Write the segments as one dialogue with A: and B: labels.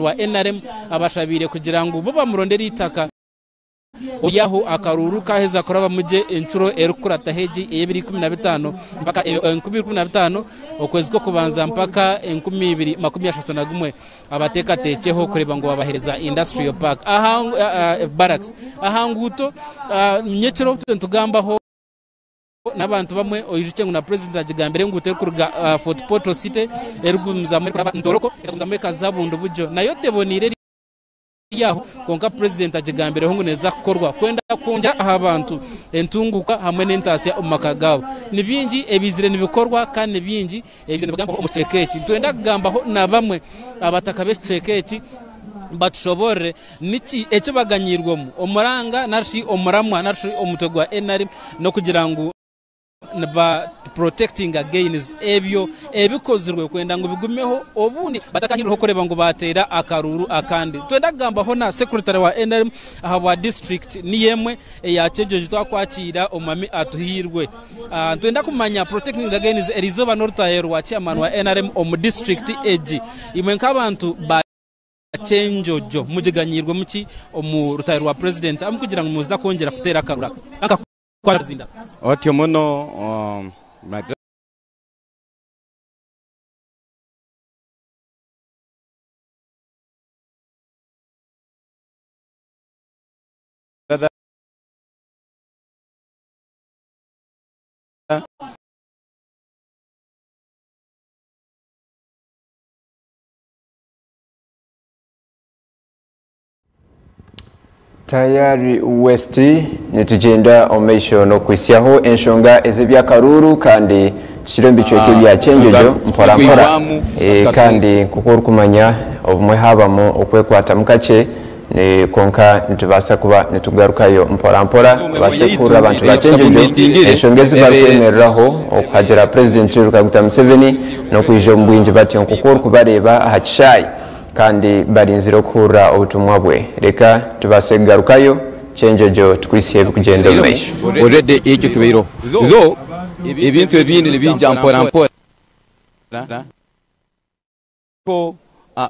A: Rwa nrm abashabiire kugira ngu bo bamurondere eitaka oihaho akaruuru kaheza kurabamu gye encuro erikukurataho egi ey'ebiro 15 mpaka 2015 okwezi kw'okubanza mpaka 2031 abateekateekyeho kureeba ngu babaheereza Industrial Park Barracks aha nguuto nyekiro nitugambaho N'abantu bamwe oijukye ngu na Purezidenti agigambire enguuto erikuruga Fort Portal City erikugumizamu erikuraba Ntoroko ekagumizamu ekaza Bundibugyo nayo teboneire eri aho kwonka Purezidenti agigambireho ngu neeza kukorwa kwenda kwongyera aha bantu entunguuka hamwe n'entaasya omu maka gaabo. Ni bingi ebiizire nibikorwa kandi ni bingi ebiizire nibigambwaho omu kicweka eki. Nitwenda kugambaho na bamwe abataka b'ekicweka eki batushoboorore Niki eki baganyiirwemu? Omuranga nari shi omuramwa nari shi omutwe gwa nrm n'okugira ngu niba protectinga gains ebyo ebikozirwe kwenda ngu bigumeho obundi batakahinduraho kureeba ngu baateera akaruuru akandi. Nitwenda kugambaho na secretary wa nrm ahabwa district niyo emwe eya Kyenjojo twakwakiira Omwami Atuhairwe. Nitwenda kumanya protecting the gains eriizooba n'orutahe rwa chairman wa nrm omu district egi. Imwe nk'abantu ba. Kyenjojo mugiganyiirwemu ki omu rutaahi rwa Purezidenti ahabw'okugira kugira ngu nimuza kwongyera kuteera akaruru aka akakwata
B: Otyo muno my brother.
C: Tayari West nitugyenda omu maisho n'okuhitsyaho enshonga ez'eby'akaruuru kandi tukiri omu bicweka ebya Kyenjojo mpora mpora kandi nk'oku orikumanya obumwe haabamu okwekwatamu kakye kwonka nitubaasa kuba nitugarukayo mpora mpora obaase kuhurira abantu ba Kyenjojo enshonga ezi barikwemereraho okuhagira Purezidenti Yoweri Kaguta Museveni n'okwija omu bwingi batyo nk'oku orikubareeba aha kishaayi. Kandi barinzire okuhurira obutumwa bwe. Reka tubaase kugarukayo Kyenjojo tukuhitsye ebikugyenda omu maisho.
B: Already ekyo kibaireho though ebintu ebindi nibiija mpora mpora.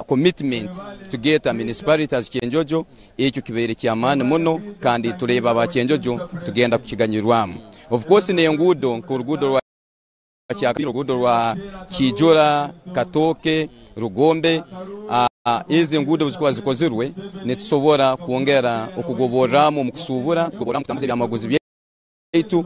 B: Commitment to get a municipality as Kyenjojo ekyo kibaire kyamaani muno kandi tureeba aba Kyenjojo tugenda kukiganyirwamu. Of course n'enguudo nk'oruguudo rwa. Oruguudo rwa Kijura, Katooke, Rugombe. Ezi enguudo obuzikuba zikozirwe nitusobora kwongera okugoborramu omu kusuubura, kugoborramu kutambuza ebyamaguzi byaitu.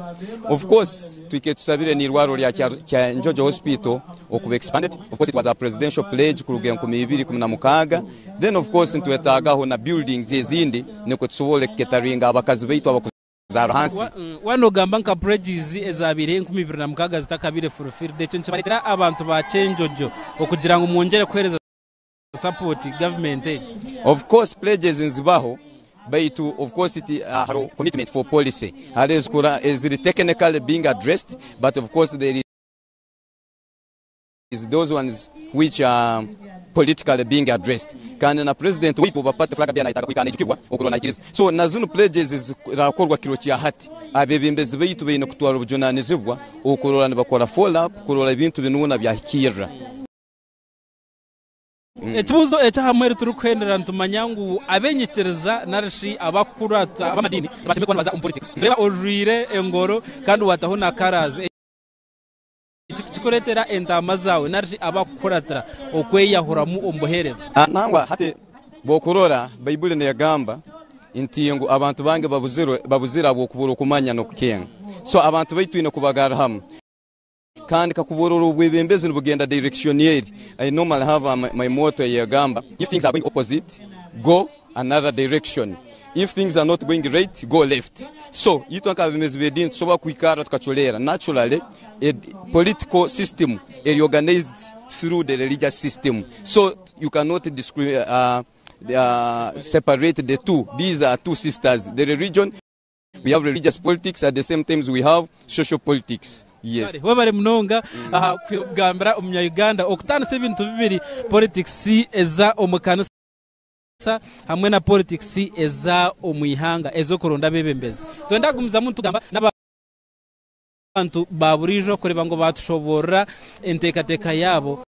B: Of course twikaire tusabire n'irwarro rya Kyanjojo Hospital okuba expanded. Of course it was a presidential pledge kuruga 2016. Then of course nitwetaagaho na buildings ezindi nikwo tusobole kuketaringa abakazi baitu abakuzaara hansi.
A: Waaba noogamba nka pledges ezaabaire 2006 zitakabaire fulfilled, ekyo nikibareetera abantu ba Kyenjojo okugira ngu mwongyere kuheereza support gavumenti egi?
B: Of course pledges nizibaho baitu of course it hariho commitment for policy hariho ezikura eziri technically being addressed but of course there is those ones which are politically being addressed kandi na president waitu oba party flag bearer nayetaaga kwikara naijukibwa okurora naikiriza so na zinu pledges zirakorwa kiro kya hati abebembezi baitu baine kutwara obujunanizibwa okurora nibakora follow up kurora ebintu binuuna byahikirra.
A: Ekibuuzo eky'aha muheru turikuhendera nitumanya ngu ab'enyikiriza nari shi abakukurata ab'amadiini tibashemereire kuba nibaza omu politics. Nitureeba ojwaire engoro kandi waataho na colours. Eki tikikureetera entaama zaawe nari shi abakukuratira okweyahuramu omu buheereza?
B: Nangwa hati bw'okurora Baibuli negamba nti ngu abantu bange babuzire ahabw'okubura okumanya n'okukenga. So abantu baitu twine kubagarra hamu. Kandi kakuba orora obwebembezi nibugenda direction eri, I normally have my motto eyegamba if things are going opposite, go another direction. If things are not going right, go left. So, itwe nk'abebembezi b'ediini nitusobora kwikarra tukaculeera. Naturally, a political system eri organized through the religious system. So, you cannot separate the two. These are two sisters, the religion We have religious politics at the same times we have social politics. Yes.
A: Kare webare munonga aha kugambira omunya Uganda okutaanisa ebintu bibiri, politics eza omu kanisa hamwe na politics eza omu ihanga ez'okuronda abebembezi. Twenda kugumizamu nitugamba n'abantu ba buriijo kureeba ngu batushoboorora enteekateeka yaabo.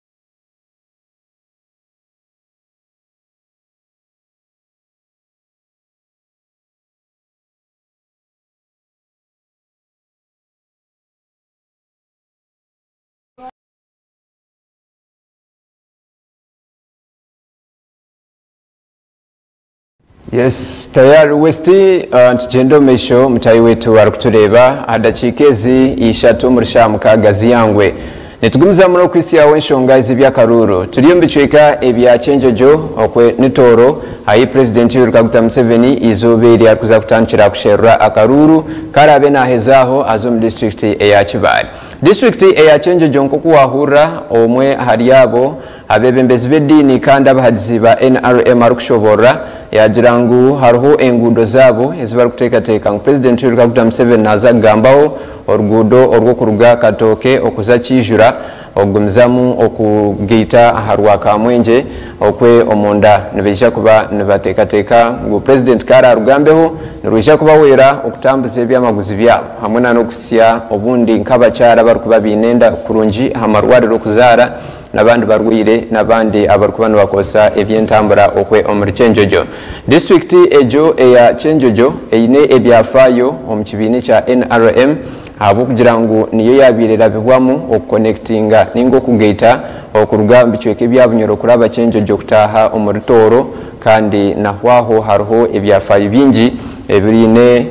C: Yes, tayari West, nitugyenda omu maisho mutaahi waitu arikutureeba aha dakiika ezi ishatu omuri shaaha mukaaga z'eihangwe. Nitugumizamu n'okuhitsyaho enshonga ez'eby'akaruuru. Turi omu bicweka ebya Kyenjojo okwe ni Tooro ahi Purezidenti Yoweri Kaguta Museveni eizooba eri arikuza kutandikira kusherura akaruuru karaabe naaheza aho aze omu disiturikiti eya Kibaale. Disiturikiti eya Kyenjojo nk'oku waahurira omwe ahari abo Abeebembezi b'ediini kandi abahagizi ba NRM arikushoboorora yaagira ngu hariho enguudo zaabo ezi barikuteekateeka ngu Purezidenti Yoweri Kaguta Museveni naaza kugambaho, oruguudo orw'okuruga Katooke okuza Kiijura okugumizamu okugaita aha rwa Kamwengye okwe omunda nibaija kuba nibateekateeka ngu Purezidenti ku araarugambeho nirwija kubahwera okutambuza eby'amaguzi byabo hamwe na n'okuhitsya obundi nk'abakyara abarikuba baine enda kurungi aha marwariro kuzaara n'abandi barwaire n'abandi abarikuba nibakozesa eby'entambura okwe omuri Kyenjojo. Disiturikiti egyo eya Kyenjojo eine ebyafaayo omu kibiina ekya NRM ahabw'okugira ngu niyo yaabaire erabibwamu okukonekitinga ninga okugaita okuruga omu bicweka ebya Bunyoro kuraba Kyenjojo kutaaha omuri Tooro kandi nahwaho hariho ebyafaayo bingi ebiriine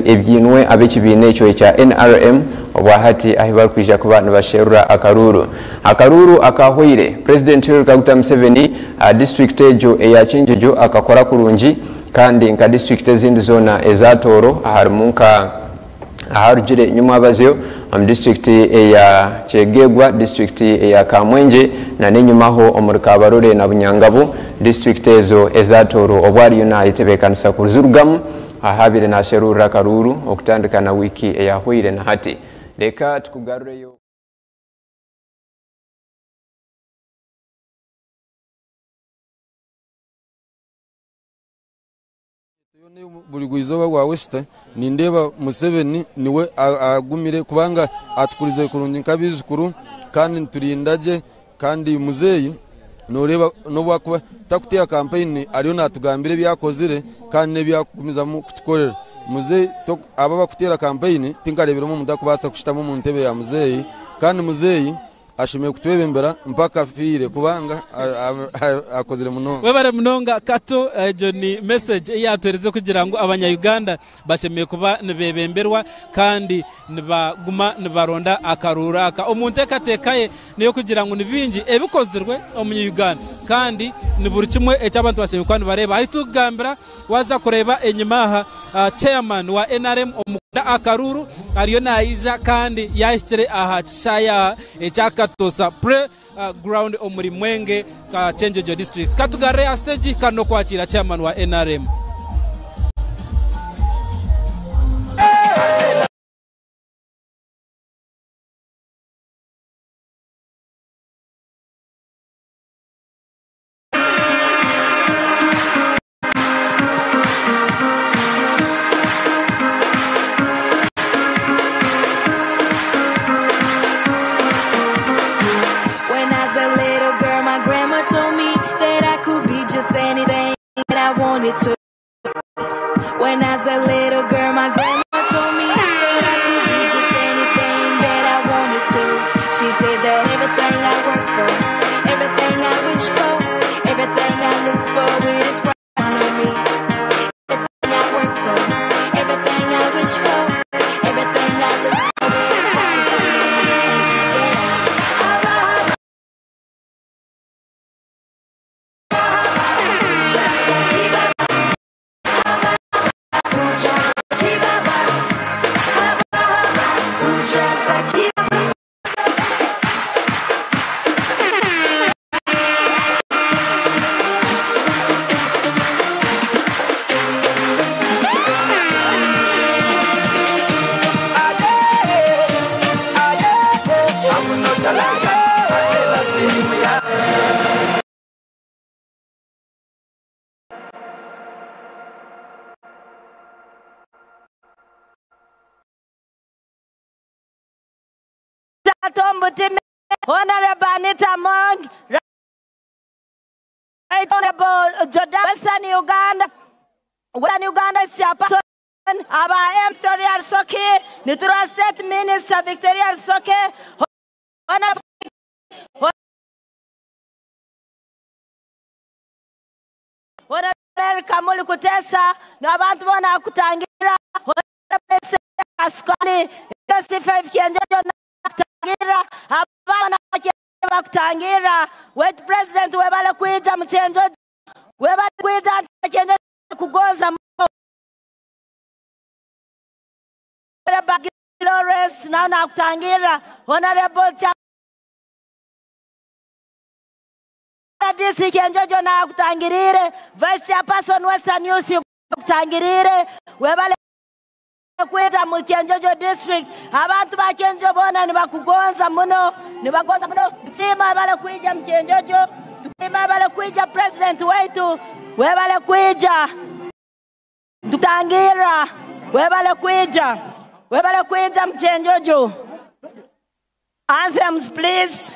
C: ebyinwe ab'ekibiina ekyo ekya NRM obwahati ahi barikwija kuba nibasherura akaruuru. Akaruuru akaahweire, Purezidenti Yoweri Kaguta Museveni aha disiturikiti egyo eya Kyenjojo akakora kurungi kandi nka disiturikiti ezindi zoona eza Tooro aharimu nka aharugire nyomwabazyo omu disiturikiti eya Kyegegwa, disiturikiti eya Kamwengye na n'enyimaho omuri Kabarole na Bunyangabu, disiturikiti ezo eza Tooro obu ariyo nayetebeekanisa kuzirugamu ahu abaire nasherurira akaruuru okutandika na wiiki eyahweire na hati. Reka tukugarureyo.
D: Burigwa-izooba bwa West nindeeba Museveni niwe agumire kubanga atukurize kurungi nk'abaijukuru kandi niturinda gye kandi muzeeyi noreeba n'obu akuba takuteera kampeyini ariyo natugambira ebi akozire kandi n'ebi arikugumizamu kutukorera. Muzeeyi abo abakuteera kampeyini tinkareebiremu omuntu arikubaasa kushutama omu ntebe ya muzeeyi kandi muzeeyi Ashemereire kutwebembera mpaka afiire kubanga akozire munonga.
A: Webare munonga Kato, egyo ni message ei yatuhereze kugira ngu abanya Uganda bashemereire kuba nibebemberwa kandi nibaguma nibaronda akaruuru aka. Omu ntekateka ye neyokugira ngu nibingi ebikozirwe omu Uganda kandi ni buri kimwe eki abantu bashemereire kuba nibareba. Ahi tukugambira Waza kureeba enyima aha, Chairman wa nrm omu kuronda akaruuru ariyo naija kandi yahikire aha kishaayi aha ekya Katosa Play Ground omuri Mwenge, Kyenjojo District. Katugarure aha siteegi kandi n'okwakiira Chairman wa nrm.
E: When I was a little girl, my grandma told me that I could be just anything that I wanted to. When I was a little girl, my grandma told me that I could be just anything that I wanted to. She said that everything I work for, everything I wish for, everything I look for, it is right in front of me. Everything I work for, everything I wish for, everything I look for, it is right in front of me. And she said,
F: Tom Butime, Honorable Anita Among, Right Honorable Jordan, Western Uganda, Western Uganda Chairperson, aba M Victoria Rusoke, Nitura State Minister Victoria Rusoke, Honorable Honorable Mary Kamuli Kutesa n'abantu boona bakutangira. Honorable Kasikoni, LC5 Kyenjojo nakutangira. Abaana bakutangira. Wait President webale kwija mu Kyenjojo. Webale kwija Kyenjojo kugonza Lawrence nawe nakutangira. Honorable DC Kyenjojo nakutangirire. Vice Chairperson Western Youth kutangirire. Webale kwita mu Kyenjojo district. Abantu ba Kyenjojo bona nibakugonza muno, nibagonza muno. Tutima webale kwija mu Kyenjojo. Tutima webale kwija president wetu. Webale kwija. Tutangira. Webale kwija. Webale kwija mu Kyenjojo. Anthems please.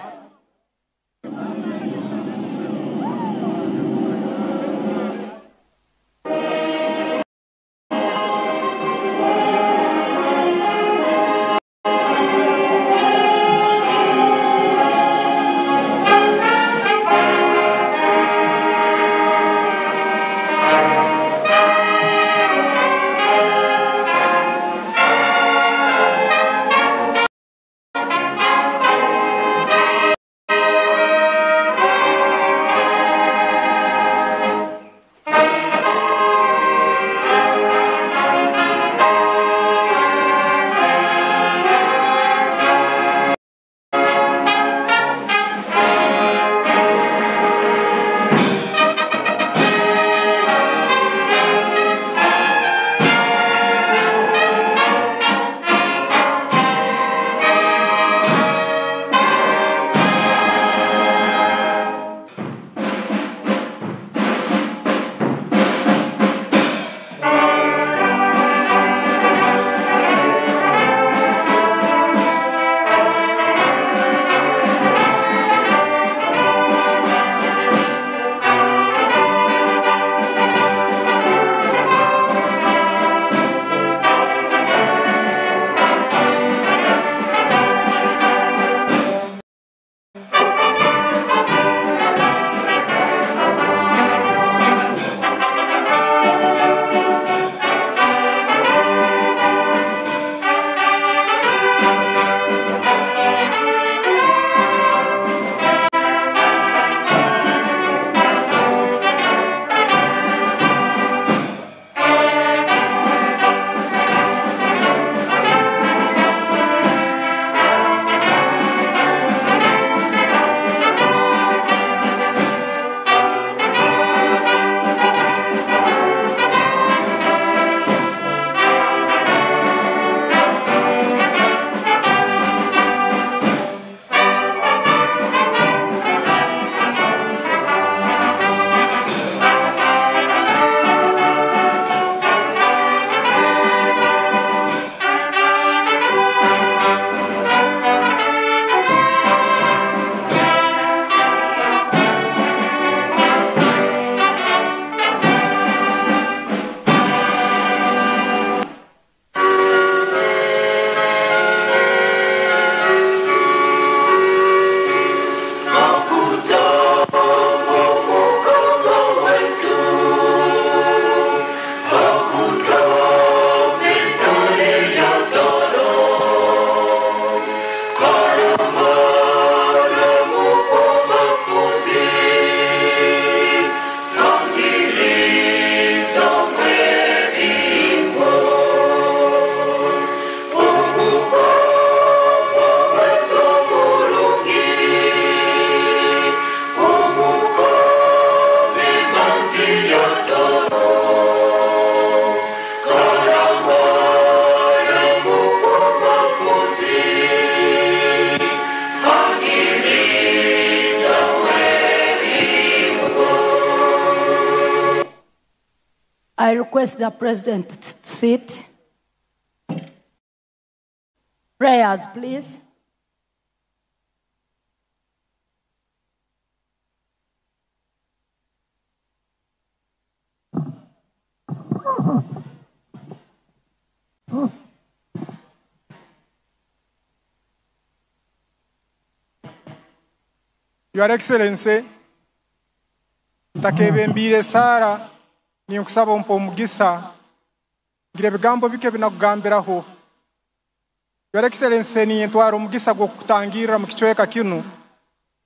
F: I request the president to sit. Prayers, please.
G: Your Excellency, ntakebembiire esaara Ninkusaba ompe omugisa ngira ebigambo bike binakugambiraho. Your Excellency, ninyentwara omugisa gw'okukutangirra mu kicweka kinu.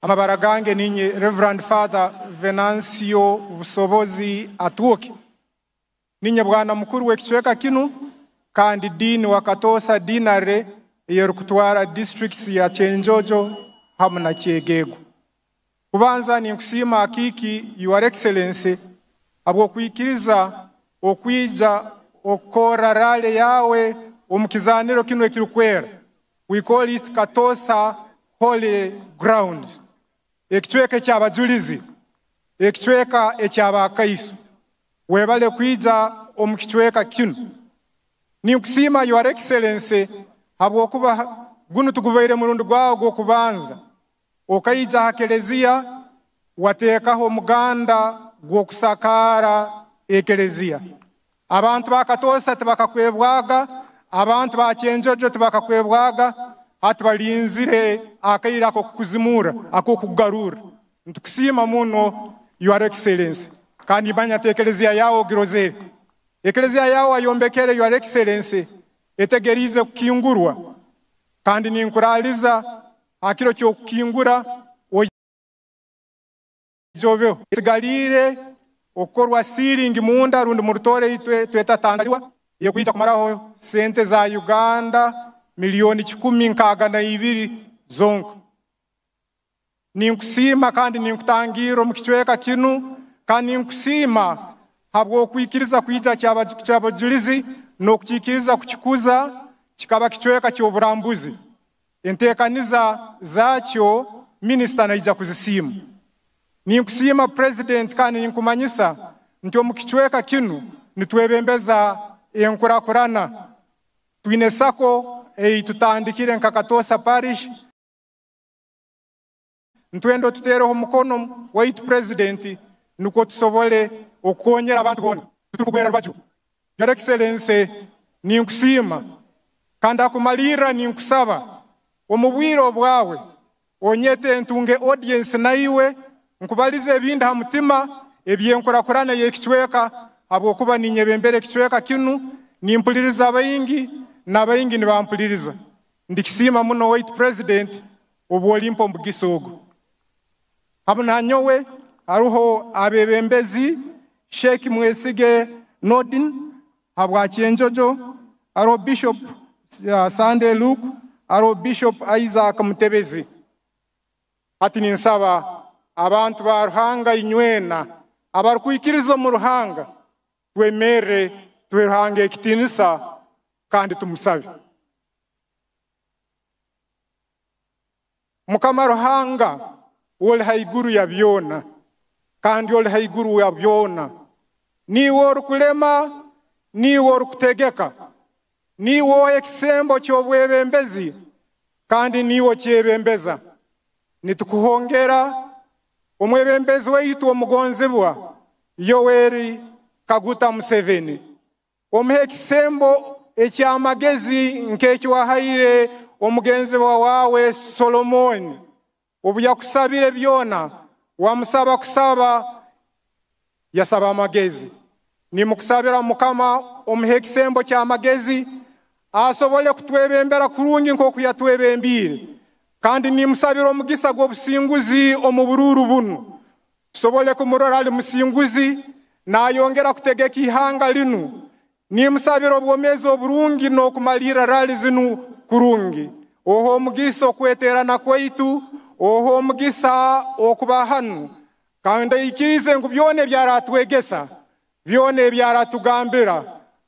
G: Amabara gange ninye Reverend Father Venancio Busobozi Atwoki. Ninye bwana mukuru w'ekicweka kinu kandi Dean wa Katosa Deanery eyerikutwara districts ya Kyenjojo hamu na Kyegegwa. Kubanza ninkusiima akiiki, Your Excellency, habw'okwikiriza okwija okukora rally yawe omu kizaniro kinu ekirikwera. We call it Katosa Holy Grounds. Ekicweka eky'abajulizi, ekicweka eky'abakaiso. Webale kwija omu kicweka kinu. Ninkusiima, Your Excellency, habw'okuba gunu tugubaire murundi gwawe gw'okubanza. Okaija ha keleziya wateekaho omuganda gw'okusakaara ekeleziya. Abantu ba Katosa tibakakwebwaga, abantu ba Kyenjojo tibakakwebwaga, hati balinzire akaire ak'okukuzimura, ak'okugarura. Nitukusiima muno, Your Excellency. Kandi manya ati ekeleziya yawe ogirozere. Ekeleziya yawe wayombekere, Your Excellency, etegeriize kukingurwa. Kandi ninkuraaliza aha kiro ky'okukingura ojobeho. Sigaliire okukorwa ceiling munda, rundi mu Rutooro itwe tweta tandaliwa, yekwija kumaraho sente za Uganda 162 miliyoni zonka. Ninkusiima kandi ninkutangira omu kicweka kinu, kandi ninkusiima habw'okwikiriza kwija ky'abajulizi n'okukiikiriza kukikuza kikaba kicweka ky'oburambuzi. Enteekaniza zaakyo minisita naija kuzisiima. Ninkusiima President, kandi ninkumanyisa nti omu kicweka kinu nitwebembeza enkurakurana. Twine SACCO ei tutandikire nka Katosa Parish. Ntwenda tuteereho omukono waitu President, nukwo tusobole okukonyera abantu boona tutukugwera rubaju. Your Excellency, ninkusiima kandi akumalirra ninkusaba omu bwire obwawe onyete ntunge audience naiwe, nkubalize ebindi ha mutima ebyenkurakurana y'ekicweka, habwokuba ninyebembera ekicweka kinu, nimpuliriza abaingi n'abaingi nibampuliriza. Ndikisiima muno, waitu President, obwolimpa omugisa ogu. Hamu nanyowe hariho abebembezi Sheikh Mwesige Nordin habwa Kyenjojo, hariho Bishop Sunday Luke, hariho Bishop Isaac Mutebezi. Hati ninsaba abantu ba Ruhanga inywena abarukwikiriza omu Ruhanga twemerre tuhe Ruhanga ekitiinisa kandi tumusabe. Mukama Ruhanga, oli haiguru ya byona kandi oli haiguru ya byona, niiwe orukulema, niiwe orukutegeka, niiwe oha ekisembo ky'obwebembezi kandi niiwe okyebembeza. Nitukuhongera omwebembezi waitu omugonzibwa Yoweri Kaguta Museveni, omuhe ekisembo eky'amagezi nk'eki wahaire omugenzibwa wawe Solomoni. Obu yakusabire byona, wamusaba kusaba, yasaba amagezi. Nimukusabira Mukama, omuhe ekisembo ky'amagezi asobole kutwebembera kurungi nk'oku yatwebembiire. Kandi nimusabira omugisa gw'obusinguzi omu buruuru bunu, tusobole kumurora ali musinguzi nayongera kutegeka ihanga linu. Nimusabira obwomeezi oburungi n'okumalirra rally zinu kurungi. Oha omugisa okweterana kwaitu, oha omugisa okuba hanu, kandi aikirize ngu byona ebyaratwegesa, byona ebyaratugambira,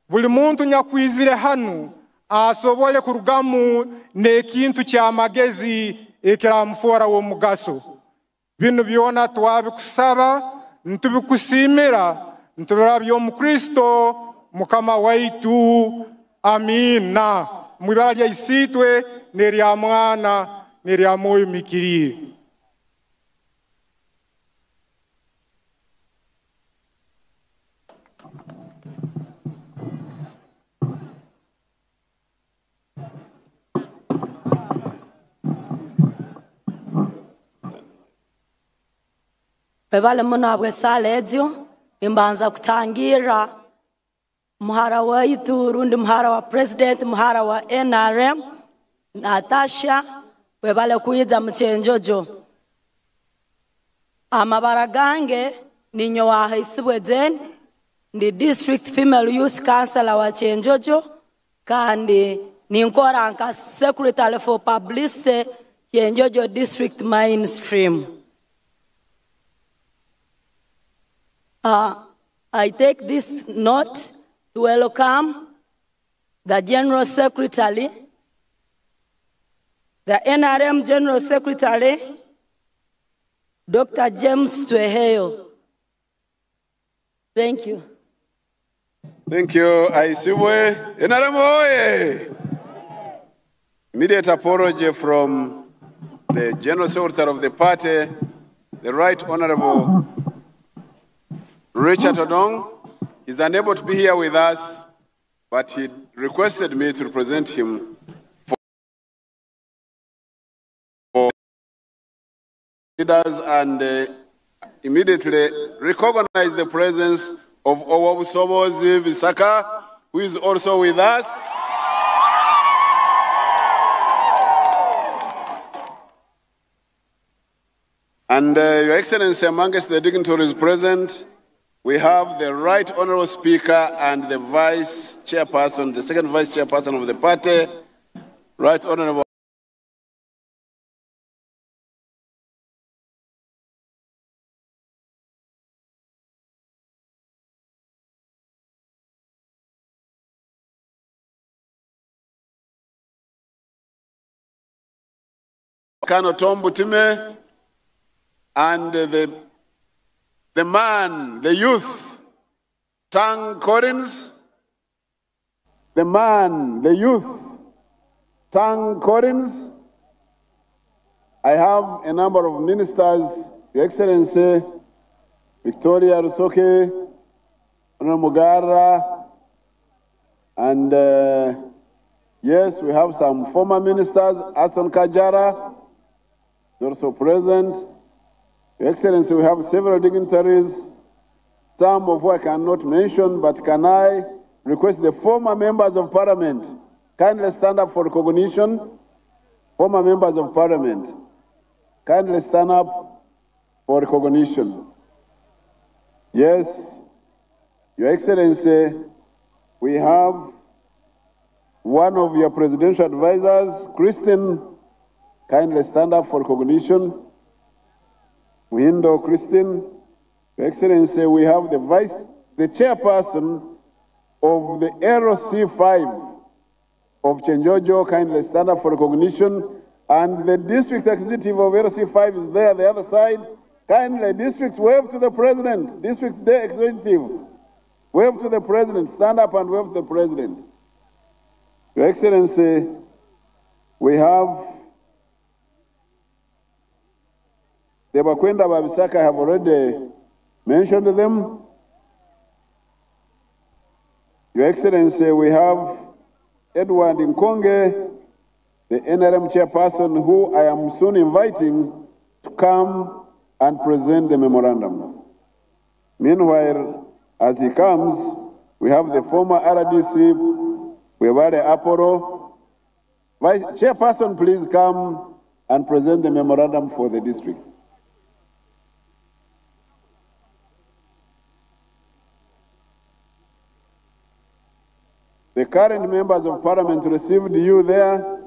G: buli muntu nyakwizire hanu asobole kurugamu n'ekintu ky'amagezi ekiramufoora w'omugaso. Binu byona twabikusaba, ntubikusiimira, ntubirabya omu Kristo Mukama waitu. Amiina. Mu ibara lya Isiitwe n'erya Mwana n'erya Mwoyo Muhikiriire.
F: Webale muno habw'esaala egyo. Nimbanza kutangirra muhara waitu rundi muhara wa president, muhara wa NRM Natasha, webale kwija mu Kyenjojo. Amabara gange ninyo wahaisibwe Jane, ndi district female youth councillor wa Kyenjojo, kandi ninkora nka secretary for publicity Kyenjojo district mainstream. I take this note to welcome the General Secretary, the NRM General Secretary, Dr. James Tweheyo. Thank you.
H: Thank you, Aisibwe. NRM oye! Immediate apology from the General Secretary of the party, the Right Honorable Richard Odong. Is unable to be here with us, but he requested me to represent him for leaders and immediately recognize the presence of Owobusobozi Bisaka, who is also with us. And Your Excellency, amongst the dignitaries present, we have the Right Honorable Speaker and the Vice Chairperson, the second Vice Chairperson of the party, Right Honorable Kano Tom Butime, and the man, the youth, Tang Collins, the man, the youth, Tang Collins. I have a number of ministers, Your Excellency, Victoria Rusoke, Honorable Mugara, and yes, we have some former ministers, Ason Kajara, is also present. Your Excellency, we have several dignitaries, some of who I cannot mention, but can I request the former members of Parliament kindly stand up for recognition? Former members of Parliament, kindly stand up for recognition. Yes, Your Excellency, we have one of your presidential advisors, Christine, kindly stand up for recognition. Muhindo Christine. Your Excellency, we have the chairperson of the LC5 of Kyenjojo, kindly stand up for recognition. And the district executive of LC5 is there, the other side. Kindly, districts, wave to the president. District executive, wave to the president. Stand up and wave to the president. Your Excellency, we have the Bakwenda Babisaka, I have already mentioned them. Your Excellency, we have Edward Nkonge, the NRM chairperson, who I am soon inviting to come and present the memorandum. Meanwhile, as he comes, we have the former RDC, Webale Aporo. Vice Chairperson, please come and present the memorandum for the district. The current members of Parliament received you there,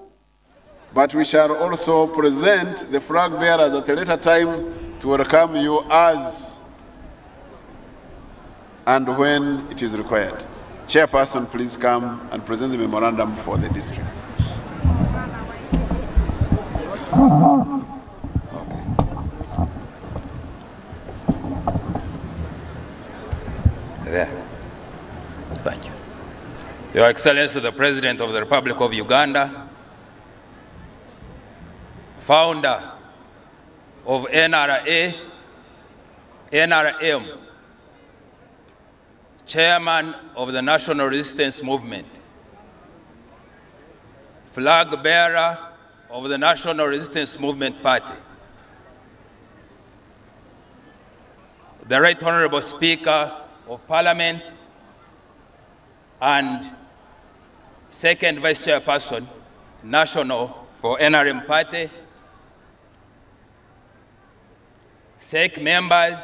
H: but we shall also present the flag bearers at a later time to welcome you as and when it is required. Chairperson, please come and present the memorandum for the district.
I: Okay. There. Thank you. Your Excellency, the President of the Republic of Uganda, founder of NRA, NRM, chairman of the National Resistance Movement, flag bearer of the National Resistance Movement Party, the Right Honorable Speaker of Parliament and Second Vice Chairperson, National for NRM Party, SEC members,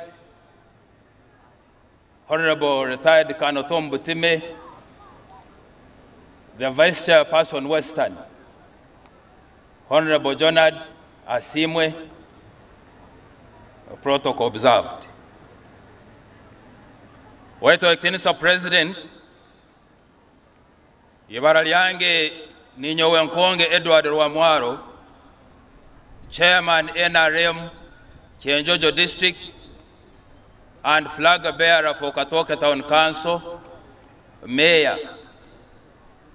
I: Honorable Retired Colonel Tom Butime, the Vice Chairperson Western, Honorable Jonard Asimwe, protocol observed. Waitu Ekitinisa President, ibara lyange ninyowe Nkonge Edward Rwamwaro, Chairman NRM Kyenjojo District and flag bearer for Katoke Town Council, Mayor,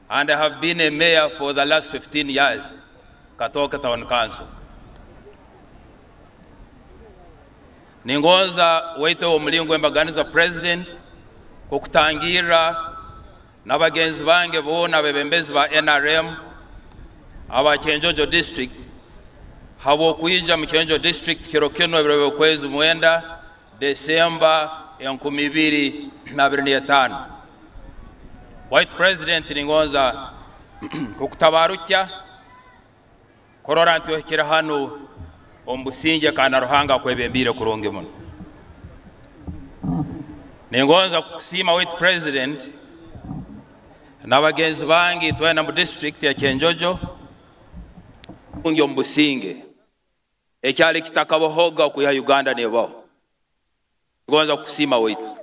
I: and I have been a mayor for the last 15 years, Katoke Town Council. Ningonza waitu omulingo embaganiza President kukutangira n'abagenzi bange boona abebembezi ba NRM aba Kyenjojo District habw'okwija mu Kyenjojo District kiro kino ebiro by'okwezi 9 Desemba 2025. White President, ningonza kukutabarukya korora nti ohikire hanu omu businge kandi Ruhanga akwebembiire kurungi muno. Ningonza kukusiima White President n'abagenzi bange twena mu district ya Kyenjojo omu businge ekyali kitakabohoga okuya Uganda nebaho. Ngonza kukusiima waitu.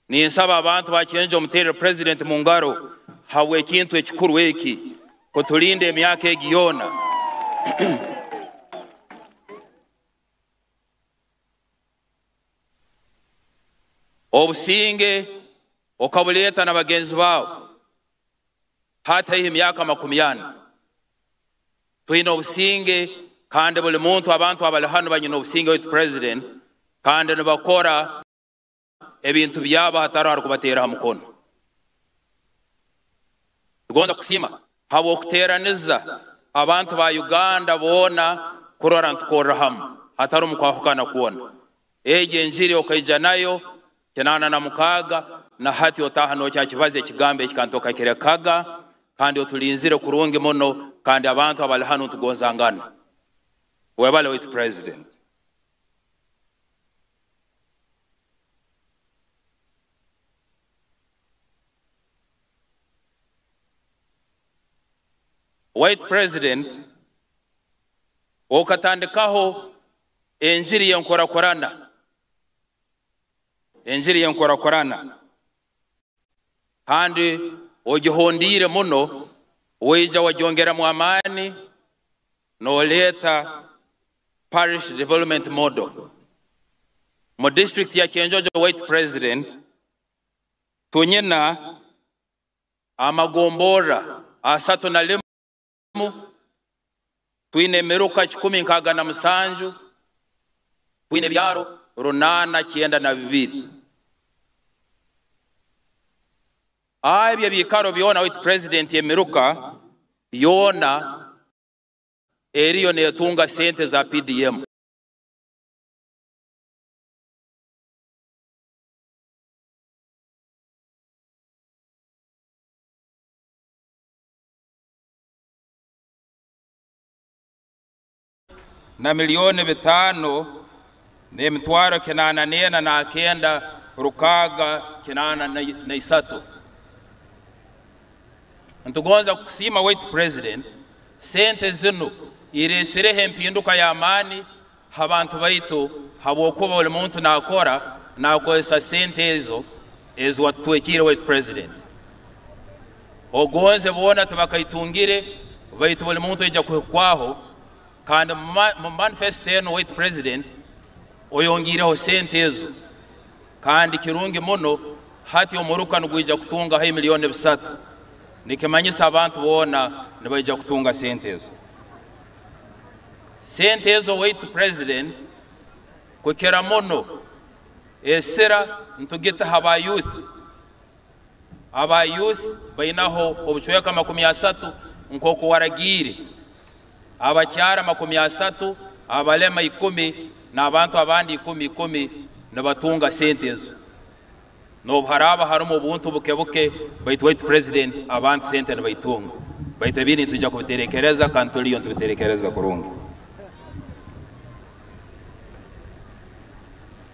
I: Ninsaba abantu ba Kyenjojo muteere President mu ngaro habwe ekintu ekikuru eki kutulinda emyaka egi yoona. Obusinge okabuleeta n'abagenzi baawe hataho emyaka 40. Twine obusinge kandi buli muntu abantu abali hano banyina obusinge waitu President, kandi nibakora ebintu byabo hatari harikubateera ha mukono. Tugonza kusiima habw'okuteeraniza abantu ba Uganda boona kurora nitukorera hamwe hatari omu kwahukana kwona. Egi enjiri okaija nayo 86 na hati otaha nokyakibaza ekigambo eki kandi okakirekaga kandi otulinzire kurungi muno kandi abantu abali hano tugonzangana. Webale waitu President. White President, okatandikaho enjiri y'enkorakorana. Enjiri y'enkorakorana. Kandi ogihondiire muno, weija wagyongeramu amaani, noleeta Parish Development Model. Mu district ya Kyenjojo, White President, tunyina amagombora 31, twine emiruka 167, twine ebyaro 892. Ebyo ebikaro byona, White President, emiruka yoona eriyo netunga sente za PDM. Na milioni 5 n'emitwaro 849 683. Ntugonza kusiima White President, sente zino iresireho empinduka y'amaani abantu baitu habwokuba buli muntu nakora nakozesa sente ezo eziwatwekire White President. Ogonze boona tibakaitungire baitu buli muntu aija kuhikwaho. Kandi mu manifesto eno White President oyongireho sente ezo kandi kirungi muno hati omuruka nigwija kutungaho emiliyoni 3. Nikimanyisa abantu boona nibaija kutunga sente ezo. Sente ezo White President kukira muno esira ntugita aba youth. Aba youth bainaho obucweka 30 nk'oku waragiire. Abakyara 30, abalema 10 n'abantu abandi 10 10 nibatunga sente ezo. N'obu haraaba harimu obuntu buke buke, baitu waitu President abantu sente nibaitunga. Baitu ebindi nitwija kubiterekereza kandi turiyo nitubiterekereza kurungi.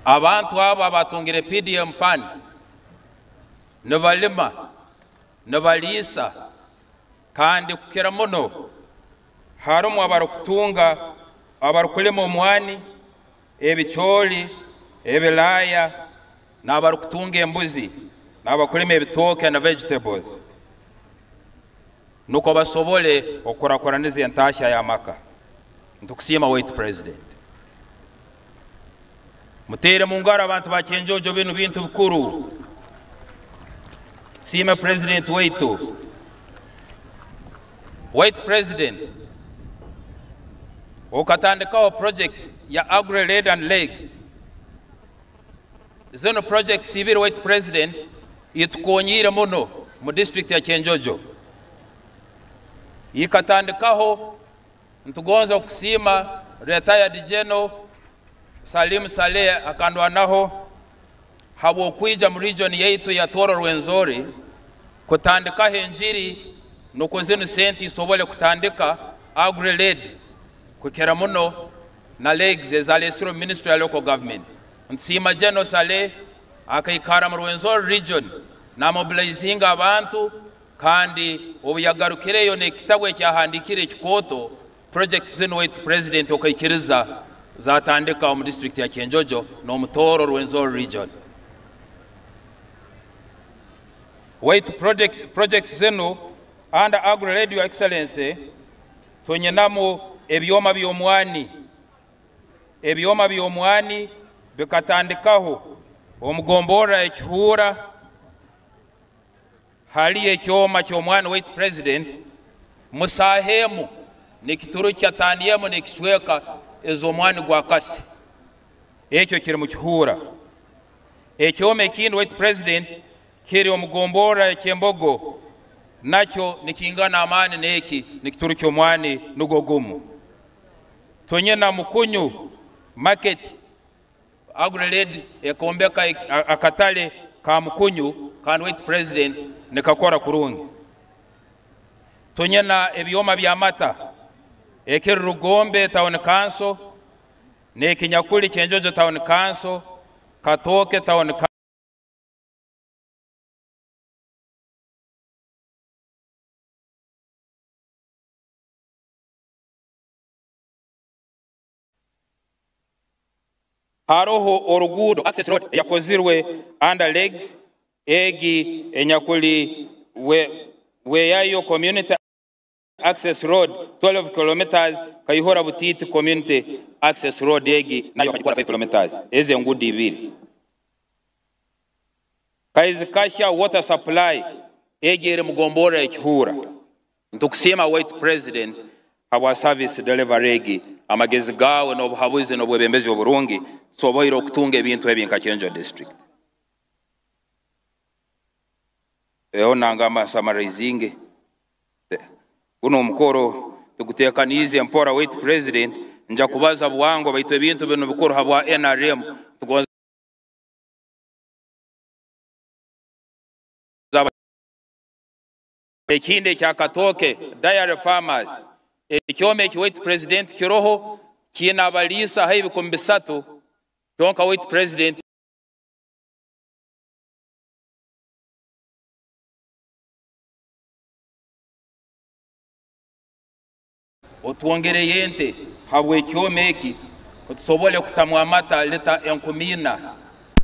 I: Abantu abo abatungire PDM funds nibalima, nibaliisa kandi kukira muno harimu abarikutunga abarukulima omwani, ebicoori, ebilaaya n'abarukutunga embuzi n'abakulima ebitooke na vegetables nukwo basobole okukurakuraniza entaahya y'amaka. Nitukusiima waitu President. Muteere mu ngaro abantu ba Kyenjojo binu bintu bikuru. Tusiime President waitu. Waitu President, okatandikaho project ya Agri Led and Legs. Zinu projects ibiri waitu President itukonyiire muno mu district ya Kyenjojo. Ikatandikaho nitugonza okusiima retired General Salim Saleh akandwanaho habw'okwija mu region yaitu ya Toro Rwenzori kutandikaho enjiri nukwo zinu sente isobole kutandika Agri Led kukira muno na legs ezalesirwe mu ministry ya local government. Ntusiima General Saleh akaikara mu Rwenzori region namobilizinga abantu kandi obu yagarukireyo n'ekitabu ekyahandiikire ekikooto projects zinu waitu President okaikiriza zatandika omu district ya Kyenjojo n'omu Tooro Rwenzori region. Waitu projects zinu under Agri Led Your Excellency tunyinamu ebyoma by'omwani. Ebyoma by'omwani bikatandikaho omu gomborora Ekihuura haliyo ekyoma ky'omwani waitu President musaahemu nikiturukya tani emu n'ekicweka ez'omwani gwa Kase. Ekyo kiri mu Kihuura. Ekyoma ekindi waitu President kiri omu gomborora Ekyembogo nakyo nikingana amaani n'eki nikiturukya omwani nugwo gumu. Tunyina Mukunyu market Agri Led ekombeka akatale ka Mukunyu kandi waitu President nikakora kurungi. Tunyina ebyoma by'amata ekiri Rugombe Town Council n'ekinyakuli Kyenjojo Town Council, Katooke Town Haroho oruguudo access road eyakozirwe under legs egi enyakuli Weyayo Community Access Road 12 kilometers Kaihura Butiiti Community Access Road egi nayo bakagikora 5 kilometers ezi enguudo ibiri. Kaizi Kasha Water Supply egi eri mugomborora Ekihuura. Nitukusiima waitu President habwa service delivery egi, amagezi gaawe n'obuhabuzi n'obwebembezi oburungi tusoboire okutunga ebintu ebi nka Kyenjo District. Eho nangamba nsummarizinge. Gunu omukoro tuguteekaniize mpora waitu President, nja kubaza bwango baitu ebintu binu bikuru habwa NRM tugonza Ekindi ekya Katooke Dairy Farmers, ekyoma eki waitu President kiroho kiine abaliisa haihi 3,000 kyonka waitu President otwongereyo ente habw'ekyoma eki tusobole kutamu amata lita 4,000.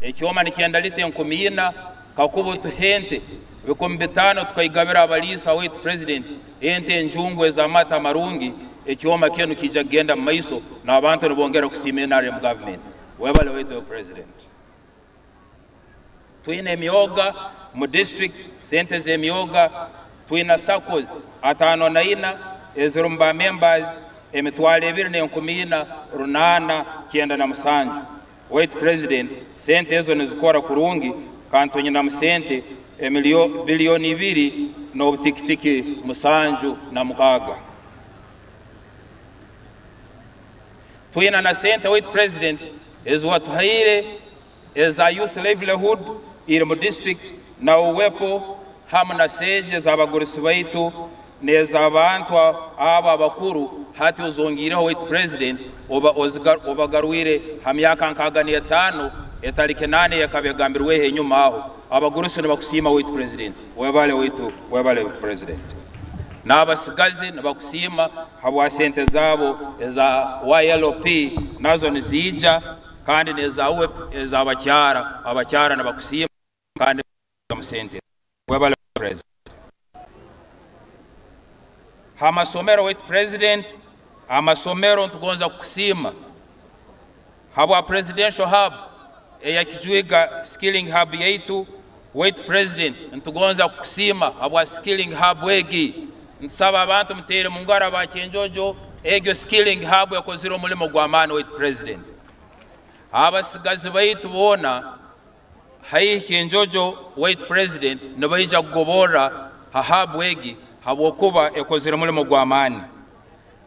I: Ekyoma nikyenda lita 4,000 kakuba otuha ente 5,000 tukaigabira abaliisa waitu President ente enjungu ez'amata amarungi, ekyoma kinu kiija kugenda mu maiso n'abantu nibongera kusiima NRM government. Webale waitu President. Twine emyoga mu district, sente z'emyoga, twina SACCOs 54 ezirimu ba members 24,897. Waitu President, sente ezo nizikora kurungi kandi tunyinamu sente biliyoni ibiri n'obutikitiki musanju na mukaaga. Twina na sente waitu President eziwatuhaire eza Youth Livelihood eri mu district na UWEPO hamu na seegi ez'abagurusi baitu n'ez'abantu abo abakuru hati ozongiireho waitu president oba obagarwire ha myaka 65 etali 8 eyekaba egambirweho enyuma aho. Abagurusi nibakusiima waitu president, webale waitu, webale president. N'abasigazi nibakusiima habwa sente zaabo eza YLP nazo niziija kandi n'eza UWEP ez'abakyara, abakyara nibakusiima kandi mu sente. Webale president. Ha masomero waitu president, amasomero nitugonza kukusiima habwa presidential hub eya Kijwiga skilling hub yaitu. Waitu president, nitugonza kukusiima habwa skilling hub egi. Ntusaba abantu mutere mu ngaro aba Kyenjojo, egyo skilling hub ekozire omulimo gw'amaani waitu president. Abasigazi baitu boona haihi Kyenjojo waitu president nibaija kugoborra ha hub egi habwokuba ekozire omulimo gw'amaani.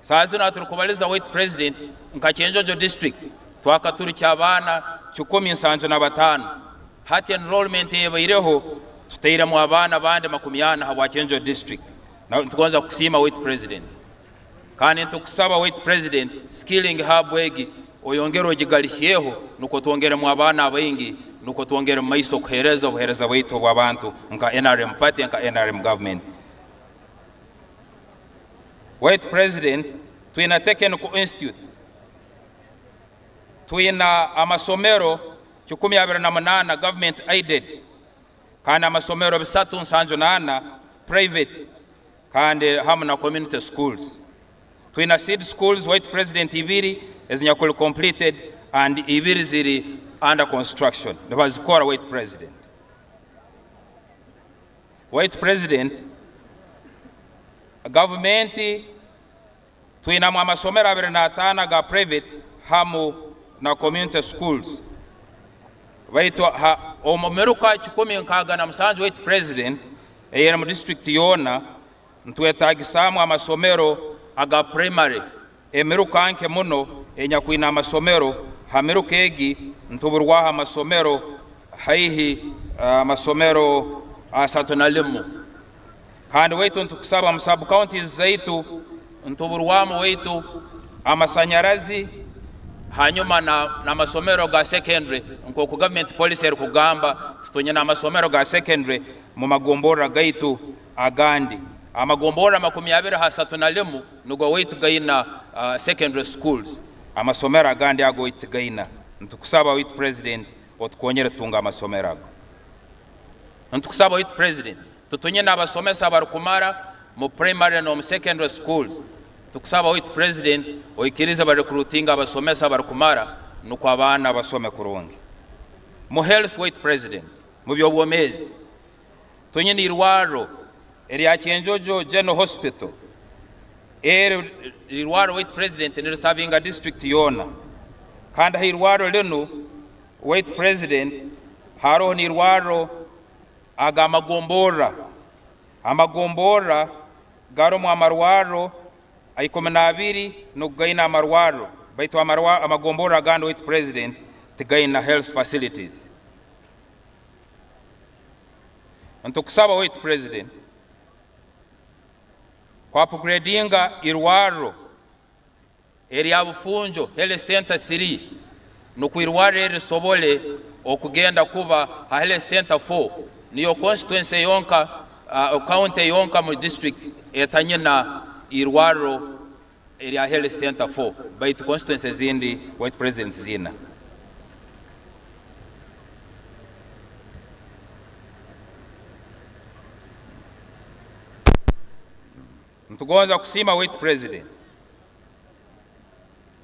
I: Saaha zinu aturikubaliza waitu president, nka Kyenjojo district twakaturukya abaana 175. Hati enrollment eyebaireho tutairemu abaana bandi 40 habwa Kyenjojo district. Nitugonza kukusiima waitu president. Kandi nitukusaba waitu president, skilling hub egi oyongere ogigarishyeho nukwo twongeremu abaana abaingi, nukwo twongere mu maiso kuheereza obuheereza bwaitu obw'abantu nka NRM party, nka NRM government. Waitu president, twina Technical Institute, twina amasomero 128 government aided, kandi amasomero 374 private, kandi hamu na community schools. Twina seed schools waitu president ibiri ezinyakuli completed and ibiri ziri under construction, nibazikora waitu president. Waitu president, gavumenti twinamu amasomero 25 ga private hamu na community schools. Baitu omu miruka 167 waitu president eyeri mu district yoona ntwetagisaamu amasomero aga primary, emiruka nke muno enyakwina amasomero. Ha miruka egi ntuburwaho amasomero haihi amasomero 31. Kandi waitu ntukusaba mu sub counties zaitu ntuburwamu waitu amasanyarazi hanyuma n'amasomero ga secondary, nk'oku government policy erikugamba tutunyina amasomero ga secondary mu magomborra gaitu agandi. Amagomborra 231 nigo waitu gaina secondary schools, amasomero agandi ago waitu gaina. Ntukusaba waitu president otukonyere tutunga amasomero ago. Ntukusaba waitu president tutunyina abasomesa abarikumara mu primary no mu secondary schools. Tukusaba waitu president oikirize barecruitinga abasomesa abarikumara nukwo abaana basome kurungi. Mu health waitu president, mu by'obwomeezi tunyina irwariro erya Kyenjojo General Hospital. Eri irwariro waitu president nirisavinga district yoona, kandi ha irwariro linu waitu president haroho n'irwariro ag'amagomborra. Amagomborra garumu amarwariro 12 nokugaina amarwariro, baitu amagomborra agandi waitu president tigaina health facilities. Ntukusaba waitu president ku upgradinga irwariro erya Bufunjo Health Center 3, nukwo irwariro eri risobole okugenda kuba ha Health Center 4. Niyo constituency yonka, county yonka mu district etanyina irwariro erya Health Center 4, baitu constituency ezindi waitu president zina. Ntugonza kusiima waitu president.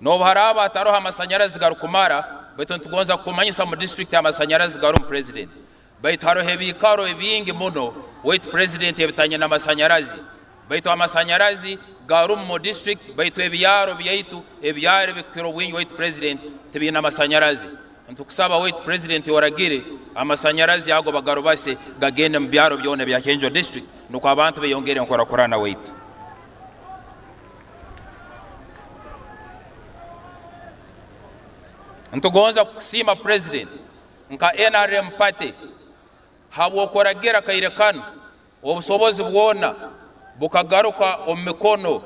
I: Nobu haraba hataroho amasanyarazi garukumara, baitu nitugonza kumanyisa mu district amasanyarazi garumu president. Baitu haroho ebikaro ebingi muno waitu president ebitanyina amasanyarazi, baitu amasanyarazi garumu mu district, baitu ebyaro byaitu, ebyaro ebikukira obwingi waitu president tibiine amasanyarazi. Ntukusaba waitu president oragire amasanyarazi ago bagarubase gagende mu byaro byona ebya Kyenjojo district, nukwo abantu beyongere enkurakurana waitu. Ntugonza kukusiima president nka NRM party. Habw'okuragira kaire kanu obusobozi bwona bukagaruka omu mikono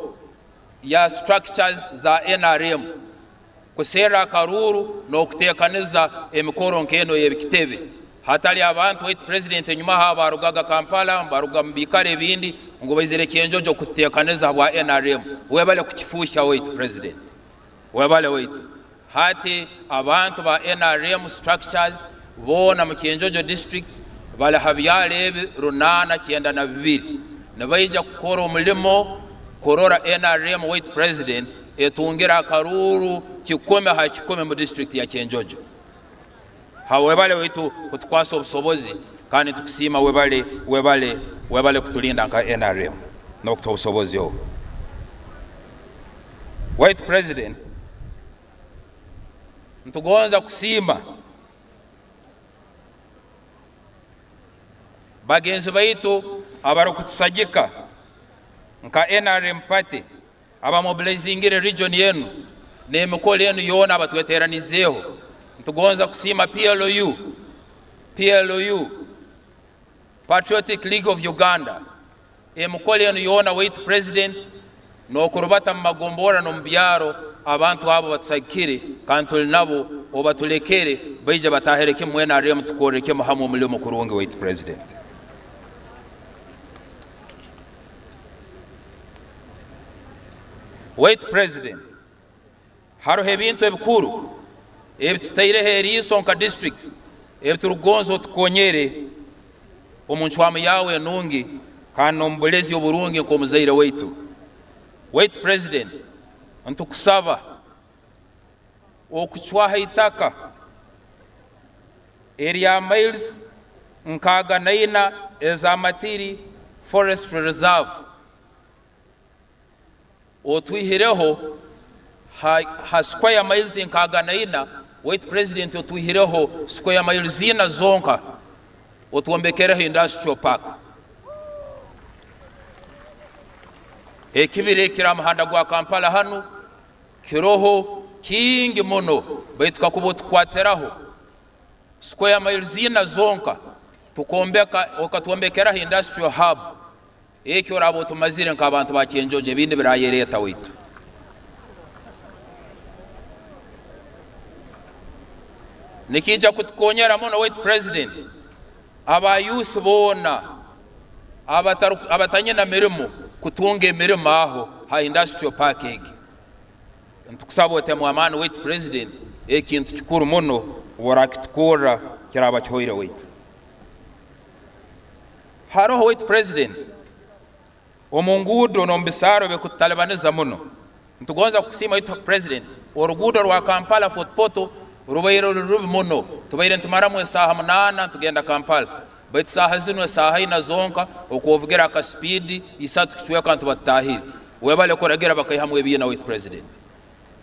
I: ya structures za NRM kuserra akaruuru n'okuteekaniza emikoro nk'eno y'ebikitebe hatali abantu waitu president enyuma aho abarugaga Kampala baruga mu biikaro ebindi ngu baizire Kyenjojo kututeekaniza habwa NRM. Webale kukifuuhya waitu president. Webale waitu. Hati abantu ba nrm structures boona mu Kyenjojo district bali ha byaro ebi 892 nibaija kukora omulimo kurora nrm waitu president etungire akaruuru kikumi ha kikumi mu district ya Kyenjojo. Ha webale waitu kutukwasa obusobozi kandi nitukusiima webale webale webale kutulinda nka nrm n'okutuha obusobozi obu. Waitu president nitugonza kusiima bagenzi baitu abarukutusagika nka NRM party abamobilizingire region yenu n'emikoro enu yoona abatweteranizeeho. Nitugonza kusiima PLU, PLU, Patriotic League of Uganda, emikoro enu yoona waitu president n'okurubata mu magombora n'omu byaro abantu abo batusagikire kandi tuli nabo obatulekere baija batahire kimu NRM tukorere kimu hamwe omulimo kurungi waitu president. Waitu president, haroho ebintu ebikuru ebitutaireho eriiso nka district ebiturukugonza otukonyere omu ncwamu yawe enungi kandi n'omu bulezi oburungi nk'omuzaire waitu. Waitu president, ntukusaba okucwaho itaka erya miles 64 eza Matiri Forestry Reserve otwihireho ha square miles 64. Waitu president, otwihireho square miles 4 zonka otwombekereho industrial park. Ekibira ekiri aha muhanda gwa Kampala hanu kiroho kingi muno, baitu kakuba otukwatiraho square miles 4 zonka tukombeka okatwombekeraho industrial hub, ekyo oraba otumazire nk'abantu ba Kyenjojo, ebindi birayereta waitu. Nikija kutukonyera muno waitu president, aba youth boona abatanyina mirimo kutunga emirimo aho ha industrial park egi. Ntukusaba otemu amaani waitu president, ekintu kikuru muno orakitukorra kiraba kihoire waitu. Haroho waitu president omu nguudo n'omu bisaaro bikututalibaniza muno. Nitugonza kukusiima waitu president, oruguudo rwa Kampala Fort Portal rubaire ruri rubi muno, tubaire nitumaramu esaaha 8 tugenda Kampala, baitu saaha zinu esaaha 4 zonka okwovugira akasipidi 3 kicweka ntubatahire. Webale kuragira bakaihamu ebiina waitu president.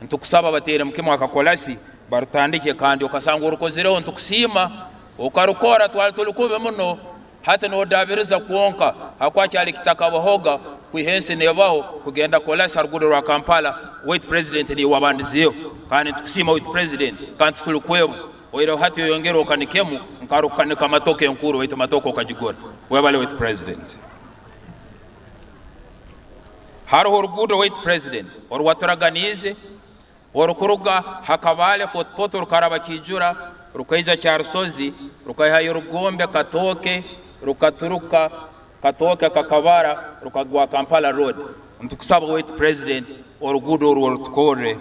I: Ntukusaba batere mukimu akakolasi barutandike kandi okasanga orukozireho ntukusiima okarukora twali tuli kubi muno. Hati nodabiriza kwonka hakwakyali kitaka bahoga kwihensi nebaho kugenda kolasi harugudo rwa Kampala. Waitu president ni wabandizeho kandi ntukusiima waitu president kandi tuli kwebo oiro hati oyongera okanikemu nkarukanika matoke enkuru waitu matoko okagigora. Webale waitu president. Haroho orugudo waitu president orwaturaganize orukuruga Hakabale Fort Portal rukaraba Kijura rukaija Kyarusozi rukaihayo Rugombe Katooke rukaturuka Katooke Kakabara rukagwa Kampala Road. Ntukusaba waitu president orugudo orwo rutukore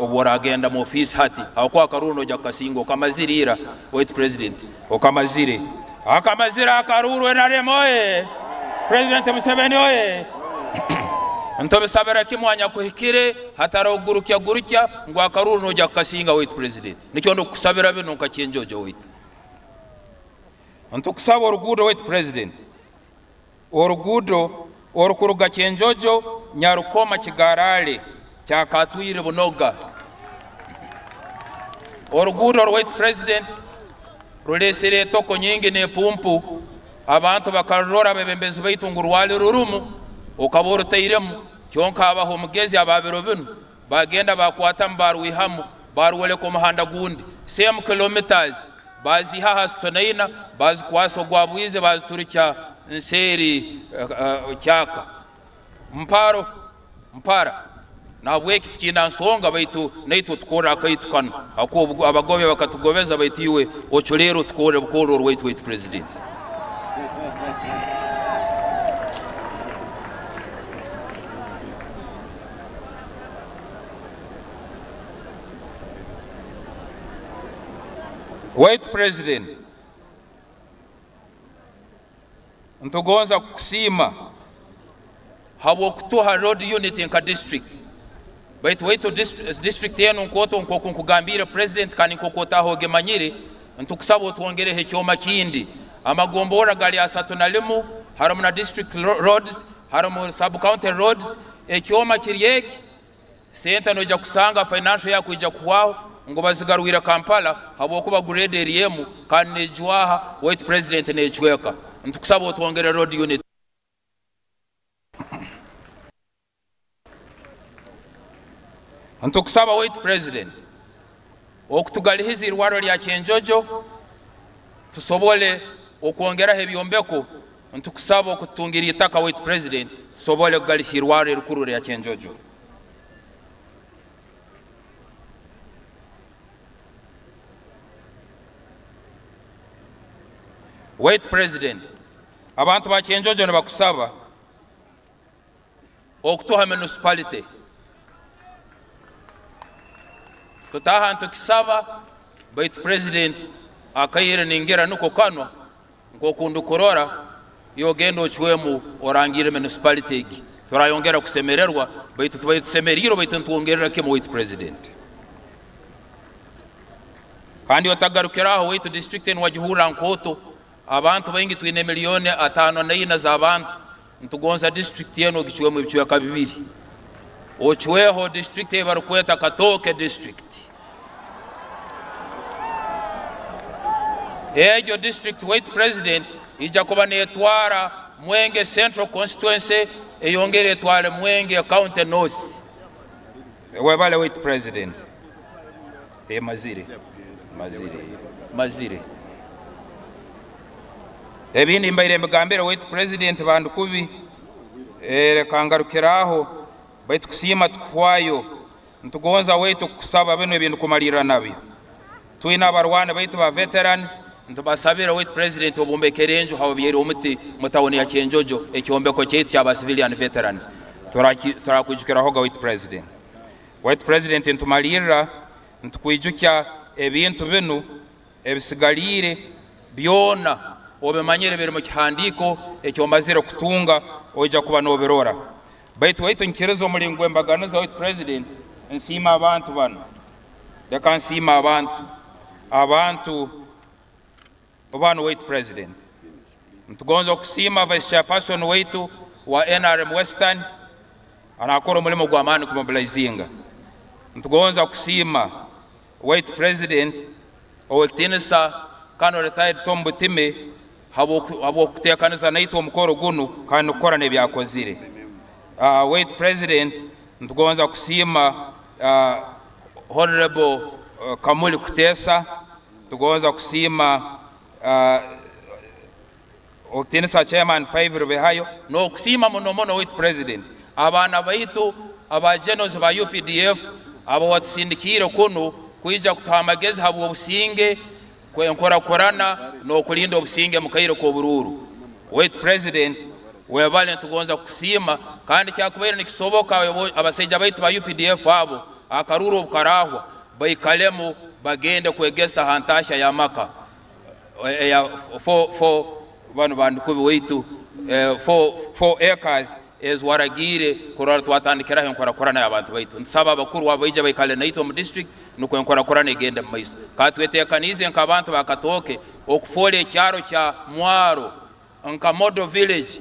I: obu oragenda mu office hati hakuba akaruru noja kukasinga okamazirira waitu president okamazire akamazira akaruru NRM oye President Museveni oye. Ntobisabira kimwanya kuhikire hatarogurukya gurukya ngu akaruru noja kukasinga waitu president. Nikyo ndokusabira bino nka Kyenjojo waitu. Ntukusaba orugudo waitu president, orugudo orukuruga Kyenjojo Nyarukoma Kigarale kyakatwire Bunoga. Orugudo waitu president rulesere etoko nyingi n'epumpu, abantu bakarurora abebembezi baitu ngu rwali rurumu okaba orutairemu kyonka abaho omugezi ababiro binu bagenda bakwatamu barwihamu baruwoleka omuhanda gundi same kilometers Baaziiha aha Sitonaina, baazikwasa ogwa Bwize, baaziturukya nseeri Kyaka. Mparo mpara. Nahabweki tikiina nsonga, baitu naitwe otukorre akaitu kanu aku abagobya bakatugobeza, baitu iwe oculeere otukorre bukorre orwaitu waitu Purezidenti. Waitu Purezidenti, nitugonza kukusiima habw'okutuha road unit nka district. Baitu waitu district enu nkooto nk'oku nkugambiire President kandi nk'oku otaaha ogimanyire, nitukusaba otwongereho ekyoma kindi. Amagomborra gali 31, harimu na district roads, harimu sub county roads, ekyoma kiri eki, Sente noija kusanga financial year kwija kuhwaho ngu bazigarwire Kampala habwokuba grade eri emu kandi nejwaha waitu president necweka. Nitukusaba otwongere road unit. Nitukusaba waitu president okutugalihiza irwariro lya Kyenjojo tusobole okwongeraho ebyombeko. Nitukusaba okututungira itaka waitu president tusobole kugalihya irwariro erikuru rya Kyenjojo. Waitu president, abantu ba Kyenjojo nibakusaba okutuha municipality. Tutaaha nitukisaba baitu president akaire ningira niko kanu Nk'oku ndukurora, iwe ogende ocwemu orangirre municipality egi, turayongera kusemererwa, baitu tubaire tusemeriirwe baitu nitwongerera kimu waitu President. Kandi otagarukira aho waitu district enu wagihurra nkooto, abantu baingi twine emiliyoni 54 z'abantu, nitugonza district enu ogicwemu ebicweka bibiri. Ocweho district ei barukweta Katooke district. Egyo district waitu president ija kuba netwara Mwenge Central constituency eyongere etware Mwenge county north. Webale waitu president. Mazire, mazire, mazire. Ebindi mbaire mbigambire waitu president bandukubi, reka ngarukire aho, baitu kusiima tikuhwayo. Nitugonza waitu kukusaba binu ebindukumalirra nabyo. Twine abarwani baitu ba veterans, nitubasabira waitu president obombekere enju hababyaire omuti mu tawuni ya Kyenjojo, ekyombeko kyaitu kya ba civilian veterans. Turakwijukirahoga waitu president. Waitu president nitumalirra nitukwijukya ebintu binu ebisigaliire byona obimanyire biri mu kihandiiko ekyomazire kutunga oija kuba nobirora. Baitu waitu nyikiriza omulingo gw'embaganiza waitu president, nsiima abantu banu. Leka nsiime abantu, abantu banu waitu president. Nitugonza okusiima vice chairperson waitu wa NRM Western anakora omulimo gw'amaani kumobilizinga. Nitugonza kusiima waitu president ow'ekitiinisa Colonel retired Tom Butime habw'okuteekaniza naitwe omukoro gunu kandi n'okukora n'ebyakozire. Waitu president, nitugonza kusiima Honorable Kamuli Kuteesa, nitugonza kusiima ow'ekitiinisa Chairman 5 Rubehayo, n'okusiima muno muno waitu president abaana baitu aba generals ba UPDF abo watusindikiire kunu kwija kutuha amagezi habw'obusinge, kwenkurakurana n'okulinda obusinge mu kaire k'oburuuru. Waitu president, webale, nitugonza kukusiima kandi kyakubaire nikisoboka abasaija baitu ba UPDF abo akaruuru obukarahwa baikalemu bagende kwegesa ha ntaahya y'amaka eya 4 banu bandukubi waitu 4 acres ezwaragiire kurora twatandikiraho enkurakurana y'abantu baitu. Nitusaba abakuru abo baije baikale naitwe omu district nukwo enkurakurana egende mu maiso. Kandi twetekaniize nk'abantu ba Katooke okufoora ekyaro kya Mwaro nka model village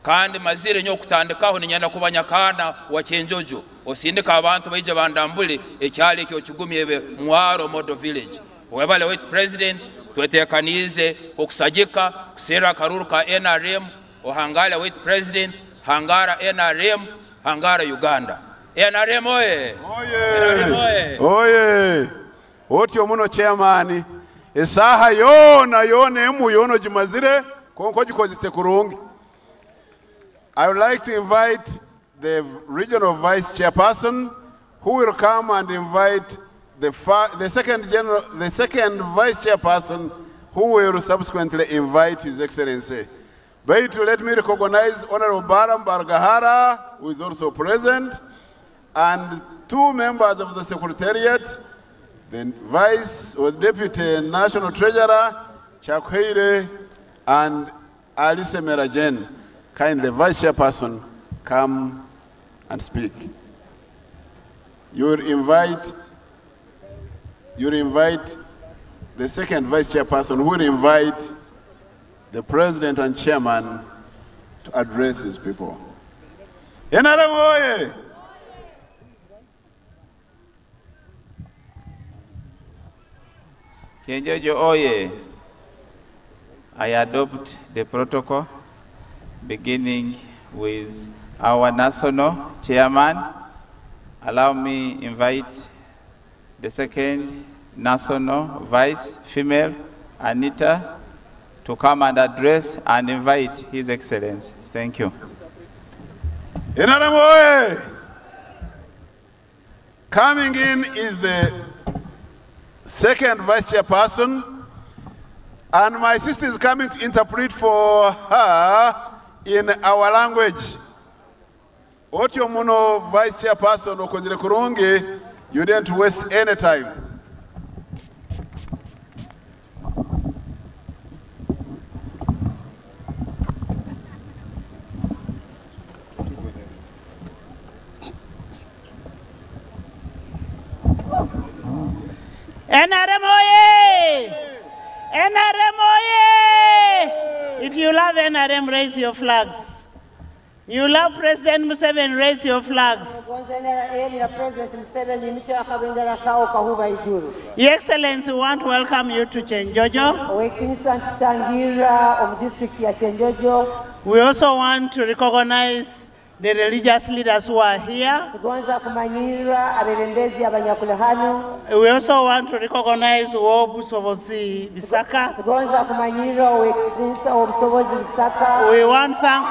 I: kandi mazire nyowe kutandikaho ninyenda kuba nyakaana wa Kyenjojo osindika abantu baije bandambule ekyaro ekyo okigumye ebe Mwaro model village. Webale waitu president, twetekaniize okusagika kuserra akaruuru ka NRM. Ohangale waitu president, hangara NRM, hangara Uganda. NRM oye! NRM oye!
H: Oye! Otyo muno chairman, Esaaha yoona yoona emu yoona ogimazire kwonka ogikozese kurungi. I would like to invite the regional vice chairperson who will come and invite the, the, second, general, the second vice chairperson who will subsequently invite His Excellency. Baitu, let me recognize Honorable Baram Bargahara, who is also present, and two members of the Secretariat, the Vice or Deputy National Treasurer, Chakweire, and Alice Merajen. Kindly, Vice Chairperson, come and speak. You will invite, you will invite the second Vice Chairperson, who will invite the President and Chairman to address his people. NRM oye!
J: Kyenjojo oye! I adopt the protocol beginning with our national chairman. Allow me invite the second national vice female, Anita, to come and address and invite His Excellency. Thank you.
H: NRM oye! Coming in is the second vice chairperson, and my sister is coming to interpret for her in our language. Otyo muno vice chairperson okozire kurungi, you didn't waste any time.
K: NRM oye! NRM oye! If you love NRM, raise your flags. You love President Museveni, raise your flags.
L: Gonza NRM ya President Museveni emiti akabendera kawo kahuba iguru.
K: Your Excellency, we want to welcome you to Kyenjojo.
L: Owekitinisa ntutangira omu district ya Kyenjojo.
K: We also want to recognize the religious leaders who are here.
L: Tugonza kumanyirira abebembezi abanyakuli hano.
K: We also want to recognize Wobusobozi Bisaka.
L: Tugonza kumanyirira owekitinisa obusobozi Bisaka.
K: We want thank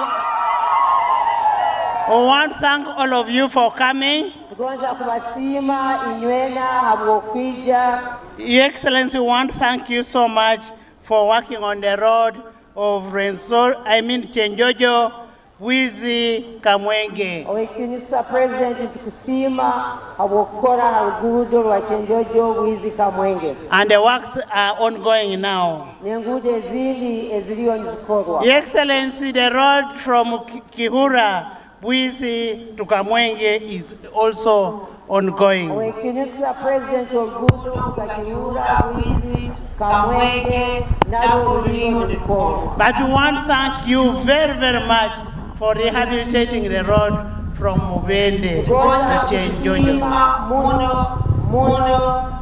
K: we want thank all of you for coming.
L: Tugonza kubasiima inywena habw'okwija.
K: Your Excellency, we want to thank you so much for working on the road of Rwenzori, I mean Kyenjojo, Bwizi, Kamwenge.
L: Owekitinisa President ntukusiima habw'okukora ha ruguudo rwa Kyenjojo Bwizi Kamwenge.
K: And the works are ongoing now.
L: N'enguudo ezindi eziriyo nizikorwa.
K: Your Excellency, the road from Kihura, Bwizi to Kamwenge is also ongoing.
L: Owekitinisa President oluguudo kuga Kihura Bwizi Kamwenge narwo ruriyo nirukorwa.
K: But we want to thank you very, very much for rehabilitating the road from Mubende to
L: Tugonza
K: Kyenjojo.
L: kusiima muno muno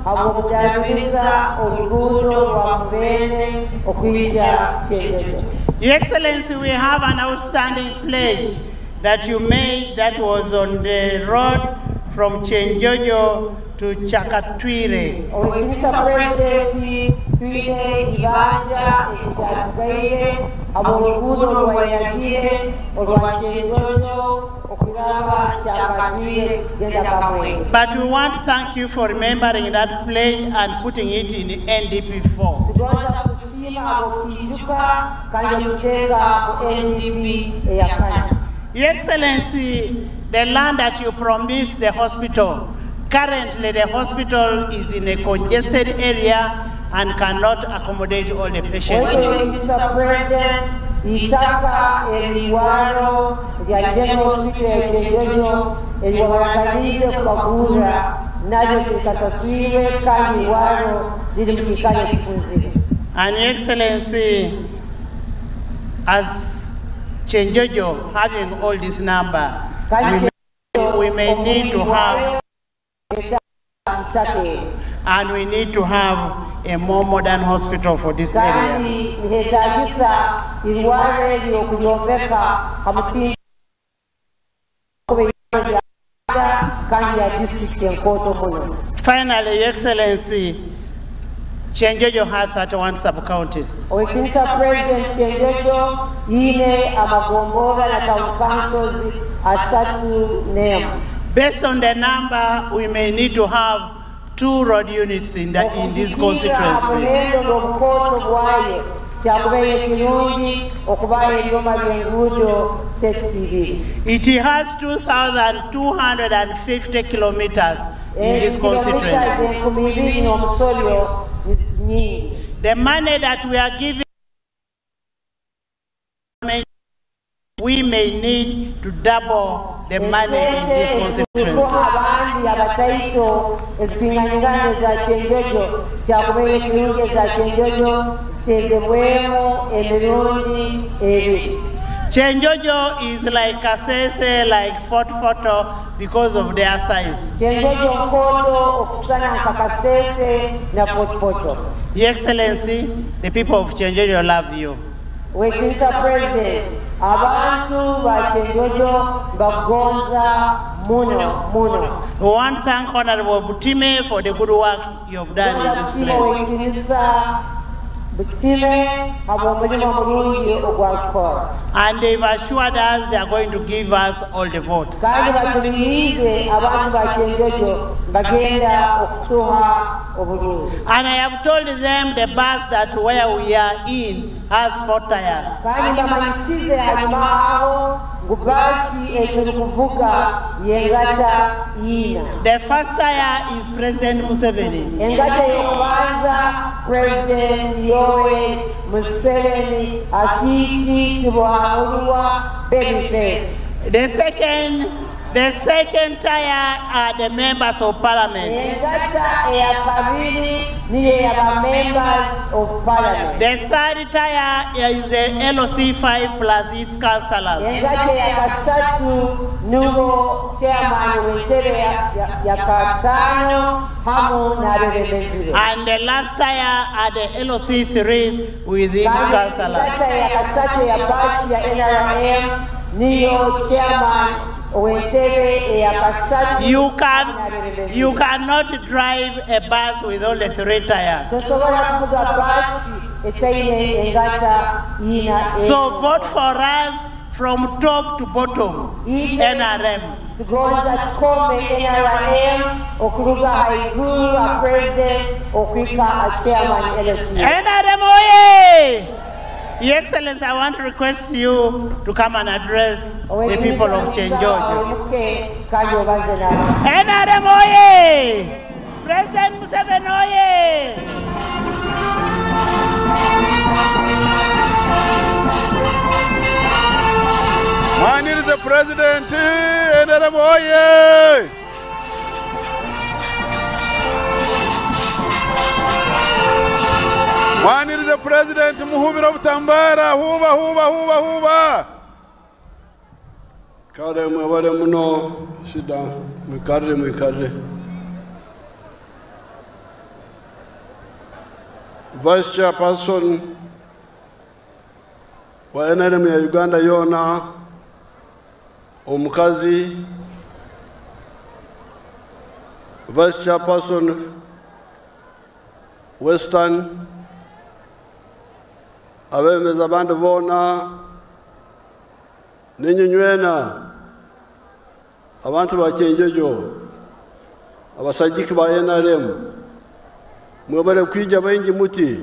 L: habw'okudabiriza oluguudo rwa Mubende okwija Kyenjojo.
K: Your Excellency, we have an outstanding pledge that you made that was on the road from Kyenjojo to Kyakatwire.
L: Owekitinisa President twine ibanja ekyasigaire habw'oluguudo rwayagire orwa Kyenjojo okuraba Kyakatwire kugenda Kamwenge.
K: But we want to thank you for remembering that pledge and putting it in NDP4.
L: Tugonza kusiima habw'okukiijuka kandi okuteeka ku NDP eyakana.
K: Your Excellency, the land that you promised the hospital, currently the hospital is in a congested area and cannot accommodate all the patients.
L: Owekitinisa President itaka eriwaro lya General Hospital ya Kyenjojo eriwaraganize kubagura naryo tirikasaswirwe kandi iwaro riri mu kiikaro ekifunzire.
K: And Your Excellency, as Kyenjojo having all this number, we may need to have, and we need to have a more modern hospital for this area.
L: Kandi nihetagisa irwaro eryo okuryombeka ha mutindo kuba irwaro lya Uganda kandi ya district enkooto muno.
K: Finally, Your Excellency, Kyenjojo has 31 sub-counties.
L: Owekitinisa President Kyenjojo yiine amagomborora na town councils 31.
K: Based on the number, we may need to have two road units in, the, in this
L: Okusigikirra ha
K: constituency.
L: muhendo n'obukooto bwayo, kyakubaire kirungi okubaha ebyoma by'enguudo sets ibiri.
K: It has 2,250 kilometers in this
L: Kilometers
K: constituency.
L: 2000 n'omusobyo nyingi.
K: The money that we are giving, we may need to double the money in
L: Esente
K: this
L: ezitukuha
K: constituency.
L: abandi abataito ezitwinganyingana eza Kyenjojo kyakubaire kirungi eza Kyenjojo ziteezebwemu emirundi ebiri.
K: Kyenjojo is like Kasese, like Fort Portal, because of their size.
L: Kyenjojo nkooto okusana nka Kasese na Fort Portal.
K: Your Excellency, the people of Kyenjojo love you.
L: Owekitinisa President, abantu ba Kyenjojo bakugonza muno muno.
K: We want to thank Honorable Butime for the good work you have done in this
L: Tusiima
K: place.
L: Owekitinisa Butime habw'omulimu omurungi ogwakukora.
K: And they've assured us they are going to give us all the votes.
L: Kandi batuliize abantu ba Kyenjojo bagenda okutuha oburungi.
K: And I have told them the bus that where we are in has four tires.
L: Kandi mbamanyisize hanyuma aho ngu baasi eturikuvuga yengata ina.
K: The first tire is President Museveni.
L: Engata y'okubanza President Yoweri Museveni Akiiki Tibuhaburwa Babyface.
K: The second tire are the members of parliament.
L: Engata eyakabiri niyo eyaba members of parliament.
K: The third tire is the LOC5 plus its councillors.
L: Engata eyakasatu nubo chairman w'entebe ya kataano hamu n'abebembezi be.
K: And the last tire are the LOC3s with its
L: Kandi
K: councillors.
L: engata eyakasatu eya baasi ya NRM niyo chairman ow'entebe eyakasatu
K: You cannot drive a bus with only three tires.
L: Tosobola kuvuga baasi etaine engata ina.
K: So vote for us from top to bottom, NRM.
L: Tugonza tukome NRM okuruga haiguru a president okuhika a chairman LC.
K: NRM oye! Your Excellency, I want to request you to come and address the people of Kyenjojo.
L: Kandi obaze nabo.
K: NRM oye! President Museveni oye!
H: Mwanirize President NRM oye! Mwanirize President muhubira obutambara huba huba huba huba. Kale mwebale muno shida mwikarire mwikarire. Vice Chairperson wa NRM ya Uganda yona omukazi, Vice Chairperson Western, abemeza abandi boona n'enyonywena abantu ba Kyenjojo abasajiki ba NRM mwebale kwija baingi muti.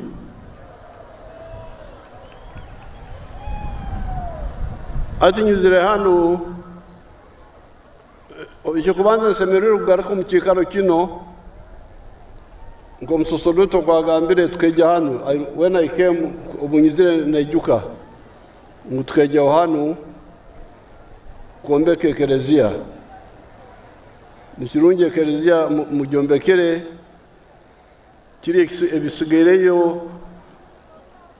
H: Ati nyuzire hano ekyokubanza nsemererwe kugaruka omu kiikaro kino nk'omusosodoto kwagambire tukeija hano. When I came obu nyizire naijuka ngu tukeijaho hano kwombeka ekereziya. Nikirungi ekereziya mugyombekere kiri ebisigaireyo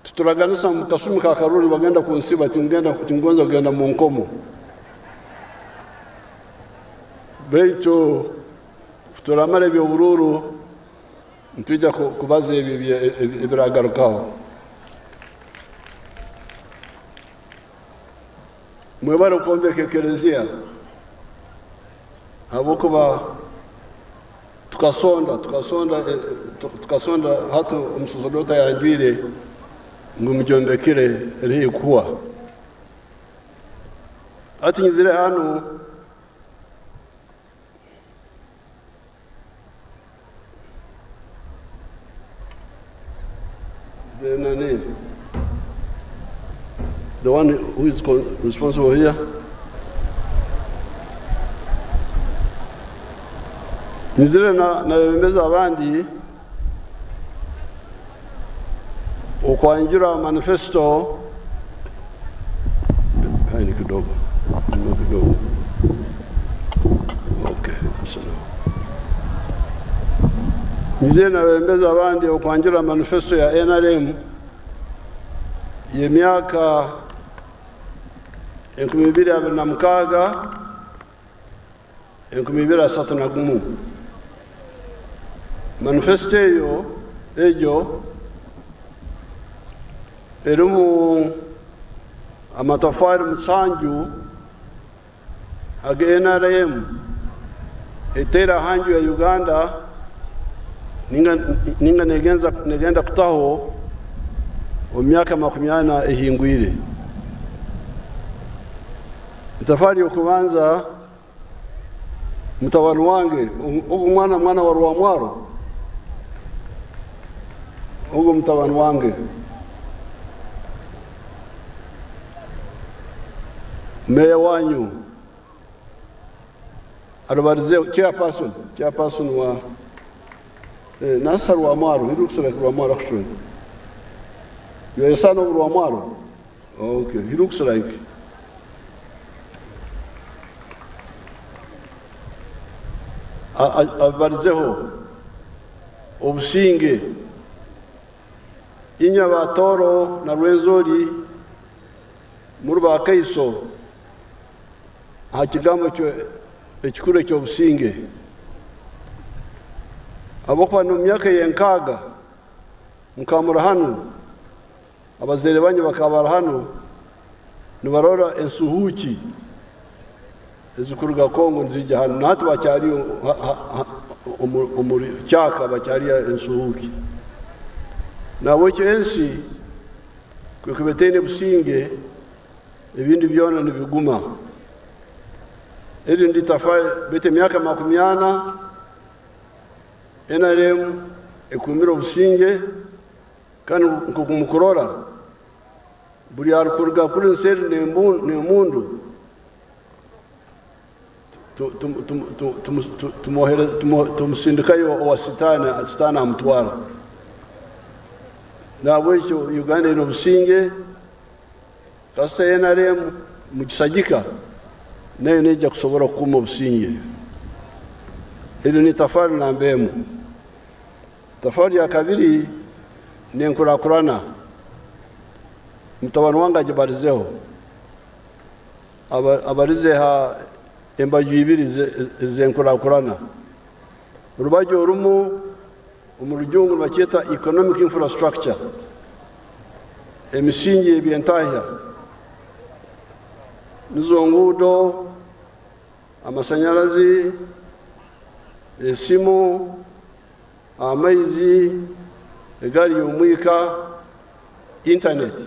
H: tuturaganisa mu kasumi ka Karuri bagenda kunsiba tingenda tingonza kugenda mu nkomo. Beitu turamara ebyobururu ntujya kubaza ebiragarukaho. Mwebale okwombeka ekereziya ahabw'okuba
M: Tukasonda, tukasonda, tukasonda hati omusacerdote ayanjwire ngu mugyombekere eri haihi kuhwa. Hati nyizire hanu the nani, the one who is responsible here. Nyizire na nabebembezi abandi okwanjura manifesto Haini kidogo nyuma kidogo. Okay, asante. Nyizire nabebembezi abandi okwanjura manifesto ya NRM y'emyaka 2026 2031. Manifesto eyo egyo erimu amatafari 7 aga NRM eteire aha nju ya Uganda ninga negenda kutaho omu myaka 40 ehingwire. Itafari y'okubanza, mutabani wange ogu mwana wa Rwamwaro, ogu mutabani wange meya wanyu arubarize chairperson wa Nasa Rwamwaro. He looks like Rwamwaro actually. You are a son of Rwamwaro? Okay, he looks like. Abarizeho obusinge inya batoro na Rwenzori muri ba Kaiso aha kigambo ekikuru eky'obusinge. Ahabw'okuba n'omu myaka y'enkaaga mukamura hanu, abazaire banyu bakaba bari hanu nibarora ensuhuuki ezikuruga Kongo nizija hanu, na hati bakyariyo omuri kyaka bakyariyo ensuhuuki. Nahabwekyo ensi kwekuba etaine businge, ebindi byona nibiguma. Erindi itafari baitu emyaka 40 NRM ekumire obusinge, kandi nk'oku mukurora buri arikuruga kuri nseri n'emundu tumusindikayo owa Sitaani, Sitaani amutwara. Nahabwekyo Uganda eine obusinge, kasita NRM mugisagika nayo neija kusobora kukuuma obusinge. Eryo ni itafari namba emwe. Itafari ya kabiri n'enkurakurana. Mutabani wange agibarizeho. Abarize ha embaju ibiri z'enkurakurana. Orubaju orumu omu rujungu nibakyeta economic infrastructure, emisingi y'ebyentahya, nizo nguudo, amasanyarazi, esimu, amaizi, egaari y'omwika, internet.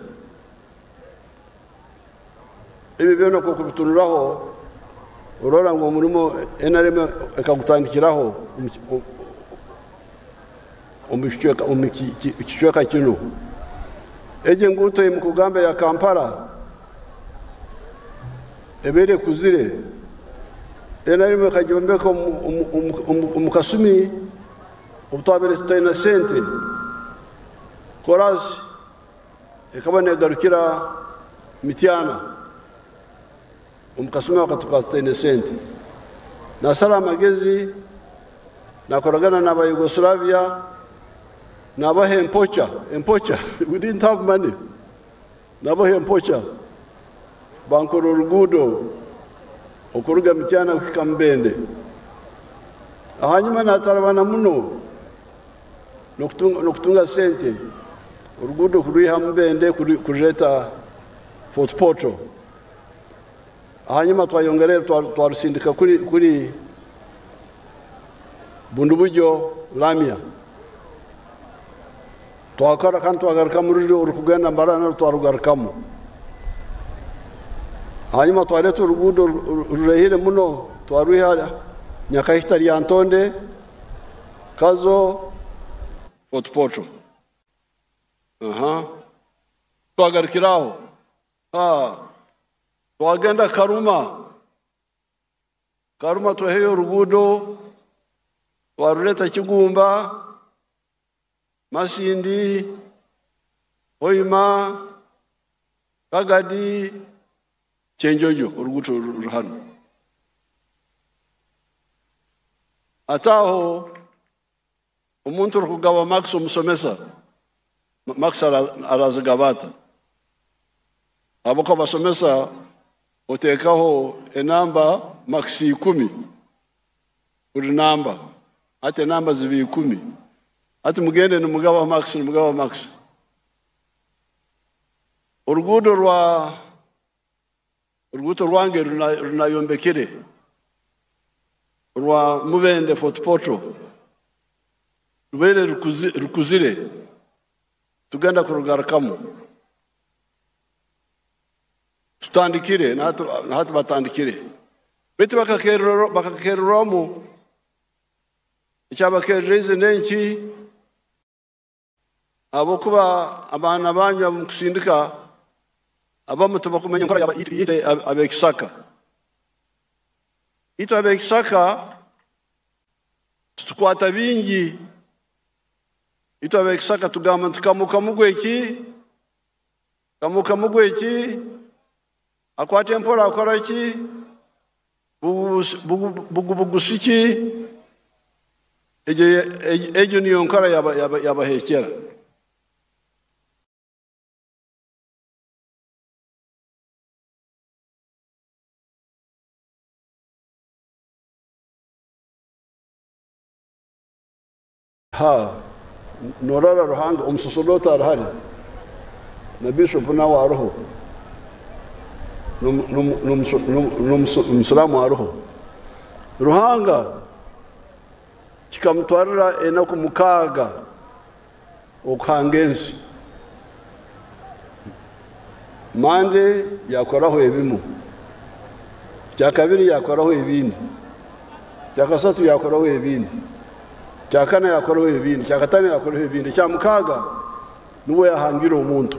M: Ebi byona okubitunuraho orora ngu omurimo NRM ekagutandikiraho omu kicweka kinu. Egi enguuto emukugamba ya Kampala ebeire ekuzire, NRM ekagyombeka omu kasumi obu twabaire tutaine sente. Korasi ekaba negarukira Mityana omu kasumi ako tukaba tutaine sente. Nasara amagezi nakoragana n'aba Yugoslavia, nabaha empocha, empocha. We didn't have money. Nabaha empocha bankora oruguudo okuruga Mityana kuhika Mubende. Ahanyuma natarabana muno n'okutunga sente, oruguudo kurwiha Mubende kurureta Fort Portal. Ahanyuma twayongerera twarusindika kuri Bundibugyo, Lamia. Twakora kandi twagarukamu ruri orukugenda Mbarara narwo twarugarukamu. Hanyuma twareeta oruguudo rurehire muno twarwiha Nyakahita Lyantonde, Kazo, Fort Portal. Aha. Twagarukira aho. Ha. Twagenda Karuma. Karuma tweheyo oruguudo twarureta Kigumba, Masindi, Hoima, Kagadi, Kyenjojo, oruguuto ruri hanu. Ate aho omuntu orikugaba marks omusomesa, marks arazigaba ata? Ahabw'okuba abasomesa oteekaho enamba marks 10 buri namba, hati enamba ziba 10. Hati mugende nimugaba marks, nimugaba marks. Oruguudo rwa oruguuto rwange runayombekire rwa Mubende Fort Portal rubaire rukuzire, tugenda kurugarukamu. Tutandikire, nahati batandikire. Baitu bakakererwamu, ekyabakerereze n'enki, ahabw'okuba abaana banyu abamukusindika abamu tibakumanya enkora itwe ab'ekisaka. Itwe ab'ekisaka tutukwata bingi. Itwe ab'ekisaka tugamba nti kamuka mugwe ki? Kamuka mugwe ki? Akwata empora akora ki? Bugubugusi ki? Egyo niyo nkora yabahekera. Ha, norara Ruhanga omusosodoti arahari na bishop nawe aruho, n'omusiramu aruho. Ruhanga kikamutwarira enaku 6 okuhanga ensi. Mande yakoraho ebimu, kyakabiri yakoraho ebindi, kyakasatu yakoraho ebindi, kyakana yakoraho ebindi, kyakatano yakoraho ebindi, kya 6 niwe yahangira omuntu.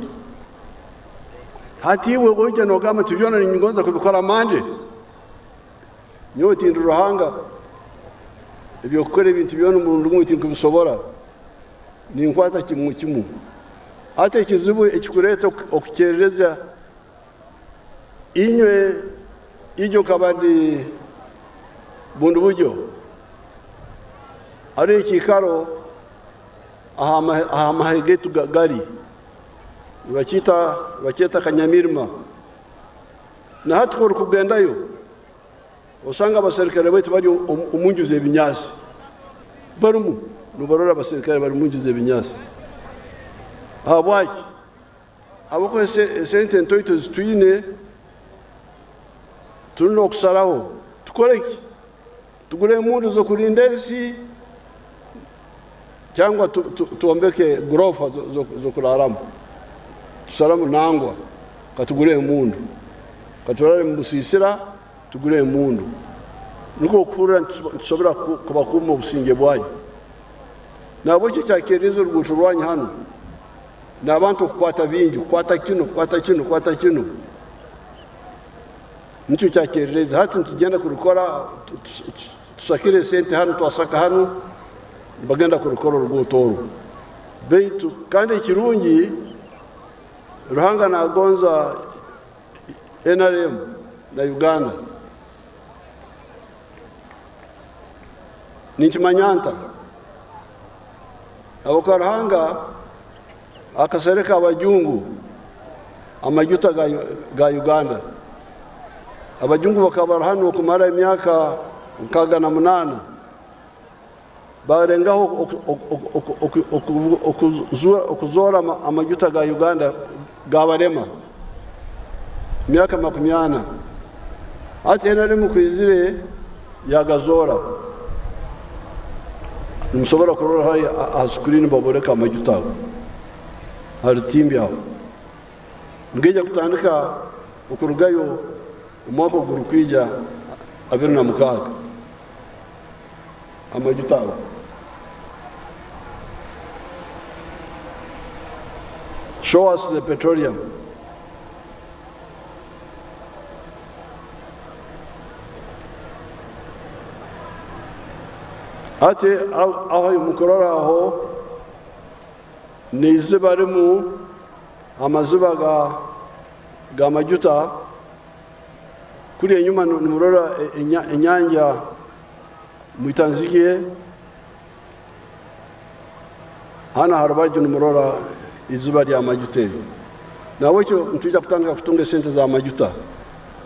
M: Hati iwe oija nogamba nti byona ningonza kubikora mande, nyowe tindi Ruhanga, ebyokukora ebintu byona omurundi gumwe tinkubisobora, ninkwata kimwe kimwe. Hati ekizibu ekikureeta okukyerereza inywe ijo nkaba ndi bundi buryo, hariho ekiikaro aha mahe gaitu gari nibakyeta Kanyamirima. Na hati ku orikugendayo osanga abaserikare baitu bari omu nju z'ebinyaasi, barimu nibarora abaserikare bari omu nju z'ebinyaasi. Ahabwaki? Ahabw'okuba esente ntoito zitwine, turi n'okusaraho tukore ki? Tugure emundu z'okurinda ensi cyangwa twombeke gorofa zo kuraramu. Tusaramu nangwa katugure emundu, katurare mu busisira tugure emundu, niko okuhurira nitusobora kubakuuma obusinge bwanyu. Nabwekyo kyakereza oruguuto rwanyu hanu n'abantu okukwata bingi, kukwata kino, kukwata kino, kukwata kino, nikyo kyakerereza. Hati nitugenda kurukora, tusakire esente hanu, twasaka hanu, bagenda kurukora oruguuto oru. Baitu kandi ekirungi, Ruhanga nagonza NRM na Uganda. Ninkimanya nta? Ahabw'okuba Ruhanga akasereka abajungu amajuta ga Uganda. Abajungu bakaba bari hanu okumara emyaka 68, barengaho okuzoora amajuta ga Uganda, gabarema emyaka 40. Hati NRM kwizire yagazoora. Nimusobora kurora hariya aha screen nibaboreka amajuta ago aha rutimbi aho. Nigaija kutandika okurugayo omwaka ogurikwija 26 amajuta ago. Show us the petroleum. Hati aho mukurora aho neiziba rimu amaziba ga majuta kuri enyuma nimurora enyanja mwitanzigie hana harubaju nimurora izuba rya majuta eryo. Nawekyo nitwija kutandika kutunga esente za majuta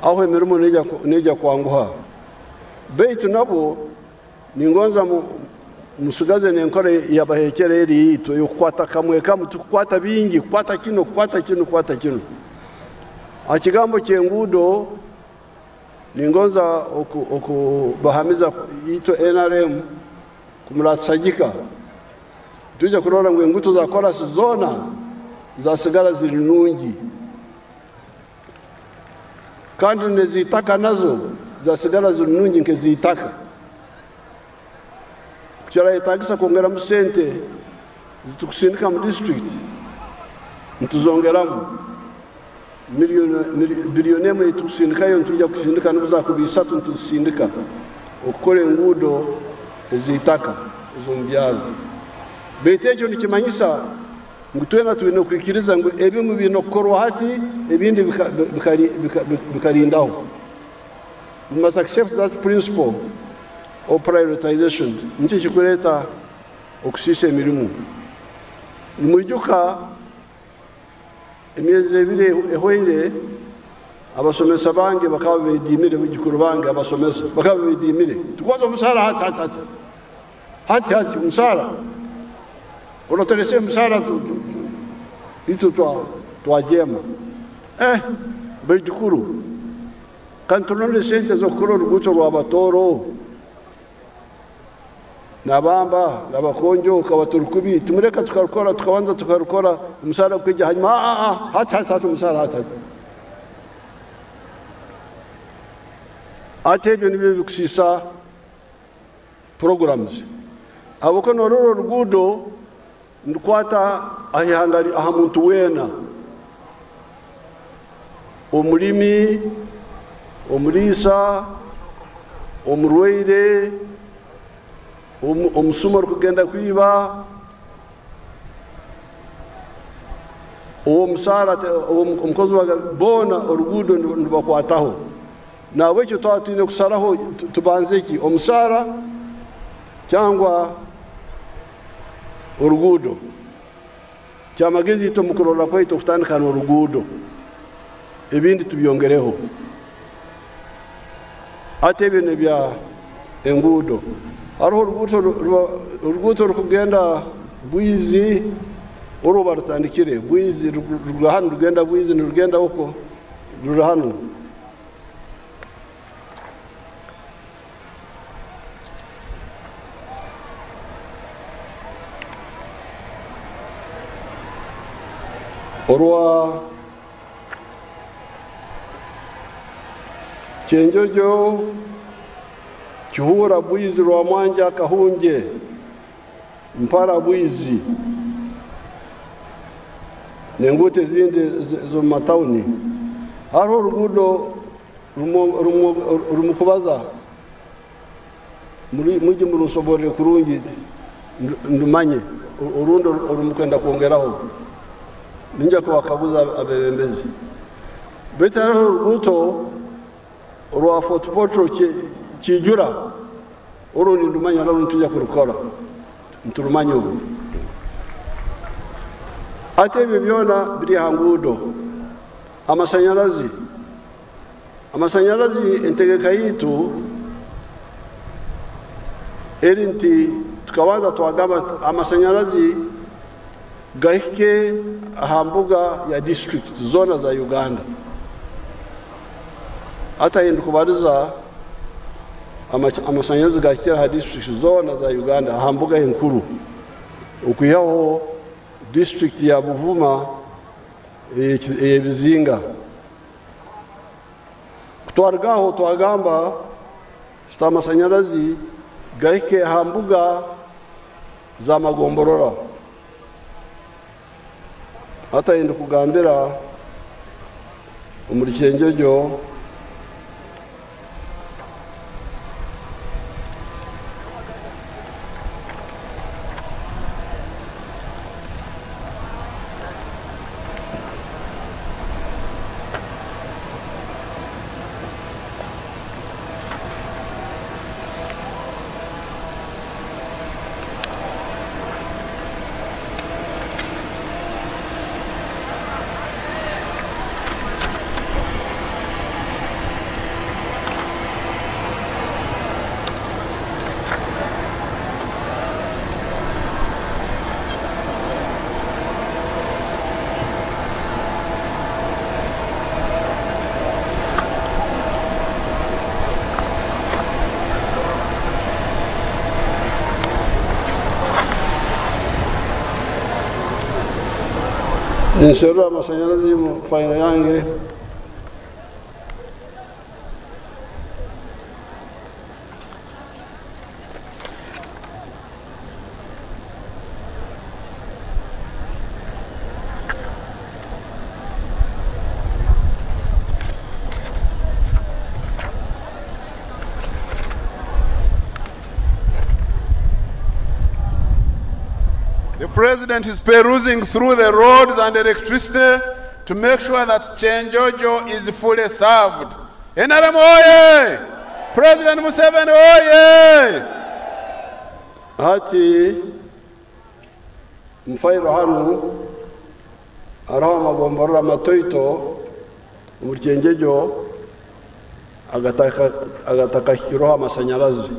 M: aho emirimo neija kwanguha. Beitu nabo ningonza musigaze nenkora yabahekere eri yitu yokukwata kamwe kamwe, tukukwata bingi, kukwata kino, kukwata kino, kukwata kino. Akigambo kyengudo ningonza okubahamiza yitu NRM kumuratsagika. Tujja kurora ngu enguto za korasi zona zasigara ziri nungi, kandi nezitaka nazo zasigara ziri nungi nkezitaka. Kyarayetagisa kwongeramu sente zitukusindika mu district ntuzongeramu bilioni emwe tukusindikayo, ntujja kusindika nibuza ku bisatu ntusindika okukora enguudo ezitaka ez'omu byaro. Beitu ekyo nikimanyisa ngu twena twine okwikiriza ngu ebimu biine okukorwa hati ebindi bikarindaho. We must accept that principle of prioritization. Nikyo kikureeta okusiisa emirimu. Nimwijuka emyezi ebiri ehweire abasomesa bange bakaba beediimire, baijukuru bange abasomesa bakaba beediimire. Tukubaza omusaara hati hati hati. Hati hati omusaara. Onoterese omusaara itwe twajema. Baijukuru kandi tunonde sente z'okukora oruguuto rw'abatooro nabamba nabakonjo kabaturikubi tumureka tukarukora tukabanza tukarukora omusaara kwija hanyuma hati hati hati omusaara hati hati. Ate ebyo nibyo bikusiisa programs. Habwokuba norora oruguudo ndukwata ahihanga aha muntu weena, omurimi, omuriisa, omurwaire, omusuma orikugenda kwiba, omusaara, omukozi wa boona oruguudo nibakwataho. Nahabwekyo twaba twine kusaraho tubanze ki omusaara cyangwa oruguudo. Kyamagezi itwe mukurora kwaitu okutandika n'oruguudo, ebindi tubyongereho. Ate ebyo nebya enguudo. Hariho oruguuto rukugenda Bwizi, orwo barutandikire Bwizi, ruri hanu rugenda Bwizi, nirugenda okwo ruri hanu. Orwa Kyenjojo, Kihura, Bwizi, Rwamwanja, Kahunje, Mpara, Bwizi n'enguuto ezindi z'omu matawuni. Hariho oruguudo rumukubaza mujye murunsoborere kurungi ndumanye, orundi orumukwenda kwongeraho ninja kubakaguza abebembezi. Beitu hariho oruguuto rwa Fort Portal Kijura, orundi ndumanya narwo nitujya kurukora, nturumanye obu. Ate ebyo byona biri aha nguudo. Amasanyarazi, amasanyarazi entegeka yitu eri nti tukabanza twagamba amasanyarazi gahike aha mbuga ya district zona za Uganda. Ata hindi kubariza Amashanyarazi gahikire aha disiturikiti zoona za Uganda aha mbuga enkuru okwihaho disiturikiti ya Buvuma ey'ebizinga. Kutwaruga aho twagamba tuti amashanyarazi gahike aha mbuga za magomborora. Hati ahi ndikugambira omuri Kyenjojo Ninsherura amashanyarazi omu fayiro yange.
H: The president is perusing through the roads and electricity to make sure that Kyenjojo is fully served. NRM oye! President Museveni oye!
M: Hati omu fayiro hanu hariho amagomborora matoito omuri Kyenjojo agatakahikirweho amashanyarazi.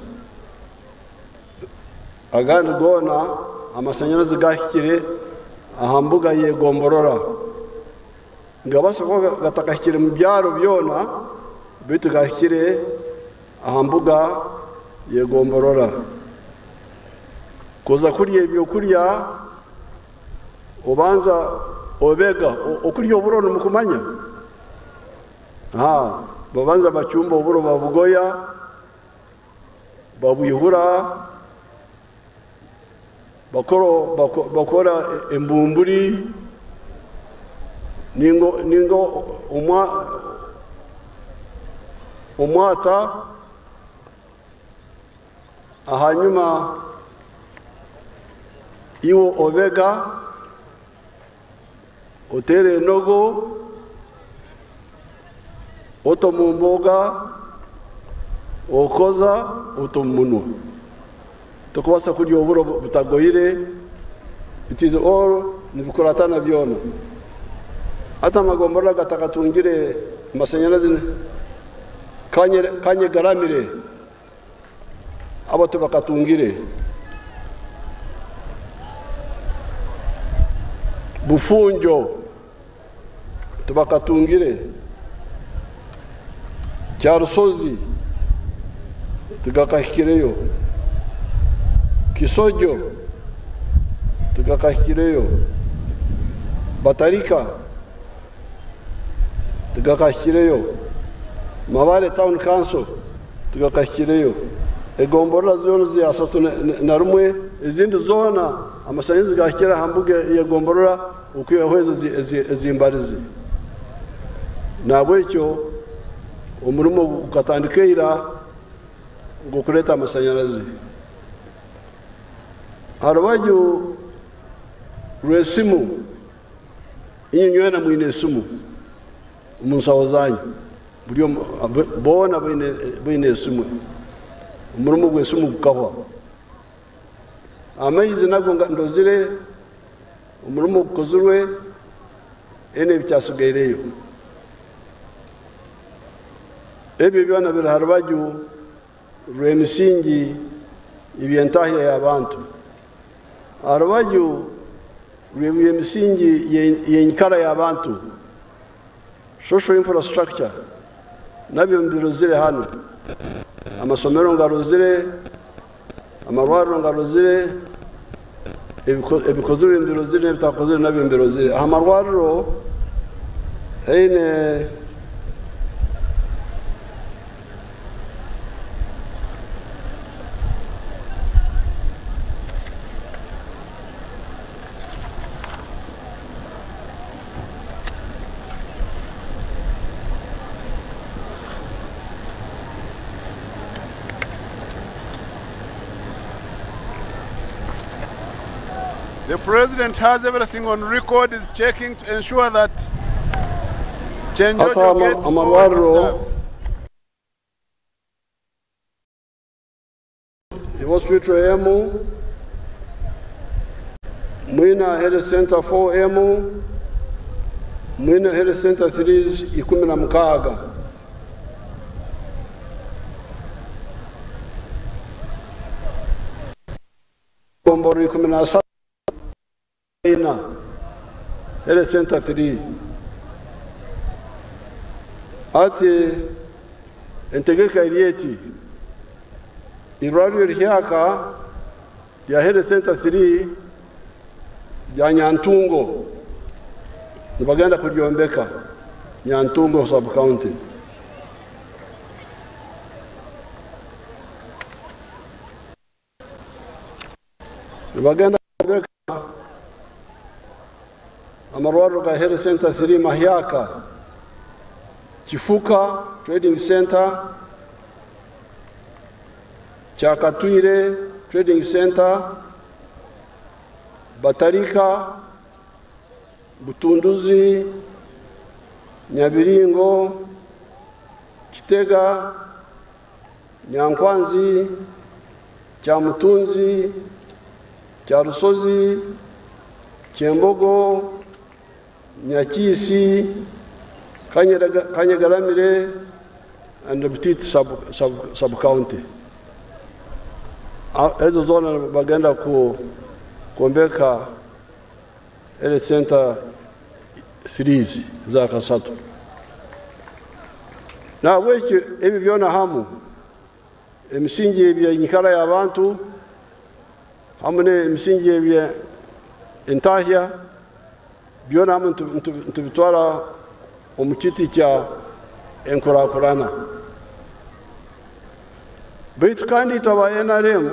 M: Agandi goona amashanyarazi gahikire aha mbuga y'egomborora. Nigabaasa kuba gatakahikire mu byaro byona beitu gahikire aha mbuga y'egomborora. Kuza kurya ebyokurya obanza obega, okurya oburo nimukumanya? Babanza bacumba oburo babugoya, babwihura, bakora embumburi, ningo omwata, ahanyuma iwo obega, otere enogo, oto mu mboga, okoza, oto mu munwa. Tokubaasa kurya oburo butagoyire, it is all nibikuratana byona. Hati amagomborora gatakatungire amashanyarazi kanyegaramire, abantu bakatungire. Bufunjo tubakatungire, Kyarusozi tugakahikireyo, Kisojo tugakahikireyo, Batarika tugakahikireyo, Mabare Town Council tugakahikireyo. Egomborora zoona ziri asatu na rumwe, ezindi zoona amashanyarazi gahikire aha mbuga y'egomborora okwihaho ezo ezimbarizi. Nahabwekyo omurimo gukatandika ira gw'okureeta amashanyarazi. Aha rubaju rw'esimu, inywe nywena mwine esimu omu nshaho zanyu, buri boona baine esimu. Omurimo gw'esimu gukahwa. Amaizi nago ndozire omurimo gukozirwe, ene ebikyasigaireyo. Ebyo byona biri aha rubaju rw'emisingi eby'entahya y'abantu. Aha rubaju rw'emisingi y'enyikara y'abantu, social infrastructure, nabyo mbirozire hano. Amasomero ngarozire, amarwariro ngarozire, ebikozirwe mbirozire n'ebitakozirwe nabyo mbirozire. Aha marwariro haine
H: The president has everything on record, is checking to ensure that
M: Hati
H: Kyenjojo gets all it
M: amarwariro
H: deserves.
M: Hospital emu, Mwina Health Center 4 emu, Mwina Health Center 3 16. Gomboro 14 Health Center 3. Ati entegeka eri eti irwariro rihyaka rya Health Center 3 rya Nyantungo nibagenda kuryombeka Nyantungo sub county. Nibagenda kwombeka amarwariro ga Health Center 3 mahyaka, Kifuka Trading Center, Kyakatwire Trading Center, Batarika, Butunduzi, Nyabiringo, Kitega, Nyankwanzi, Kyamutunzi, Kyarusozi, Kyembogo, Nyakisi, Kanyagaramire, and Butiti sub-county. Ezo zoona bagenda kwombeka health center 3 za kasatu. Nahabwekyo ebi byona hamu emisingi ebyenyikara y'abantu hamu n'emisingi ebye entahya byona hamu ntubitwara omu kiti kya enkurakurana. Baitu kandi itwe aba NRM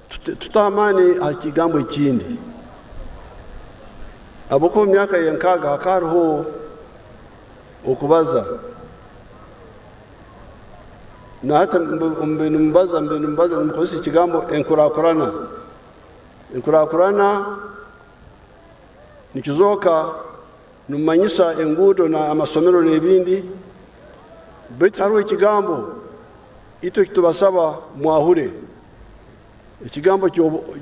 M: tuta amaani aha kigambo ekindi. Ahabw'okuba omu myaka y'enkaaga hakaba hariho okubaza. Na hati nimubaza, nimubaza, nimukozesa ekigambo enkurakurana. Enkurakurana nikizooka nimumanyisa enguudo na amasomero n'ebindi, baitu hariho ekigambo itwe kitubasaba mwahure, ekigambo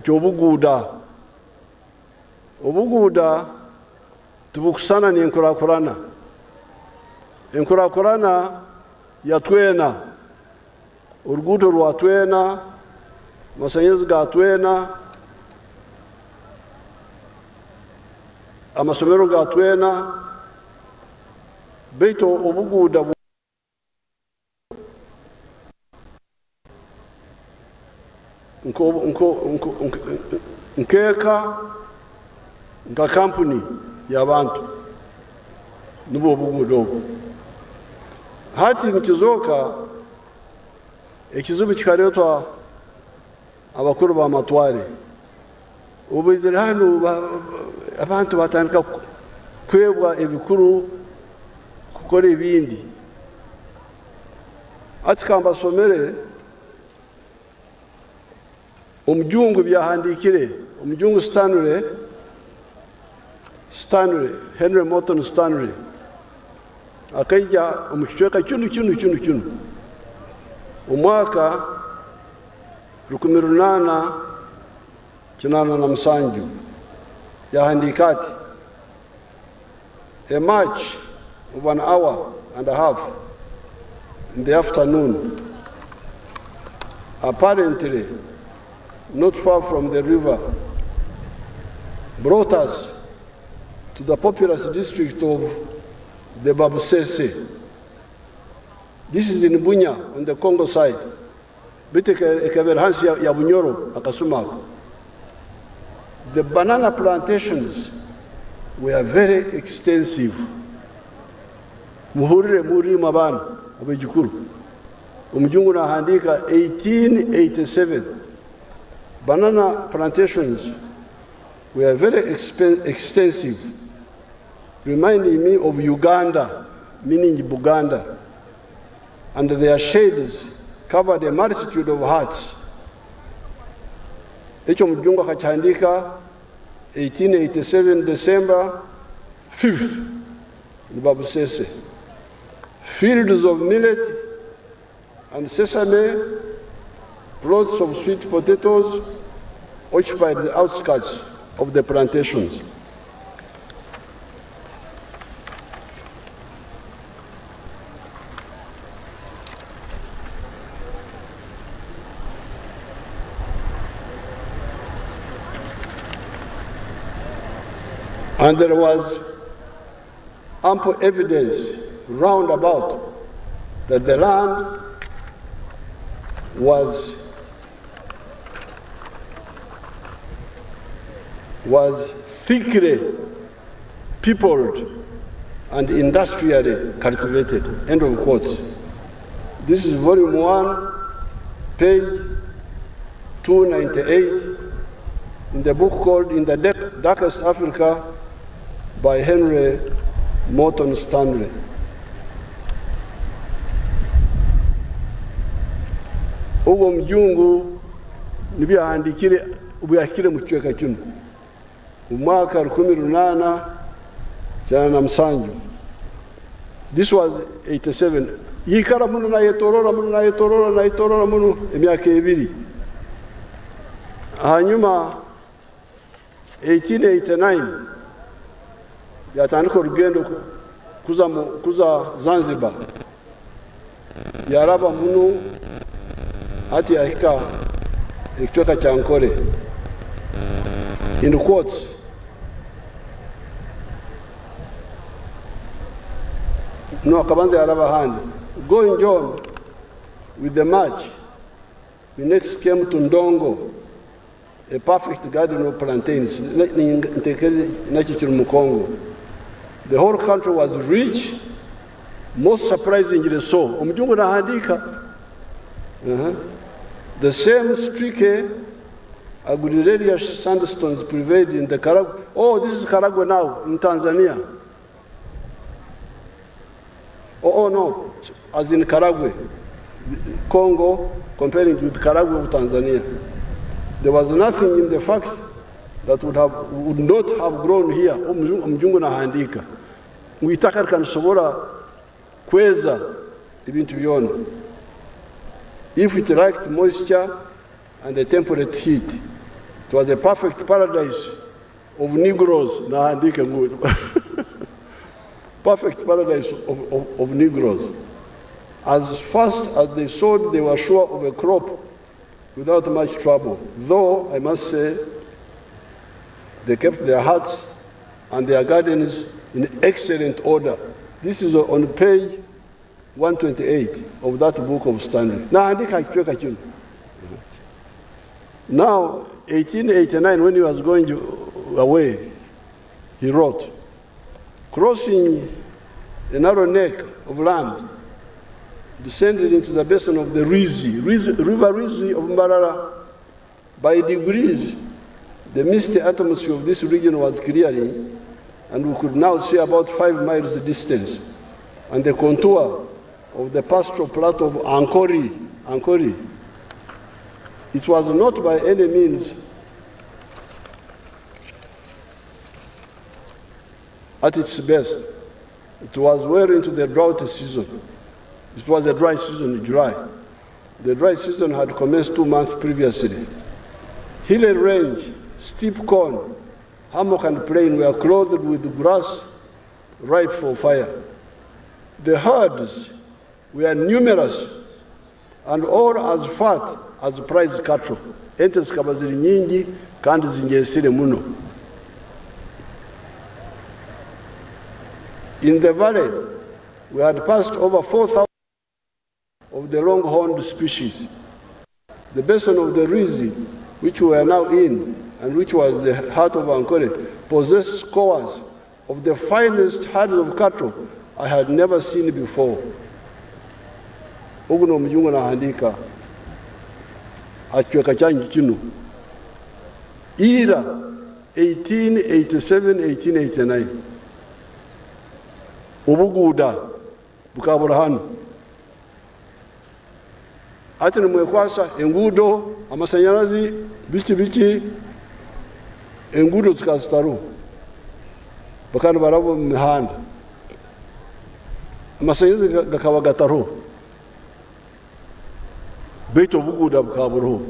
M: ky'obuguuda. Obuguuda tibukusana n'enkurakurana. Enkurakurana ya twena, oruguudo rwa twena, amasanyarazi ga twena, amasomero ga twena, baitu obuguuda nkeeka nka kampuni y'abantu nibwo obuguuda obu. Hati nikizooka ekizibu kikareetwa abakuru b'amatware. Obu baizire hanu abantu batandika kwebwa ebikuru kukora ebindi. Hati kambasomere omujungu byahandiikire, omujungu Stanley, Henry Morton Stanley akaija omu kicweka kinu kinu kinu kinu omwaka 1887, yahandiika ati: a march of an hour and a half in the afternoon, apparently not far from the river, brought us to the populous district of the Babusese. This is in Bunya on the Congo side. Beitu ekaba eri hansi ya Bunyoro akasumi ako. The banana plantations were very extensive. Muhurire muhurire imwe abaana abaijukuru. Omujungu nahandiika 1887. Banana plantations were very extensive, reminding me of Uganda, meaning Buganda, and their shades covered a multitude of huts. Ekyo omujungu akakihandiika 1887 December 5th in Babusese. Fields of millet and sesame, plots of sweet potatoes occupied the outskirts of the plantations. And there was ample evidence round about that the land was thickly peopled and industrially cultivated. End of quotes. This is volume 1, page 298, in the book called In the Darkest Africa by Henry Morton Stanley. Ogwo mujungu nibyo yahandikire obu yahikire omu kicweka kinu omu mwaka 1897. This was 87. Yaikara muno nayetorora muno nayetorora nayetorora muno emyaka ebiri. Hanyuma 1889 yatandika orugendo kuza Zanzibar. Yaraba muno hati yahika ekicweka kya Nkore. In quotes, no, akabanza yaraba handi. Going on with the march, we next came to Ndongo, a perfect garden of plantains. Nakyo kiri mu Congo. The whole country was rich, most surprisingly so. Omujungu nahandika. The same streaky Agulireria sandstones prevailed in the Karagwe. Oh, this is Karagwe now, in Tanzania. Oh, no, as in Karagwe, Congo, comparing with Karagwe of Tanzania. There was nothing in the fact that would not have grown here. Omujungu nahandika. Ngu itaka rikanisobora kweza ebintu byona. If it lacked moisture and a temperate heat, it was a perfect paradise of Negroes. Nahandika ngu. Perfect paradise of Negroes. As fast as they sowed, they were sure of a crop without much trouble. Though, I must say, they kept their huts and their gardens in excellent order. This is on page 128 of that book of Stanley. Now, 1889, when he was going away, he wrote, crossing a narrow neck of land, descended into the basin of the Rizi, River Rizi of Mbarara. By degrees, the misty atmosphere of this region was clearing, and we could now see about 5 miles distance, and the contour of the pastoral plateau of Ankori. It was not by any means at its best. It was well into the drought season. It was a dry season in July. The dry season had commenced 2 months previously. Hilly range, steep corn, hammock and plain were clothed with grass ripe for fire. The herds were numerous and all as fat as prize cattle. Ente zikaba ziri nyingi kandi zingesire muno. In the valley, we had passed over 4,000 of the long-horned species. The basin of the Rwizi, which we are now in, and which was the heart of Ankole, possessed scores of the finest herds of cattle I had never seen before. Ogu n'omujungu nahandiika aha kicweka kyanyu kinu. Ira 1887, 1889 obuguuda bukaba buri hanu. Hati nimwekwasa enguudo, amasanyarazi, biki biki, enguudo zikaba zitariho. Bakaba nibaraba omu mihanda. Amasanyarazi gakaba gatariho. Beitu obuguuda bukaba buriho.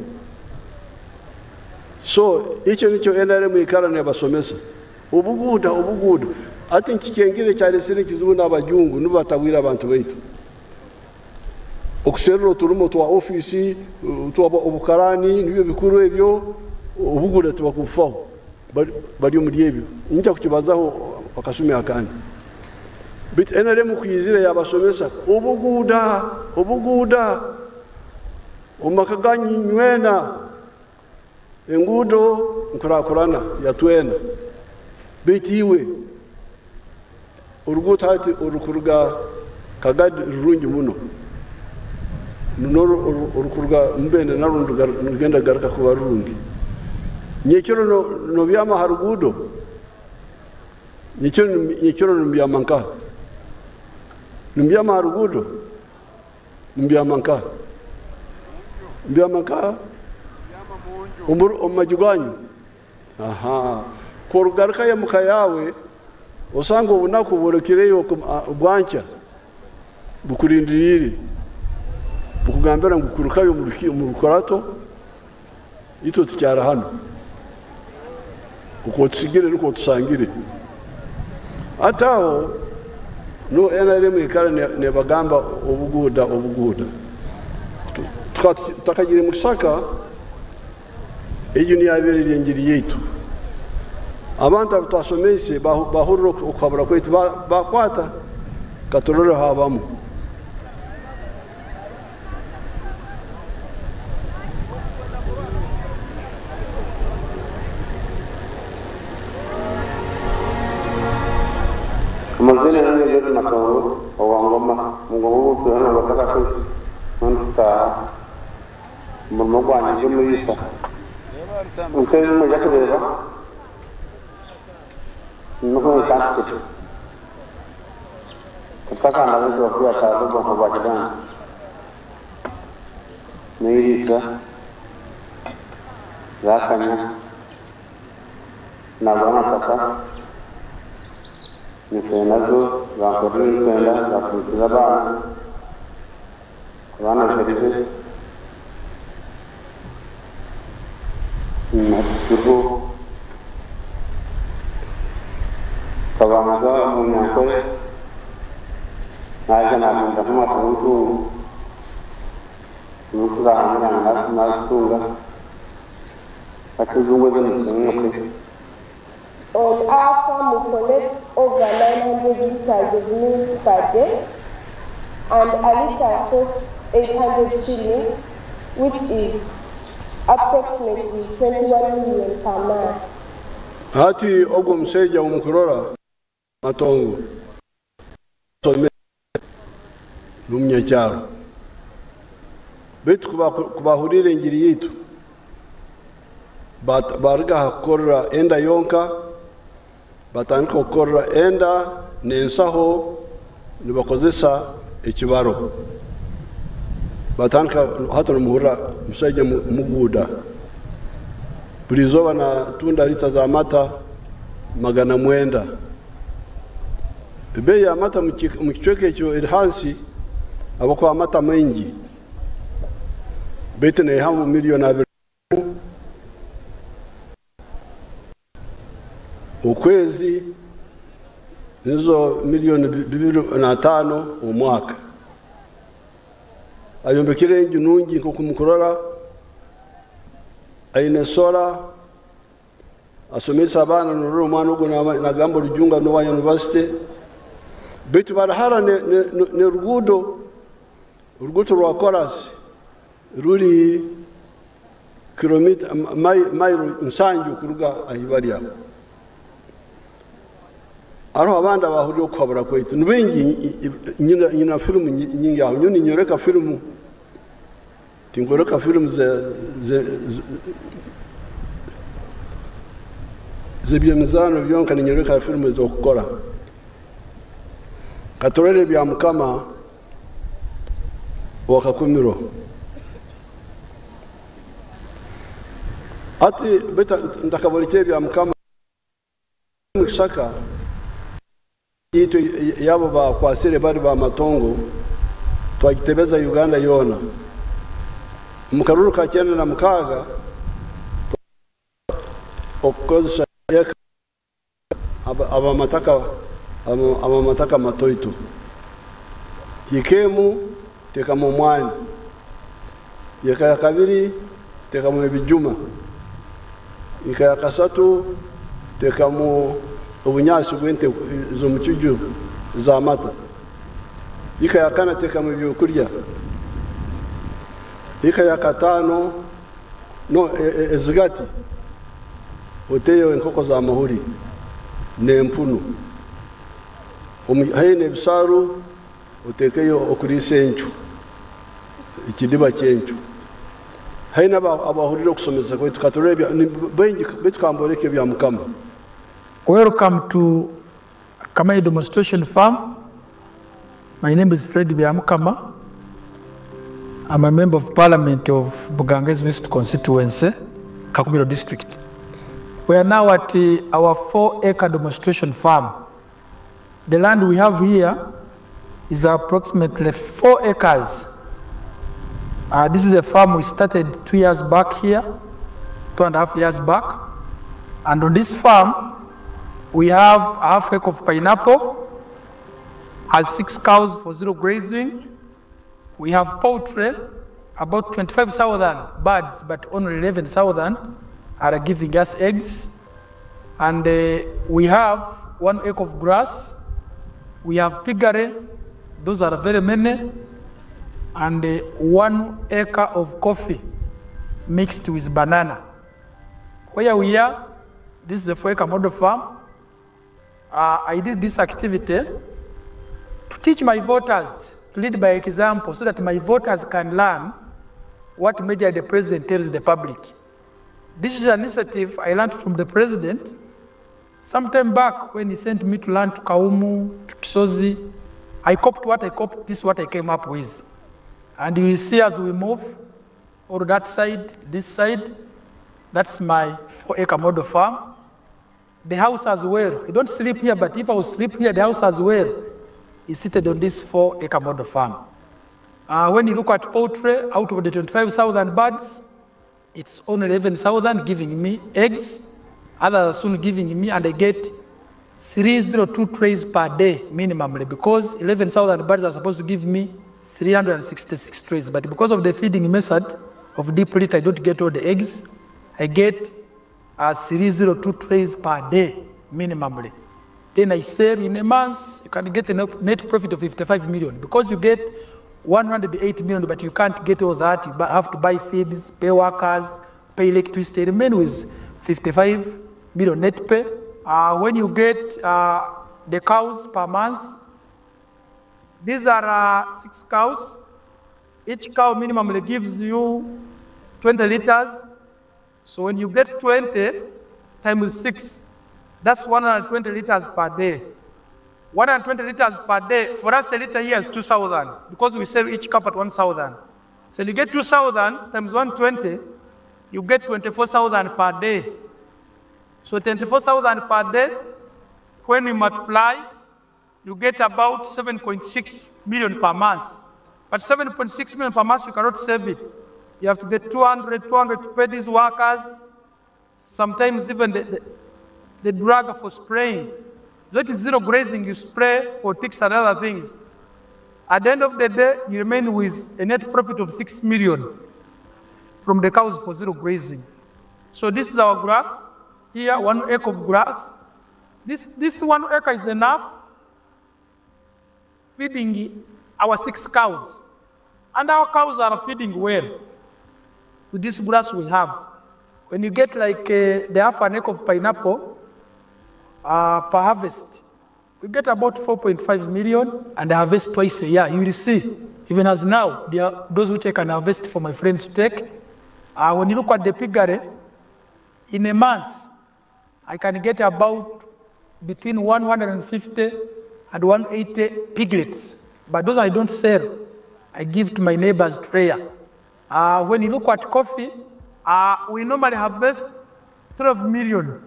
M: So ekyo nikyo NRM ekara nebasomesa. Obuguuda, obuguuda. Hati nkikyengire ekyaresire ekizibu n'abajungu nibo batabwire abantu baitu. Okuserura oturimo twa ofiisi, twa obukarani nibyo bikuru ebyo, obuguuda tibakubufaho. Bari omuri ebyo. Nyija kukibazaho akasumi akandi. Beitu NRM ku yaizire yabasomesa obuguuda, obuguuda omu maka ganyu inywena, enguudo nkurakurana ya twena. Beitu iwe oruguuto hati orukuruga Kagadi rurungi muno, n'orukuruga Mubende narwo nirugenda kugaruka kuba rurungi. Nyekiro nobyama aha ruguudo? Nyekiro nimbyama nkaha? Nimbyama aha ruguudo? Nimbyama nkaha? Mbyama nkaha? Omu maju ganyu? Aha. Ku orugarukayo omuka yaawe, osanga obunaku bworekireyo bwankya bukurindiriire, bukugambira ngu kurukayo omu rukurato, itwe tukyari hanu. Oku otusigire nikwo otusangire. Hati aho niho NRM ekara nebagamba obuguuda obuguuda. Tukaba tutakagiire mu kisaka, egyo niyo yabaire eri engiri yaitu. Abantu abu twasomeise bahurira okuhabura kwaitu bakwata, katuroreho abamu.
N: Amazina yange George Matongo owa Ngoma, Mugoma obu ntuura n'ogwa Kasozi mbwenu tutaaha. Omurimo gwangye ndi omuriisa. Nk'ebi mwija kureeba nikwo ntandikire. Tutakanda baitu bakuyataaza obwonko bwa kidanda. N'eiriisa zaakanya nagura amataka nitwe nazo zankorera ebirikwenda zaatumikiza abaana abaana basharize turiho nkabanza omu Nyankore naija naahindura nk'omwaka gw'entungo n'oku zaahangire naazitunga hati ezungu ezo nizitunga.
O: On our farm, we collect over 900 liters of milk per day, and a liter costs 800 shillings, which is approximately 21 million per month.
M: Hati ogwo omushaija omu kurora Matongo asomire n'omunyakyaro, beitu ku baahuriire engiri yaitu baaruga aha kukorera enda yonka batandika kukorera enda n'ensaho nibakozesa ekibaro. Batandika hati nimuhurira omushaija muguuda buri izooba naatunda lita z'amata 900. Ebeeyi y'amata omu kicweka ekyo eri hansi ahabw'okuba amata maingi, beitu neeyihamu miliyoni 21 okwezi, nizo miliyoni 25 omwaka. Ayombekire enju nungi nk'oku mukurora, aine sola, asomesa abaana, norora omwana ogwo nagamba orujunga n'owa yunivasite, beitu barahara n'oruguudo. Oruguuto rwa korasi ruri kilomita mailo nsanju kuruga ahi bari aho. Hariho abandi abahurire okuhabura kwaitu ni baingi nyina firimu nyingi aho nyowe ninyoreka firimu tinkworeka firimu z'eby'emizaano byonka ninyoreka firimu ez'okukora. Katurore Byamukama owa Kakumiro. Hati beitu ntakaborekire Byamukama omu kishaka itwe yaabo bakwasire bari ba matongo twagitebeza Uganda yoona. Omu karuru ka 96 okukozesa eka abamataka matoito. Yiika emu teekamu omwani, yiika ya kabiri teekamu ebijuma, yiika ya kasatu teekamu obunyaatsi bw'ente z'omucuju z'amata, yiika ya kana teekamu ebyokurya, yiika ya kataano no ezigati oteyo enkoko za mahuri n'empunu, haihi n'ebisaaru oteekeyo okuriisa encu, ekidiba ky'encu. Haihi abahurire okusomesa kwaitu katurebe baingi beitu kamboreke Byamukama.
P: Welcome to Kamayi Demonstration Farm. My name is Fred Byamukama. I'm a member of parliament of Bugangaizi West constituency, Kakumiro district. We are now at our 4-acre demonstration farm. The land we have here is approximately 4 acres. This is a farm we started 2 years back here, 2.5 years back. And on this farm, we have a half acre of pineapple, has 6 cows for zero grazing. We have poultry, about 25,000 birds, but only 11,000 are giving us eggs. And we have 1 acre of grass. We have piggery, those are very many, and 1 acre of coffee mixed with banana. Where we are, this is the 4-acre model farm. I did this activity to teach my voters, to lead by example, so that my voters can learn what major the president tells the public. This is an initiative I learned from the president some time back when he sent me to learn to Kaumu, to Kisozi. I copied what I copied, this is what I came up with. And you will see as we move, or that side, this side, that's my 4-acre model farm. The house as well. You don't sleep here, but if I would sleep here, the house as well is seated on this 4-acre model farm. When you look at poultry, out of the 25,000 birds, it's only 11,000 giving me eggs. Others are soon giving me, and I get 302 trays per day minimally, because 11,000 birds are supposed to give me 366 trays. But because of the feeding method of deep litter, I don't get all the eggs. I get 302 trays per day minimally. Then I sell in a month, you can get a net profit of 55 million, because you get 108 million, but you can't get all that. You have to buy feeds, pay workers, pay electricity. Remain with 55 million net pay. When you get the cows per month, these are 6 cows. Each cow minimally gives you 20 liters. So when you get 20 times 6, that's 120 liters per day. 120 liters per day, for us a liter here is 2,000, because we sell each cup at 1,000. So you get 2,000 times 120, you get 24,000 per day. So 24,000 per day, when you multiply, you get about 7.6 million per month. But 7.6 million per month, you cannot save it. You have to get 200, 200 to pay these workers, sometimes even the drug for spraying. So it is zero grazing, you spray for ticks and other things. At the end of the day, you remain with a net profit of 6 million from the cows for zero grazing. So this is our grass. Here, 1 acre of grass. This 1 acre is enough feeding our 6 cows. And our cows are feeding well with this grass we have. When you get like the half an acre of pineapple per harvest, we get about 4.5 million and harvest twice a year. You will see, even as now, there are those which I can harvest for my friends to take. When you look at the piggery, in a month, I can get about between 150 and 180 piglets. But those I don't sell. I give to my neighbors to rear. When you look at coffee,
Q: we normally harvest 12 million.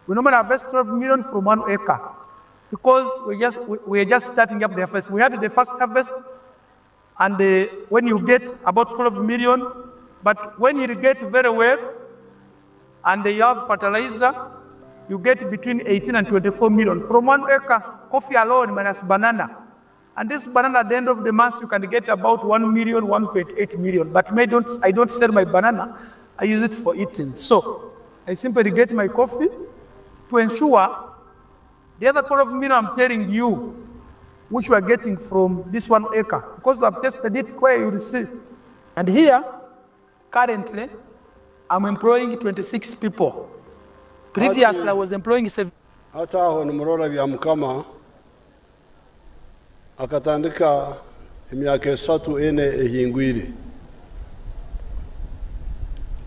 Q: We normally harvest 12 million from 1 acre because we are just starting up the harvest. We had the first harvest, and when you get about 12 million, but when you get very well, and you have fertilizer, you get between 18 and 24 million from 1 acre, coffee alone minus banana. And this banana at the end of the month, you can get about 1 million, 1.8 million. But I don't sell my banana, I use it for eating. So I simply get my coffee to ensure the other 12 million I'm telling you, which we are getting from this 1 acre, because we have tested it where you receive.
P: And here, currently, I'm employing 26 people. Previously, I was employing 7.
M: Hata aho nimurora Byamukama akatandika emyaka 3 4 ehingwire.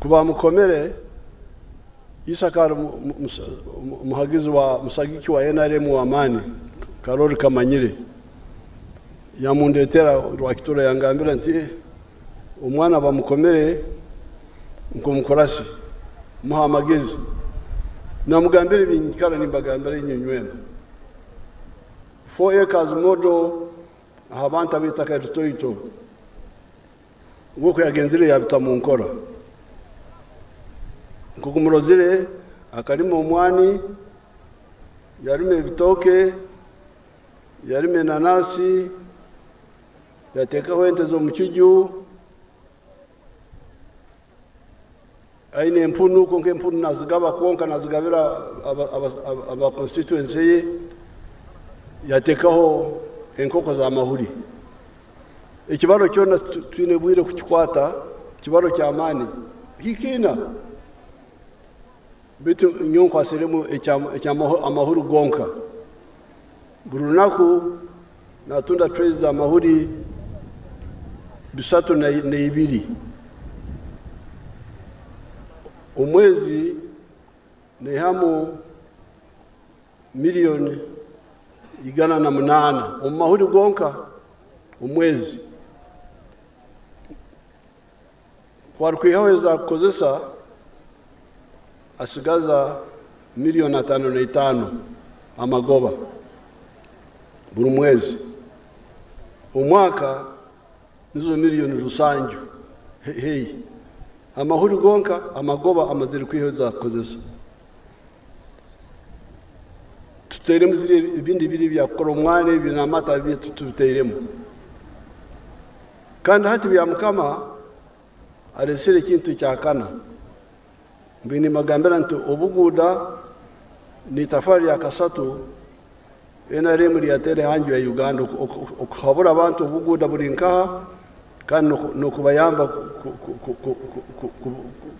M: Kuba mukomere Isakari muhagizi wa musagiki wa NRM wa amani Karori Kamanyire yamundetera Rwakitura yangambira nti omwana bamukomere nkomukorasi muha amagezi namugambira ibinkara nimbagambira inyenywena 4 acres modo abantu abitaka ritoito nguko yagenzire yabita mu nkora nkuko murozire akarima omwani yarime ebitoke yarime nanasi yatekaho ente zo mukiju aine empunu konke empunu nazigaba konka nazigabira aba constituency ye yatekaho enkoko za mahuri. Ekibaro kyona twine bwire kukikwata kibaro kya amani hikina bitu nyonko aseremu ekya amahuri gonka burunaku natunda trays za mahuri 302 omwezi nehamu milioni 108 omumahuri gonka omwezi kwarkwihaweza kukozesa asigaza milioni 55 amagoba buri mwezi. Omwaka nizo milioni 7 hey amahuri gonka amagoba amazire kwihaweza kukozesa. Tuteremu zire ibindi biri bya kukora omwana ibinamata tuteremu. Kandi hati Byamukama aresire kintu kyakana mbini magambira nti obuguda ni tafari ya kasatu NRM lyatere hanju ya Uganda okuhabura abantu obuguda buri nkaha kandi nokubayamba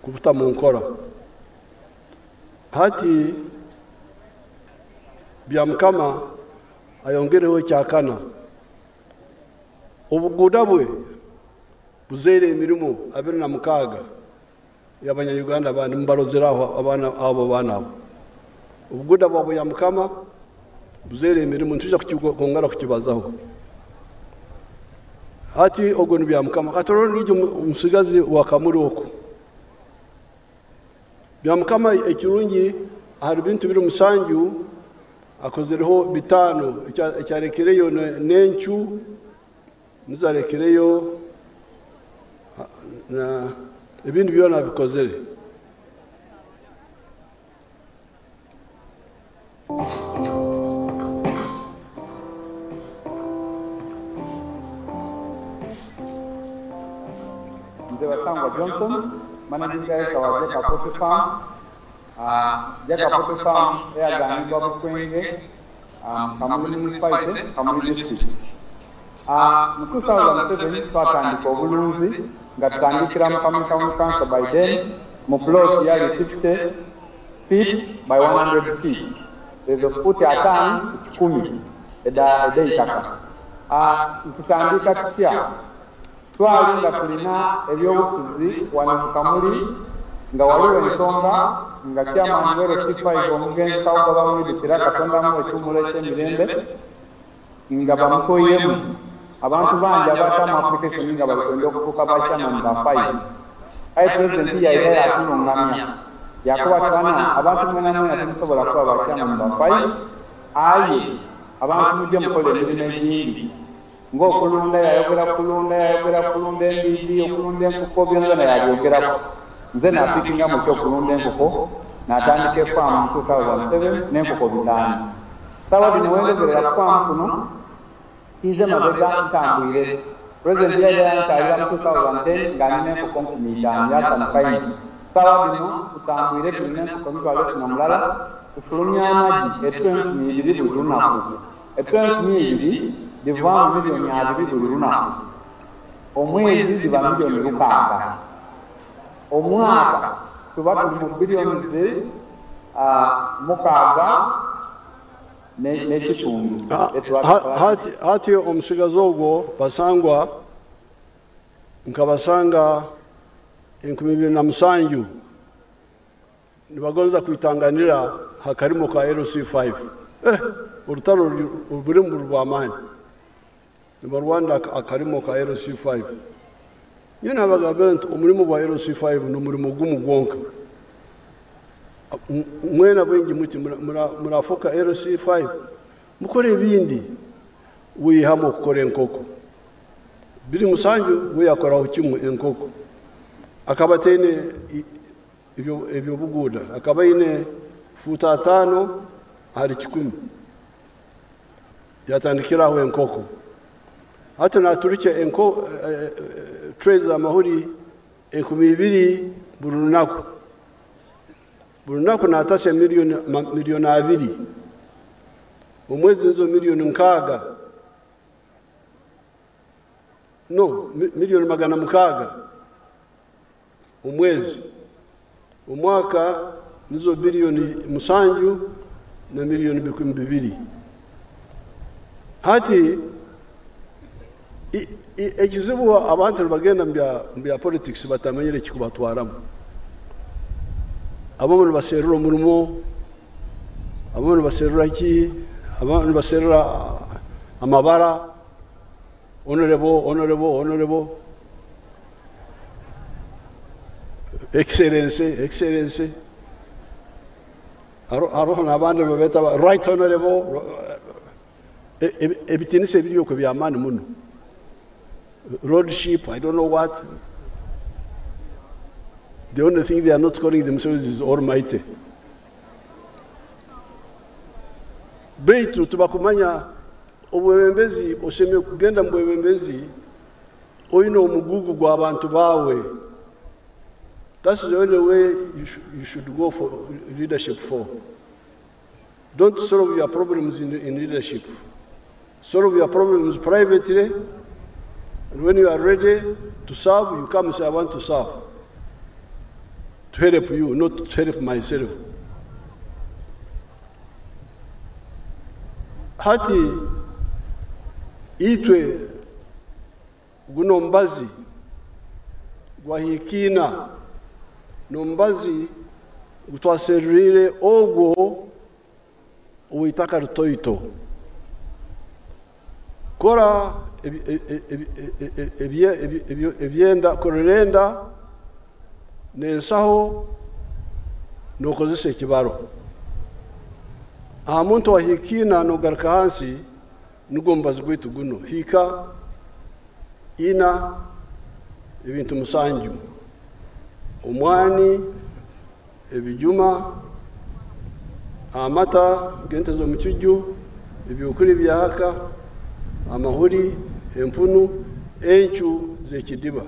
M: kubuta mu nkora. Hati Byamukama ayongereho kyakana obuguda bwe buzeire emirimu 26 y'abanya-Uganda bandi mubarozeraho abana abo bana abo obuguda bwabo Byamukama buzeire emirimu ntujja kukongera kukibazaho. Hati ogwo ni Byamukama katororo ndijo omusigazi wa Kamuri oko Byamukama ekirungi hari bintu biri musanju akozereho 5 ekyarekereyo n'encu nizarekereyo na ebindi byona bikozere.
R: Mzee Wasangwa Johnson, Managing Director wa Jeka Poultry Farm. Jeka Poultry Farm eyagambibwa Bukwenge, Kamuli Municipality, Kamuli District. Mu 2007 twatandika obulunzi nga tutandikira mu Kamuli Town Council by then mu plot yali 50 feet by 100 feet, ezo fuuti ataano ku kikumi edh'eitaka. Tutandika tutya? Twali nga tulina ebyobufuzi wano mu Kamuli nga waliwo ensonga nga chairman wa LC5 omugenzi Kawogo bamwidukira, Katonda amuwe ekiwumulo eky'emirembe, nga bamutoiremu abantu bangi abaatamu application nga bali kwenda okufuuka ba chairman ba 5. Aye President yaidha yatulungamya yakoba ati bana abantu mwena mwena temusobola kuba ba chairman ba 5, aye abantu mujje mukole emirimu egindi ng'okulunda. Yayogera kulunda, yayogera kulunda embiidi, okulunda enkoko, byonbyona yabyogeraku. Nze napikingamu ekyokulunda enkoko, natandika efaamu mu 2007 n'enkoko 500. Saawa dhino wenjogerera ku faamu kuno tiize mabega ntambwire. Pulezidenti yaidha yankyalira mu 2010 nga nina enkoko 5000, yasanuka inho. Saawa dhino tutambwire, tulina enkoko 110,000, tufulumya amagi etule 2000 buli lunaku. Etule 2000 dhivaamu 20 miliyoni buli lunaku. Omwezi dhiba 6 miliyoni. Omwaka tuba tuli mu biliyoni 6 n'ekitundu.
M: Hati omusigazi ogwo basangwa nkabasanga 2007 nibagonza kwitanganira hakarimo ka LC5. Orutaro ruri mu rw'amaani, nibarwanda akarimo ka LC5. Nyowe nabagambira nti omurimo gwa LC5 n'omurimo gumu gwonka. Mwena bwingi muti murafoka LC5, mukore ebindi, wihamu okukora enkoko. 2007 we yakoraho kimwe enkoko. Akaba ataine ebyobuguuda, akaba aine fuuta 50 ahari 100, yatandikiraho enkoko. Hati naturukya enko trays z'amahuri 2000 buri lunaku. Buri lunaku natasya 2 miliyoni. Omwezi nizo 60 miliyoni, no 600 miliyoni omwezi. Omwaka nizo 7 biliyoni na miliyoni 200. Hati ekizibu abantu nibagenda mu bya politics batamanyire ekikubatwaramu. Abamwe nibaserura omurimo, abamwe nibaserura ki, abamwe nibaserura amabara, honorable, honorable, honorable, excellency, excellency. Hariho n'abandi nibabeta right honorable. Ebitinisa ebiri okwo byamaani muno, lordship, I don't know what. The only thing they are not calling themselves is almighty. Beitu tubakumanya obwebembezi, osemye kugenda mu bwebembezi oine omugugu gw'abantu baawe. That's the only way you should go for leadership. For don't solve your problems in leadership. Solve your problems privately, and when you are ready to serve, you come and say, "I want to serve to help you, not to help myself." Hati itwe guno mbazi gwahikiina nombazi gutwaserurire ogwo ow'itaka ritoito. Kora ebyenda, korera enda n'ensaho n'okozesa ekibaro. Aha muntu wahikiina nogaruka hansi, nigwo mubazi gwaitu guno hiika ina ebintu 7: omwani, ebijuma, amata g'ente z'omukiju, ebyokurya byaka, amahuri, empunu, encu z'ekidiba.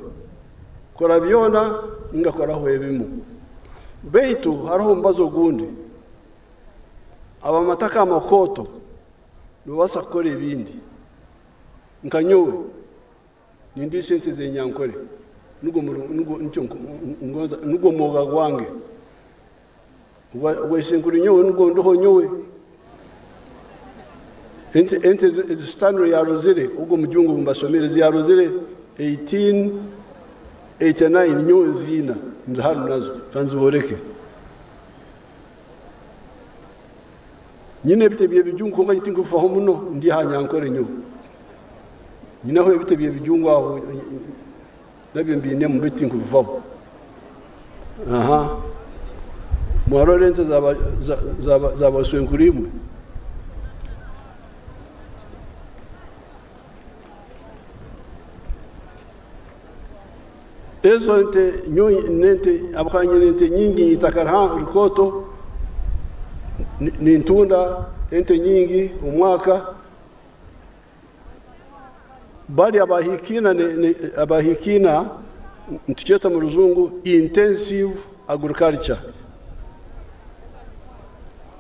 M: Kora byona ningakoraho ebimu. Beitu hariho omubazi ogundi, abamataka amakooto nibabaasa kukora ebindi. Nka nyowe nindiisa ente z'enyankore nugwo nugwo nikyo ngonza nugwo mwoga gwange ogwa isenkuru nyowe nugwo ndiho nyowe. Ente ente ezi Stanley yarozire ogwo mujungu ogu mbasomere ezi yarozire 1889 nyowe nziina ndi hanu nazo kanziboreke. Nyine ebite by'ebijungu kwonka tinkubifaho muno ndi aha nyankore nyowe. Nyineho ebite by'ebijungu aho nabyo mbiinemu beitu tinkubifaho. Aha. Mwarora ente za baswenkuru imwe? Ezo nte nyowe nente ahabw'okuba nyine ente nyingi eitaka rikooto nintunda ente nyingi omu mwaka. Bari abahikiina nitukyeta omu rujungu intensive agriculture.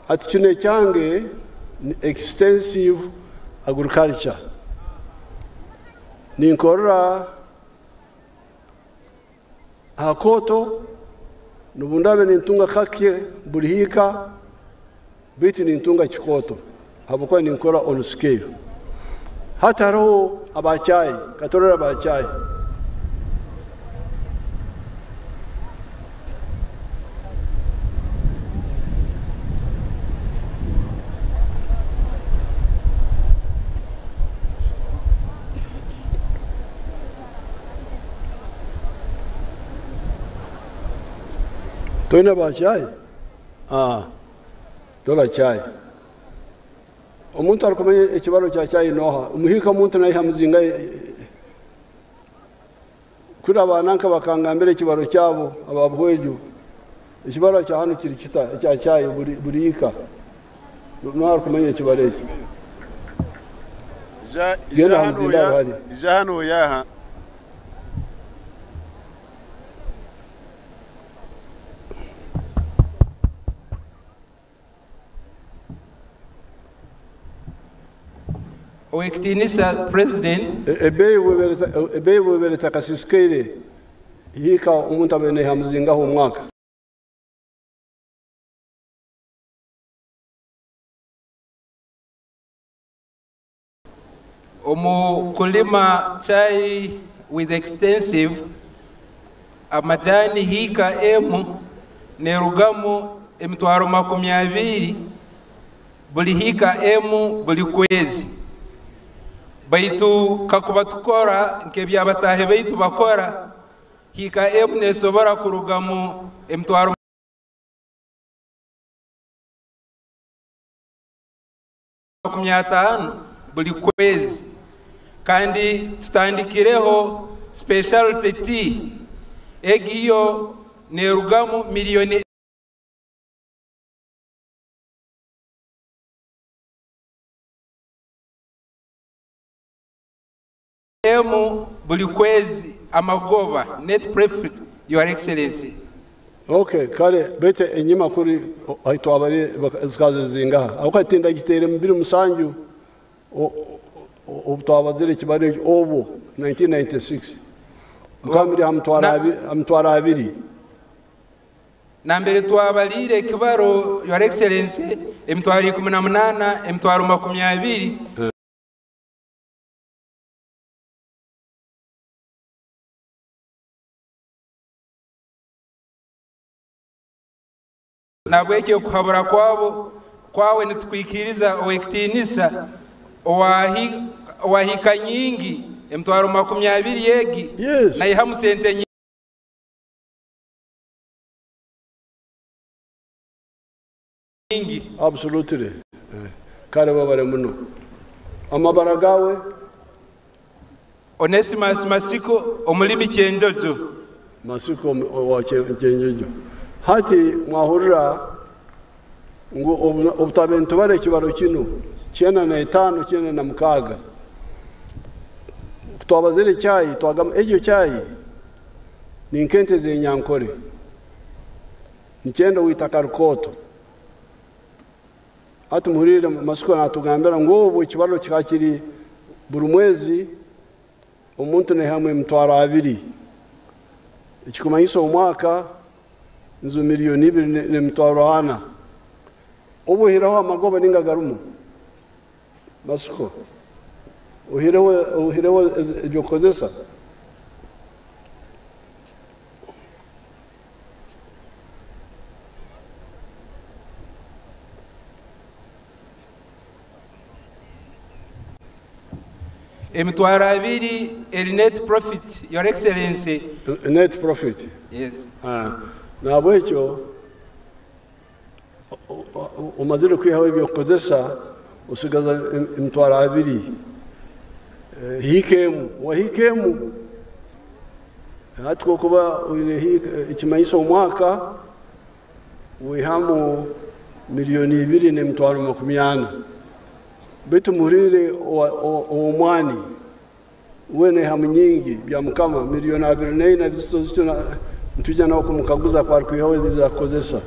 M: Hati kinu ekyange ni extensive agriculture. Ninkorera aha kooto n'obu ndaabe nintunga kakye buri hiika beitu nintunga kikooto ahabw'okuba ninkora on scale. Hati hariho aba chai, katurore aba chai. Toine ba chai? Ah, dora chai. Omuntu arikumanya ekibaro kya chai noha? Omuhiika omuntu naiha muzinga kuri abananka bakangambira ekibaro kyabo aba Buhweju. Ekibaro kya hanu kiri kita ekya chai buri hiika. Noha arikumanya ekibaro eki? Genda aha muzinga hari.
H: Ija hanu yaha.
J: Owekitinisa President.
M: Ebeeyi bwebere etakasisikaire hiika omuntu abaire naiha muzingaho omwaka.
J: Omu kulima chai with extensive amajani hiika emu nerugamu emitwaro 20 buli hiika emu buli kwezi. Baitu kakuba tukora nk'ebyabatahe baitu bakora hiika emu nesobora kurugamu emitwaro 50 buli kwezi. Kandi tutandikireho specialty tea egiyo nerugamu miliyoni emu buli kwezi amagoba net profit, Your Excellency.
M: Okay, kare bete enyima kuri aitwabari zikaze zingaha. Aho katinda gitere mbiri musanju obutwabazire kibare obo 1996. Mukamiri hamtwara abiri.
J: Nambere twabalire ekibaro, Your Excellency, emitwaro 18, emitwaro 20. Nabwekyo okuhabura kwabo kwawe nitukwikiriza owekitinisa owahika nyingi emitwaro 20 egi naihamu sente nyingi.
M: Absolutely. Kare babare muno. Amabara gawe
J: Onesimus Masiko omulimi Kyenjojo.
M: Masiko wa Kyenjojo. Hati mwahurira ngu obutabe ntubare ekibaro kino 95 96. Twabazire chai twagamba egyo chai ni nkente z'enyankore. Nikyenda witaka rukoto. Ati muhurire Masiko natugambira ngu obu ekibaro kikakiri Buri mwezi omuntu naihamu emitwaro abiri, ekikumanyisa omwaka nizo miliyoni ibiri n'emitwaro ana. Obu oihireho amagoba ninga garimu masiko, oihireho oihireho eby'okukozesa.
J: Emitwaro abiri eri net profit, Your Excellency.
M: Net profit?
J: Yes.
M: Nahabwekyo omazire kwihaho eby'okukozesa osigaza emitwaro abiri hiika emu, wa hiika emu hati kokuba oine ekimanyiso omwaka wihamu miliyoni ibiri n'emitwaro 40. Baitu muhuriire ow'omwani we naihamu nyingi bya mukama miliyoni 24 zito zityo, nitwija nawe kumukaguza ku arikwihaho ezakukozesa.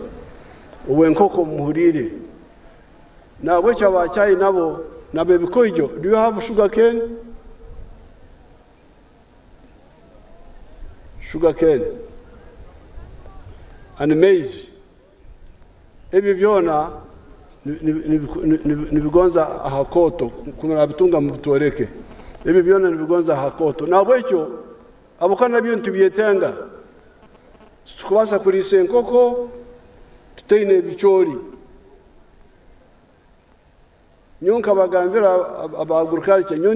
M: Ow'enkoko muhuriire. Nahabwekyo abakyayi nabo nab'ebikoijo, do you have sugar cane? Sugar cane and maize. Ebyo byona nibigonza aha kooto, kumurabitunga mubitworeke. Ebyo byona nibigonza aha kooto. Nahabwekyo aboka nabyo nitubyetenga. Titukubaasa kuriisa enkoko tutaine ebicoori. Nyowe nkabagambira aba agriculture, nyowe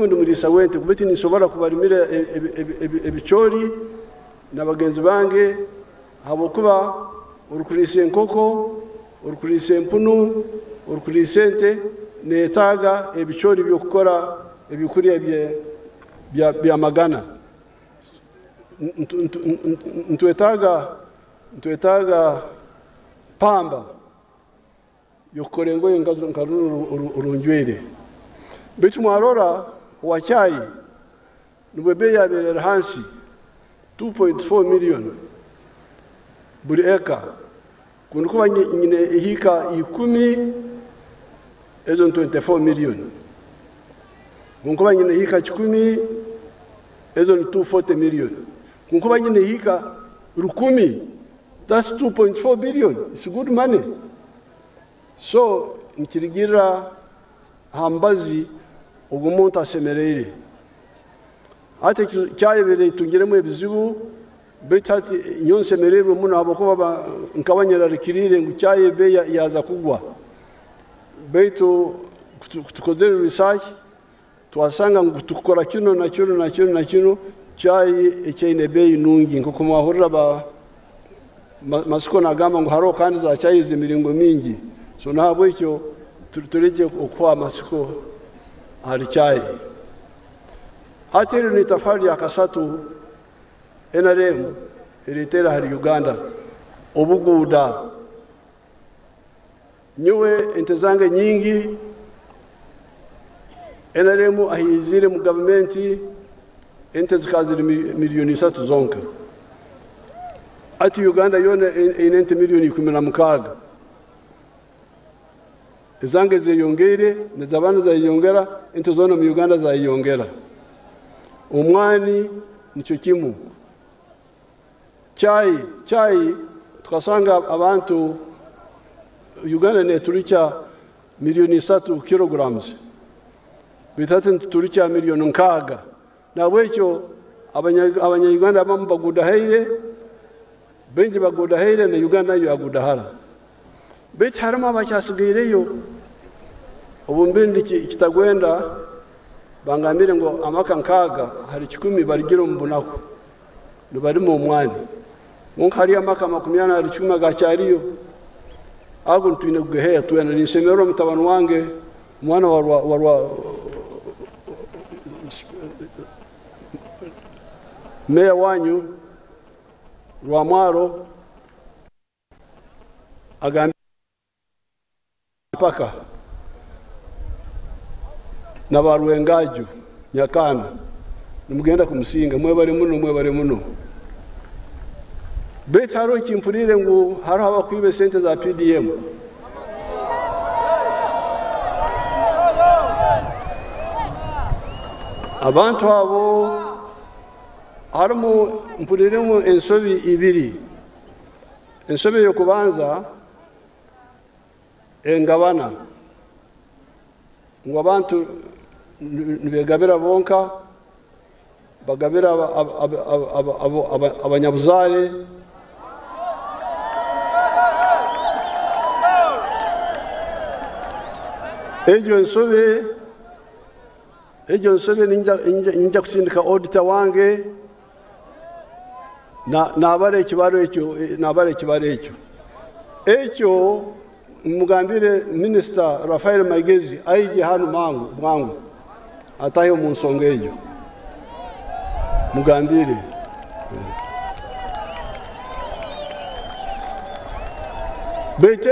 M: ndi muriisa w'ente, kuba tinsobora kubarimira ebicoori na bagenzi bange, habwokuba orikuriisa enkoko, orikuriisa empunu, orikuriisa ente, neetaaga ebicoori by'okukora ebyokurya bya magana. Nitwetaaga pamba yokukora engoye nka runu orunjwire. Baitu mwarora owa chai nibwe bei yabeere hansi 2.4 million buri eka. Kundukuba nyine ehika 10 ezo 24 million. Kunkuba nyine ehika 10 ezo 240 million. Kunkuba nyine ehika 1000, that's 2.4 billion. It's good money. So nikirigira hambazi ogu muntu asemereire. Hati kyayebere itungiremu ebizibu, baitu hati nyowe nsemererwe muno habwokuba nkaba nyerarikiriire ngu kyayebe yaza kugwa. Baitu tukozere research twasanga ngu tukora kino na kino na kino na kino, chai ekyaine bei nungi. Nk'oku mwahurira ba Masiko nagamba ngu hariho kandi za chai z'emiringo mingi. So nahabwekyo tureke okuha amasiko ahari chai. Hati eri ni itafari lya kasatu NRM ereetera ahari Uganda obuguuda. Nyowe ente zange nyingi, NRM ahiizire mu gavumenti ente zikaba ziri miliyoni 3 zonka. Ati Uganda yoona eine ente miliyoni 16. Ezange zeyongeire, nez'abaana zayeyongera, ente zoona mu Uganda zayeyongera. Omwani nikyo kimu. Chai tukasanga abantu Uganda neturikya miliyoni 3 kilograms. Baitu hati nituturikya miliyoni 6. Nahabwekyo abanya-Uganda abamu bagudahaire, baingi bagudahaire na Uganda nayo yagudahara. Baitu harimu abakyasigaireyo. Obu mbindi kitagwenda bangambire ngu amaka 6 hari 10 barigire omu bunaku nibarima omwani. Nkonka hariyo amaka 40 hari 10 agakyariyo. Ago nitwine kugeheya twena. Ninsemererwa mutabani wange, omwana wa meya wanyu Rwamwaro agambye paka na ba Rwengaju Nyakana nimugenda kumusinga, mwebare muno, mwebare muno. Baitu hariho ekimpuriire ngu hariho abakwiba esente za PDM. Abantu abo harimu mpuriremu ensobi ibiri. Ensobi ey'okubanza engabana ngu abantu nibegabira bonka, bagabira abanyabuzaare. Egyo nsobi ninja kusindika auditor wange nabara ekibaro ekyo, nabara ekibaro ekyo. Ekyo mugambire Minister Raphael Magezi aije hanu mangu bwangu atahe omu nsonga egyo. Mugambire. Baitu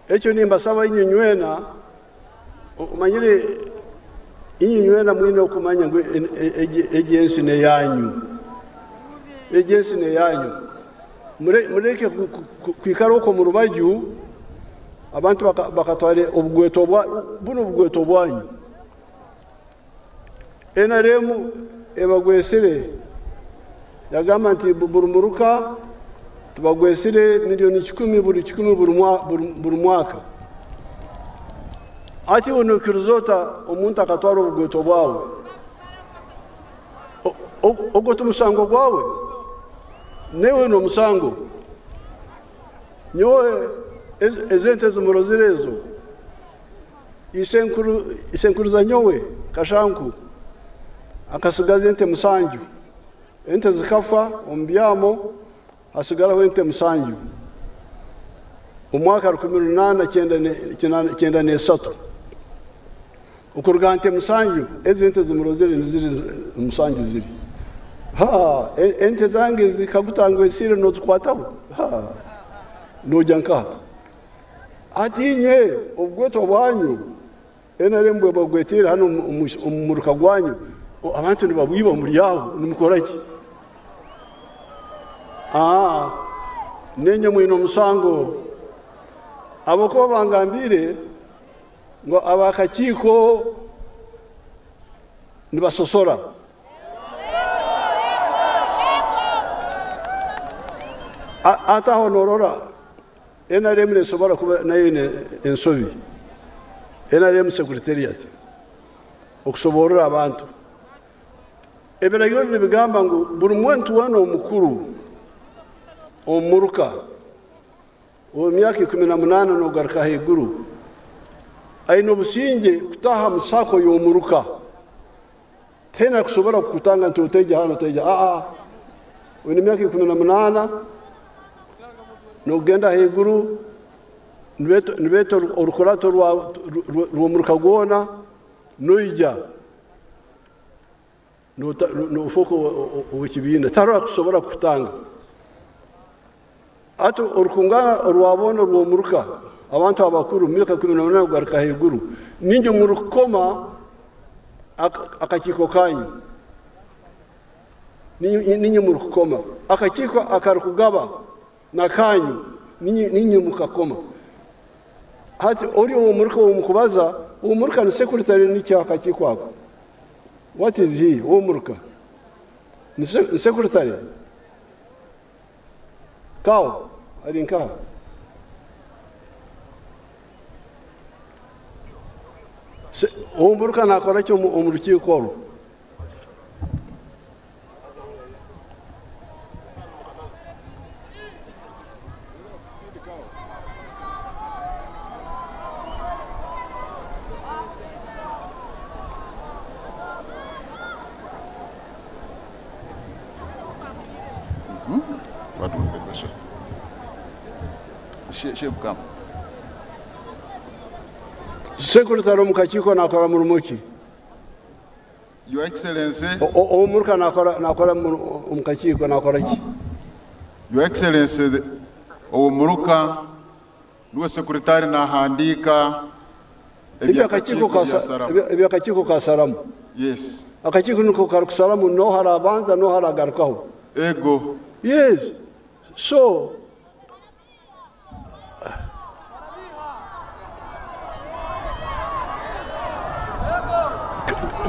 M: ekyo nimbasaba inywe nywena, omanyire inywe nywena mwine okumanya ngu egi ensi neyanyu. Egi ensi neyanyu. Mureke kwikara okwo mu rubaju, abantu bakatwara obugweto buno obugweto bwanyu. NRM ebagwesire yagamba nti buri muruka tubagwesire milioni 10 buri 10 buri mwaka. Ati onokiriza omuntu akatwara obugweto bwawe, ogwo tumusango gwawe, newe n'omusango. Nyowe ezente zimurozire ezo, isenkuru za nyowe Kashanku akasigaza ente 7, ente zikafa omu byamo, hasigaraho ente 7. Omwaka rukumi runaana kyenda n'esatu. Okuruga nte 7, ezo ente zimurozire niziri 7 ziri. Ha, ente zange zikagutanga esire nozikwataho. Ha, noja nkaha. Ati inywe obugweto bwanyu NRM bwe bagwetera hano omu muruka gwanyu, abantu nibabwiba muri aho, nimukora ki? Nenye mwine omusango. Abakuba bangambire ngo abakakiiko nibasosora. Ataho norora NRM nesobora kuba nayo ensobi. NRM secretariat okusoborora abantu. Ebiragiro nibigamba ngu buri muntu wena omukuru omuruka ow'emyaka 18 nogaruka haiguru aine obusinge kutaha mu sako y'omuruka. Tena kusobora kukutanga nti oteja hano oteja. Oine emyaka 18 nogenda haiguru nibeeta orukurato rw'omuruka gwona noija nofuuka ow'ekibiina. Tarora kusobora kukutanga. Ati orukungana orwabona orw'omuruka abantu abakuru myaka 18 kugaruka haiguru ninje murukoma akakiiko kanyu. Ninye murukoma akakiiko akarukugaba nakanyu ninye mukakoma. Hati ori omuruka omukubaza omuruka ni secretary ni akakiiko ako. What is he omuruka? Ni secretary. Kao ari nka. Omuruka nakora ki omu rukiiko orwo?
H: What was the question?
M: Secretary omu kakiiko nakora murimo ki?
H: Your Excellency.
M: Omuruka nakora omu kakiiko nakora ki?
H: Your Excellency, omuruka niwe secretary nahandika
M: ebyakakiiko ka Salamu.
H: Yes.
M: Akakiiko niko karikusalamu no harabanza no haragarukaho.
H: Ego.
M: Yes. So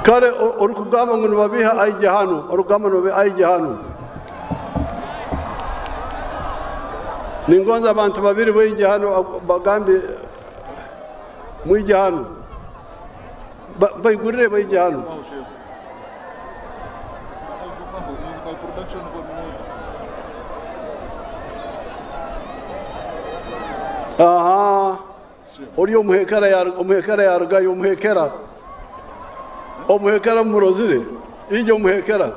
M: Kare orikugamba ngu nibabiha aije hanu, orikugamba nibabiha aije hanu. Ningonza abantu babiri baije hanu bagambe, mwije hanu. Baigurire baije hanu. Aha, ori omuhekera omuhekera yarugayo, omuhekera. Omuhekera mumurozire, ija omuhekera.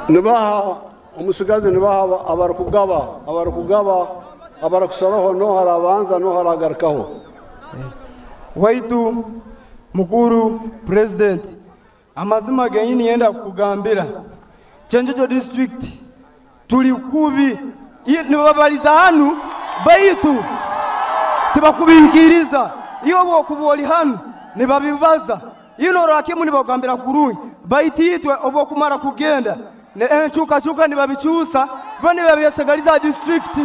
M: Nibaha omusigazi, nibaha abarikugaba, abarikugaba, abarikusaraho n'oha arabanza n'oha aragarukaho?
S: Waitu mukuru president, amazima genyini yenda kukugambira, Kyenjojo district tuli kubi. Nibabaliza hanu baitu tibakubihikiriza. Iyo bwokuba oli hanu nibabibaza, ino lwakimu nibagambira kurungi, baitu itwe obwokumara kugenda enchukachuka nibabichusa, bo nibabyesegaliza district.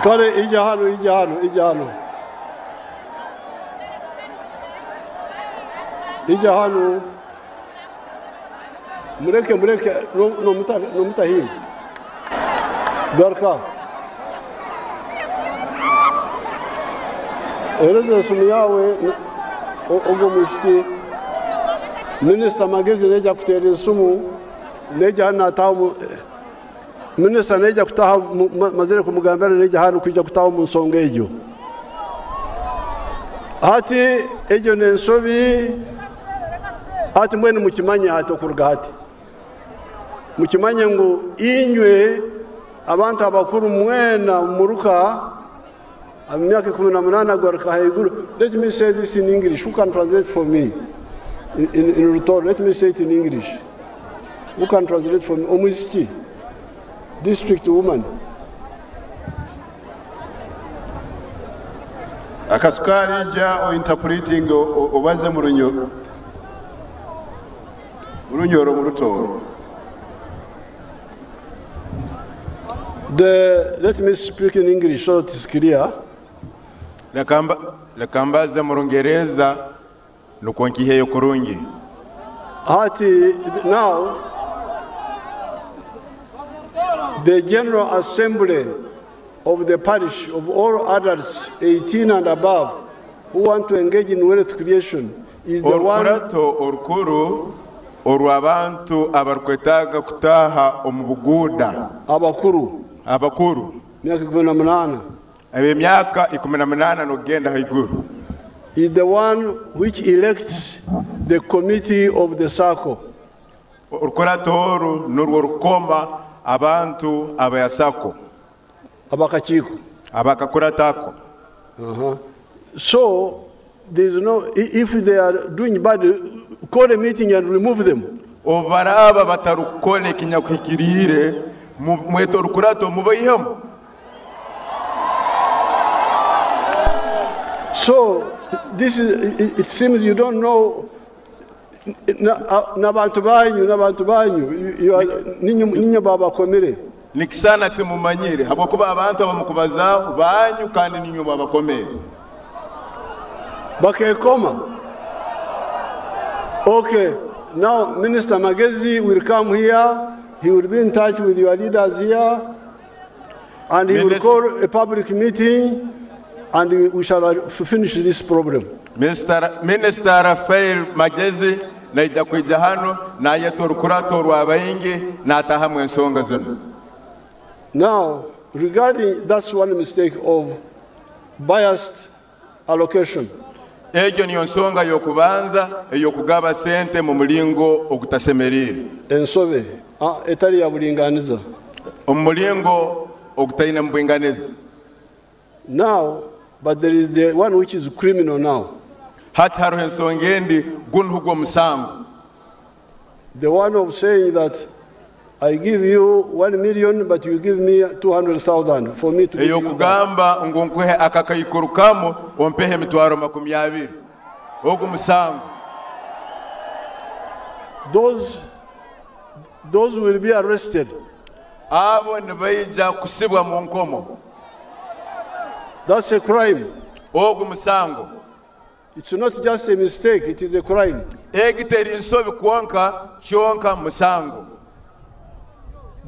M: Kare ija hano, ija hano, ija hano. Ija hano. Mureke, mureke, no, no, muta, no mutahi. Garuka. Hereza esimu yawe, ogwo mwishiki. Minisita Magezi neija kuteera esimu, neija hano nataha mu, Minisita neija kutaha mazire kumugambira neija hano kwija kutaha mu nsonga egyo. Hati egyo n'ensobi, hati mbwenu mukimanye hati okuruga hati. Mukimanye ngu inywe abantu abakuru mwena muruka emyaka 18 agaruka haiguru. Let me say this in English. Who can translate for me? In Rutoro, let me say it in English. Who can translate for me? Omwisiki, district woman.
H: Akasukari ja o interpreting obaze mu runyoro mu Rutoro.
M: Let me speak in English so that it's clear.
T: Leka mbaze mu Rungereza nukwo nkiheyo kurungi.
M: Hati now the General Assembly of the parish of all adults 18 and above who want to engage in wealth creation is the one
T: Orukurato orukuru orw'abantu abarikwetaaga kutaaha omu buguuda.
M: Abakuru.
T: Abakuru.
M: Myaka 18.
T: Ab'emyaka 18 n'okugenda haiguru.
M: Is the one which elects the committee of the circle.
T: Orukurato oru nurwo rukoma abantu abayasako.
M: Abakakiiko.
T: Abakakuratako.
M: So there is no, if they are doing bad, call a meeting and remove them.
T: Obaraba batarukole ekinyakuhikiriire, mwete orukurato mubaihemu.
M: So this is, it seems you don't know n'abantu banyu, n'abantu banyu, you are, ninyo babakomere.
T: Nikisana timumanyire habwokuba abantu abamukubazaaho banyu kandi ninyo babakomere.
M: Bakekoma. Okay, now Minister Magezi will come here. He will be in touch with your leaders here, and he will call a public meeting, and we shall finish this problem.
T: Minister Raphael Magezi naija kwija hano nayeta orukurato rw'abaingi natahamu ensonga zino.
M: Now, regarding that's one mistake of biased allocation.
T: Egyo niyo nsonga y'okubanza ey'okugaba sente mu mulingo ogutasemeriire.
M: Ensobe, etari ya buringaniza.
T: Omu mulingo ogutaine mu bwinganiza.
M: Now, but there is the one which is criminal now.
T: Hati haroho ensonga endi, gunu hugwo musango.
M: The one of saying that I give you 1 million, but you give me 200,000 for me to give you that.
T: Ey'okugamba ngu nkuhe akakaikuru kamu ompehe 200,000, ogu musango.
M: Those will be arrested.
T: Abo nibaija kusibwa mu nkomo.
M: That's a crime.
T: Ogu musango.
M: It's not just a mistake, it is a crime.
T: Egi teri nsobi kwonka, kyonka musango.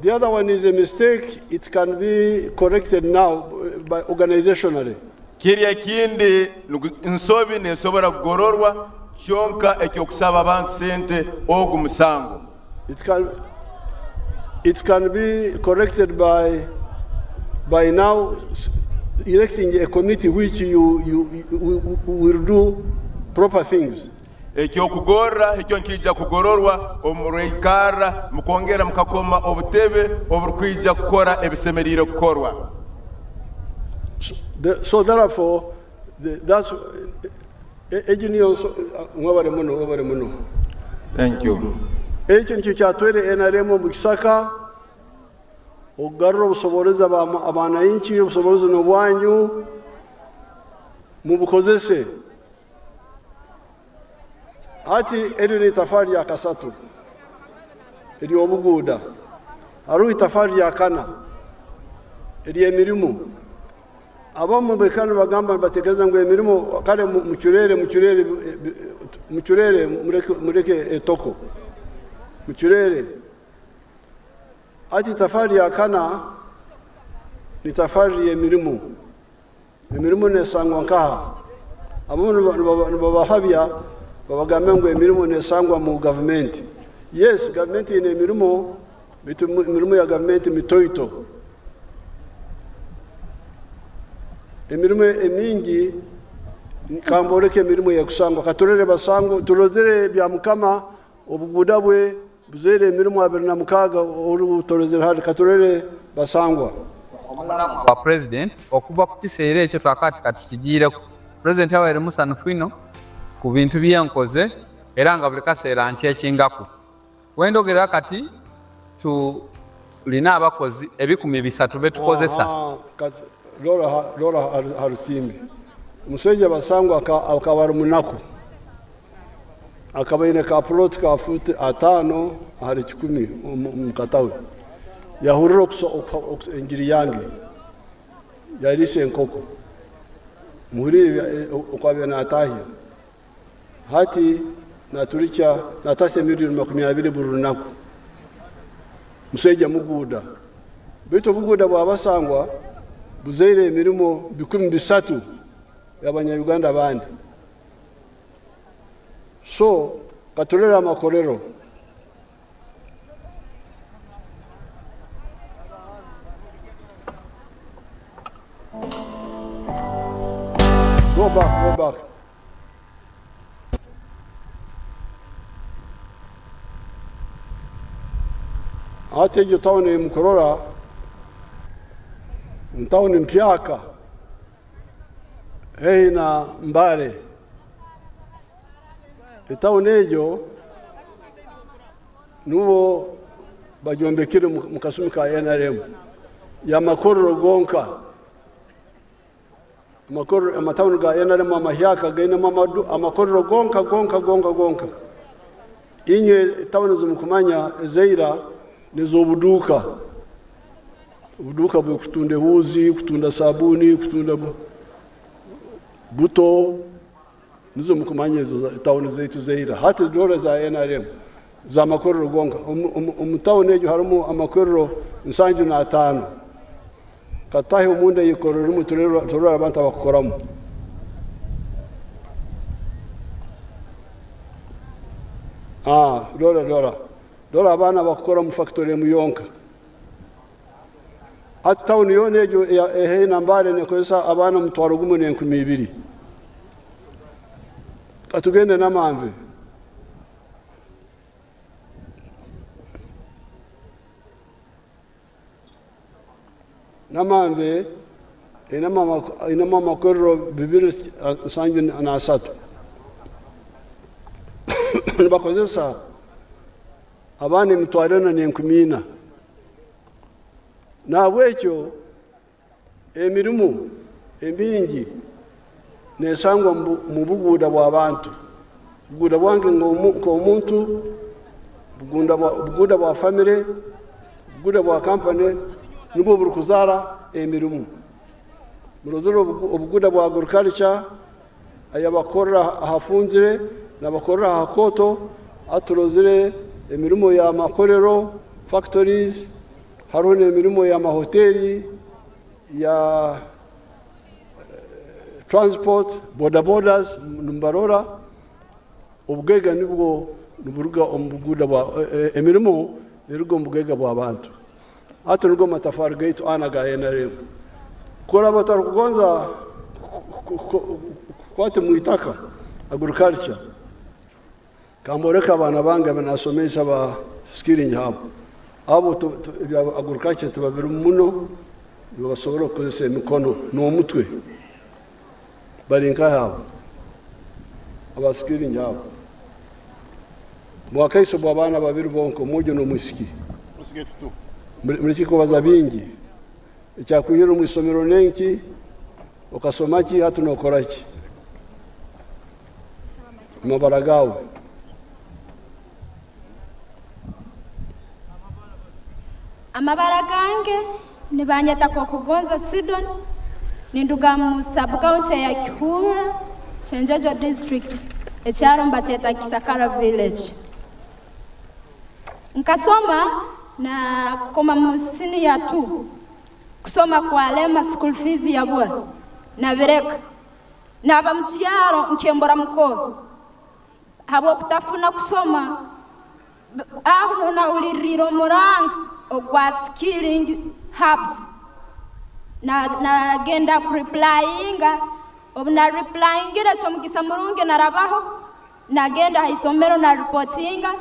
M: The other one is a mistake, it can be corrected now by organizationally.
T: Kiri ekindi nsobi nesobora kugororwa, kyonka ekyokusaba abantu sente, ogu musango.
M: It can be corrected by now electing a committee which you will do proper things.
T: Ekyokugorra ekyo nkijja kugororwa omurweikarra mukongera mukakoma obutebe oburukwija kukora ebisemeriire kukorwa.
M: So therefore, that's egi niyo mwebale muno, mwebale muno.
T: Thank you.
M: Ekyo nikyo kyatwire NRM omu kisaka okugarura obusoborezi abananchi. Obusoborezi n'obwanyu, mubukozese. Hati eryo ni itafari lya kasatu ery'obuguuda. Hariho itafari lya kana ery'emirimu. Abamu bekana nibagamba, nibatekereza ngu emirimu kale mucurere, mucurere, mucurere, mureke, mureke etoko mucurere. Ati tafari ya kana ni tafari y'emirimu. Emirimu nesangwa nkaha? Abamu nibabahabya babagambe ngu emirimu nesangwa mu gavumenti. Yes, gavumenti ine emirimu, bitu emirimu ya gavumenti mitoito. Emirimu emingi kamboreke emirimu yekusangwa katurere basango turozere bya mukama obuguda bwe buzere emirimu 26 orutorozere hari katurere basangwa.
R: Wa president, okuva ku kiseera ekyo twakati katukigiireko, president abaire musanufu ino ku bintu byenkoze era nga buli kaseera nkyekingaku. Wendogera kati tulina abakozi 300 betukozesa.
M: Aha, rora harutimbi omushaija basangwa akaba ari munaku, akaba aine ka plot ka futi 50 ahari 100 omu katawe. Yahurira enjiri yange, yariisa enkoko, muhurire okwabire natahya. Hati naturikya natasya miliyoni 20 buri runaku. Mushaija muguuda, baitu obuguuda bwabasangwa buzaire emirimo 300 y'abanyayuganda abandi. So katurere amakorero. Go back, go back. Hati egyo tawuni mukurora ni tawuni mpyaka heihi na Mbale. Etawuni egyo nubo bajombekire mu kasumi ka NRM yamakorero gonka. Amakorero amatawuni ga NRM amahyaka gainemu amakorero gonka gonka gonka gonka. Inywe tawuni zimukumanya ezeira nizobuduuka, obuduuka bwe kutunda ehuuzi, kutunda sabuni, kutunda buto, nizo mukumanya ezo tawuni zaitu zeira. Hati dora za NRM zamakorero gonka. Omu tawuni egyo harimu amakorero 75. Katahe omunda yikorero rimu turore abantu abakukoramu. Ah, rora, rora, rora abaana bakukora mu factory emu yonka. Hati tawuni yoona egyo ehei na Mbale nekozesa abaana 1,200. Katugende Namanve. Namanve einemu amakorero 273. Nibakozesa abaana 4,400. Nahabwekyo emirimu emingi nesangwa mu buguuda bw'abantu. Obuguuda bwange nk'omuntu, obuguuda bwa famire, obuguuda bwa kampani nibwo burikuzaara emirimu. Murozire obuguuda bwa agriculture, ayabakorera ahafunzire nabakorera aha kooto, aturozire emirimo y'amakorero, factories, hariho n'emirimo y'amahoteli, ya transport, boda bodas nimubarora. Obugaiga nibwo niburuga omu buguuda bwa emirimo eruga omu bugaiga bw'abantu. Hati nigwo matafari gaitu ana ga NRM. Kora batarikugonza kukwata mu itaka agriculture, kamboreka abaana bange abanasomesa ba skilling hub, abo ebya agriculture tibabirimu muno, nibasobora kukozesa emikono n'omutwe. Bari nkahe abo aba skilling hub? Mwakaiso bw'abaana babiri bonka, omwojo n'omwisiki. Mureki kubaza bingi. Ekyakwihire omu isomero n'enki, okasoma ki, hati nokora ki? Amabara gawe.
U: Amabara gange nibanyeta Kokugonza Sidon, ninduga mu sub-county ya Kihuura, Kyenjojo district, ekyaro mbakyeta Kisakara village. Nkasoma na koma mu senior 2, kusoma kwa lema school fees yabura, nabireka. Naba mu kyaro nkembora mukoro. Habwokutafuna kusoma, aho nawulirira omuranga ogwa skilling hubs. Nagenda kureplyinga, obu nareplyingire kyomugisa murungi narabaho, nagenda aha isomero nareportinga,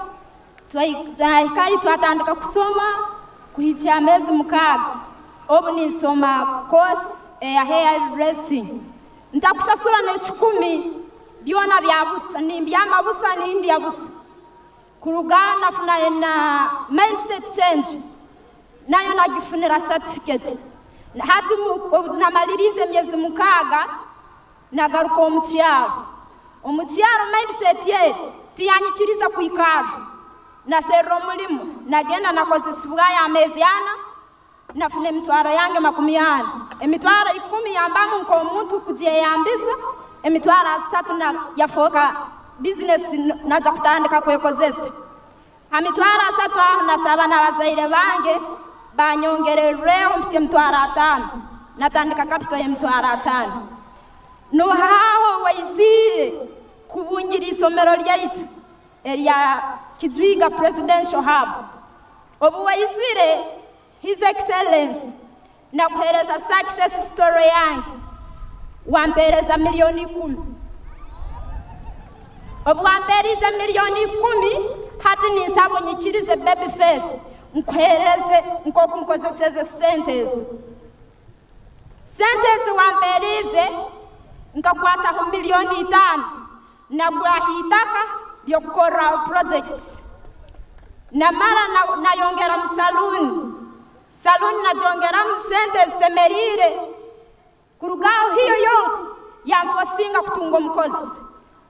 U: nahikayo twatandika kusoma kuhikya amezi 6. Obu ninsoma course eya hair dressing. Ntakusasura n'ekikumi, byona bya busa, nimbyama busa, nindya busa. Kuruga nafuna na mindset change, nayo nagifunira certificate. Hati namalirize emyezi 6, nagaruka omu kyaro. Omu kyaro mindset ye tiyanyikiriza kwikara. Naserera omulimu, nagenda nakozesibwayo amezi 4, nafuna emitwaro yange 40. Emitwaro 10 yambamu nk'omuntu kugyeyambisa, emitwaro 3 na yafoka business naza kutandika kwekozesa. Amitwaro 3 aho nasaba n'abazaire bange banyongerereho mpitye emitwaro 5. Natandika capital y'emitwaro 5. Nuhaho waizire kubungira isomero ryaitu erya Kijwiga Presidential Hub. Obu waizire His Excellency nakuhereza success story yange, wampereza milioni 10. Obu wampereza milioni 10, hati ninsaba onyikirize baby face nkuhereze nkoku nkozeseze sente ezo. Sente ezo wamperize nkakwataho milioni 5, naguraho itaka ly'okukorraho project. Namara nayongera mu saluni. Saluni nagyongeramu sente zisemerire. Kurugaho hiyo yonka yanfosinga kutunga omukozi.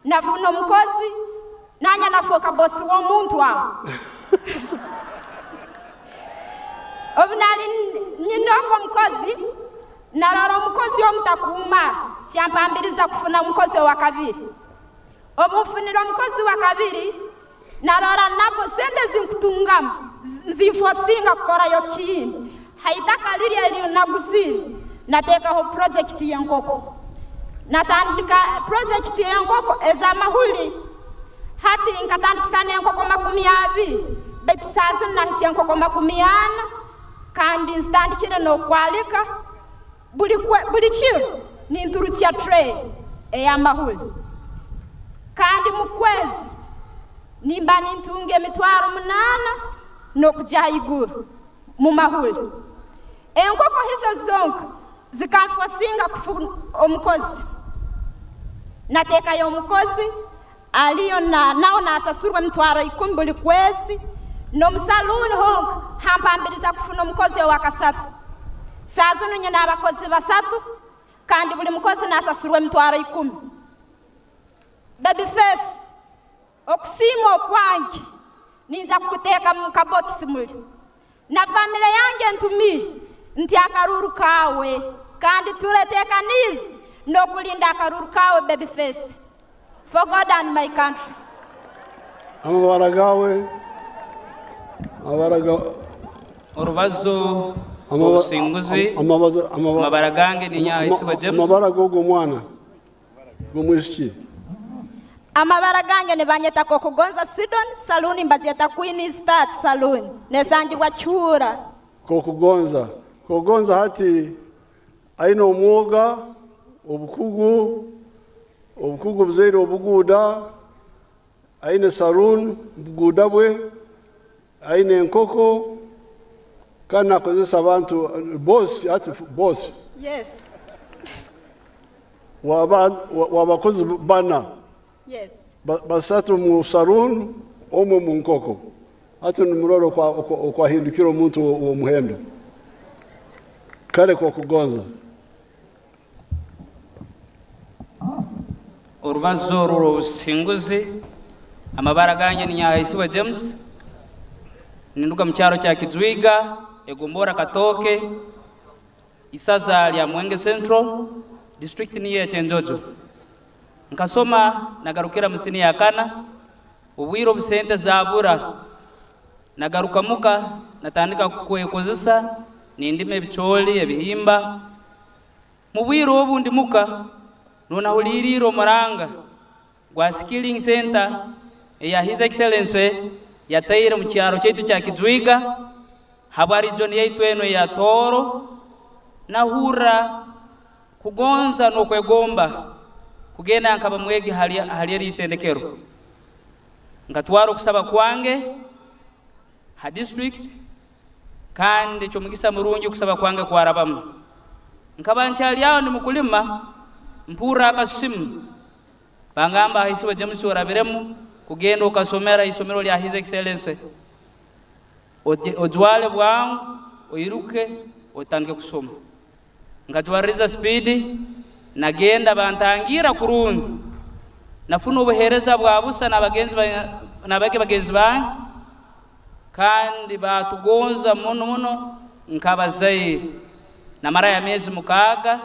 U: Nafuna omukozi, nanya nafoka bosi w'omuntu aho. Obu nali nyinoko omukozi, narora omukozi omutakuuma, kyampambiriza kufuna omukozi owa kabiri. Obu nfunire omukozi wa kabiri, narora nabwo sente zinkutungamu, zinfosinga kukorayo kindi. Haitaka lirya eryo naguzire, nateekaho project y'enkoko. Natandika project y'enkoko ez'amahuri. Hati nkatandikisa n'enkoko 20, baitu saasi nahitsya enkoko 40, kandi nzitandikire n'okwalika. Buli kiro ninturutsya tray ey'amahuri. Kandi mu kwezi nimba nintunga emitwaro 8 n'okugya haiguru mu mahuri. Enkoko hizo zonka zikamfosinga kufuna omukozi. Nateekayo omukozi, Aliyo na nawe nasasurwa emitwaro ikumi buli kwezi. N'omu saluuni honka hampambiriza kufuna omukozi owakasatu. Saa zinu nyina abakozi basatu kandi buli mukozi nasasurwa emitwaro ikumi. Babyface, okusiima okwange ninza kukuteeka mu kabokisi muli. Na famire yange ntumire nti akaruru kawe kandi tureteekanize n'okulinda akaruru kawe Babyface. For God and my country.
M: Amabara gawe amabara ga
B: Orubazo obusinguzi amabara gange ni Nyaisibo James.
M: Amabara g'ogwo mwana g'omwishiki.
U: Amabara gange nibanyeta Kokugonza Sidon Saloon, mbazyeta Queen Star Saloon, nesangibwa Kihuura.
M: Kokugonza. Kokugonza hati aine omwoga, obukugu, obukugu buzaire obuguuda, aine saloon, obuguuda bwe, aine enkoko, kandi nakozesa abantu, boss, hati boss.
U: Yes.
M: Wabakozi bana.
U: Yes.
M: Basatu mu saloon, omwe mu nkoko. Hati nimurora okwahindukira omuntu w'omuhendo. Kale Kokugonza.
B: Orubazo rw'obusinguzi amabara gange ni Nyaisibo James. Ninduka mu kyaro kya Kijwiga, Egombora Katooke, isaza lya Mwenge Central, district niyo ya Kyenjojo. Nkasoma nagarukira mu siniya ya kana, obwire obusente zabura. Nagaruka muka natandika kwekozesa nindima ebicooli, ebihimba. Mu bwire obu ndi muka nonahuliriire omuranga gwa Skilling Center eya His Excellency yataire mu kyaro kyaitu kya Kijwiga habwa region yaitu eno ya Tooro. Nahurra kugonza n'okwegomba kugenda nkaba mwegi hali eri itendekero. Nkatwara okusaba kwange ha district kandi ekyomugisa murungi okusaba kwange kwarabamu. Nkaba nkyali aho ndi mukulima mpurra akasimu bangamba Ahaisibwe James orabiremu kugenda okasomera isomero lya His Excellency, ojwale bwangu oiruke otandike kusoma. Nkajwaririza speed nagenda bantangira kurungi, nafuna obuheereza bwa busa n'abage bagenzi bange kandi batugonza muno muno nkabazaire. Namara ya miezi 6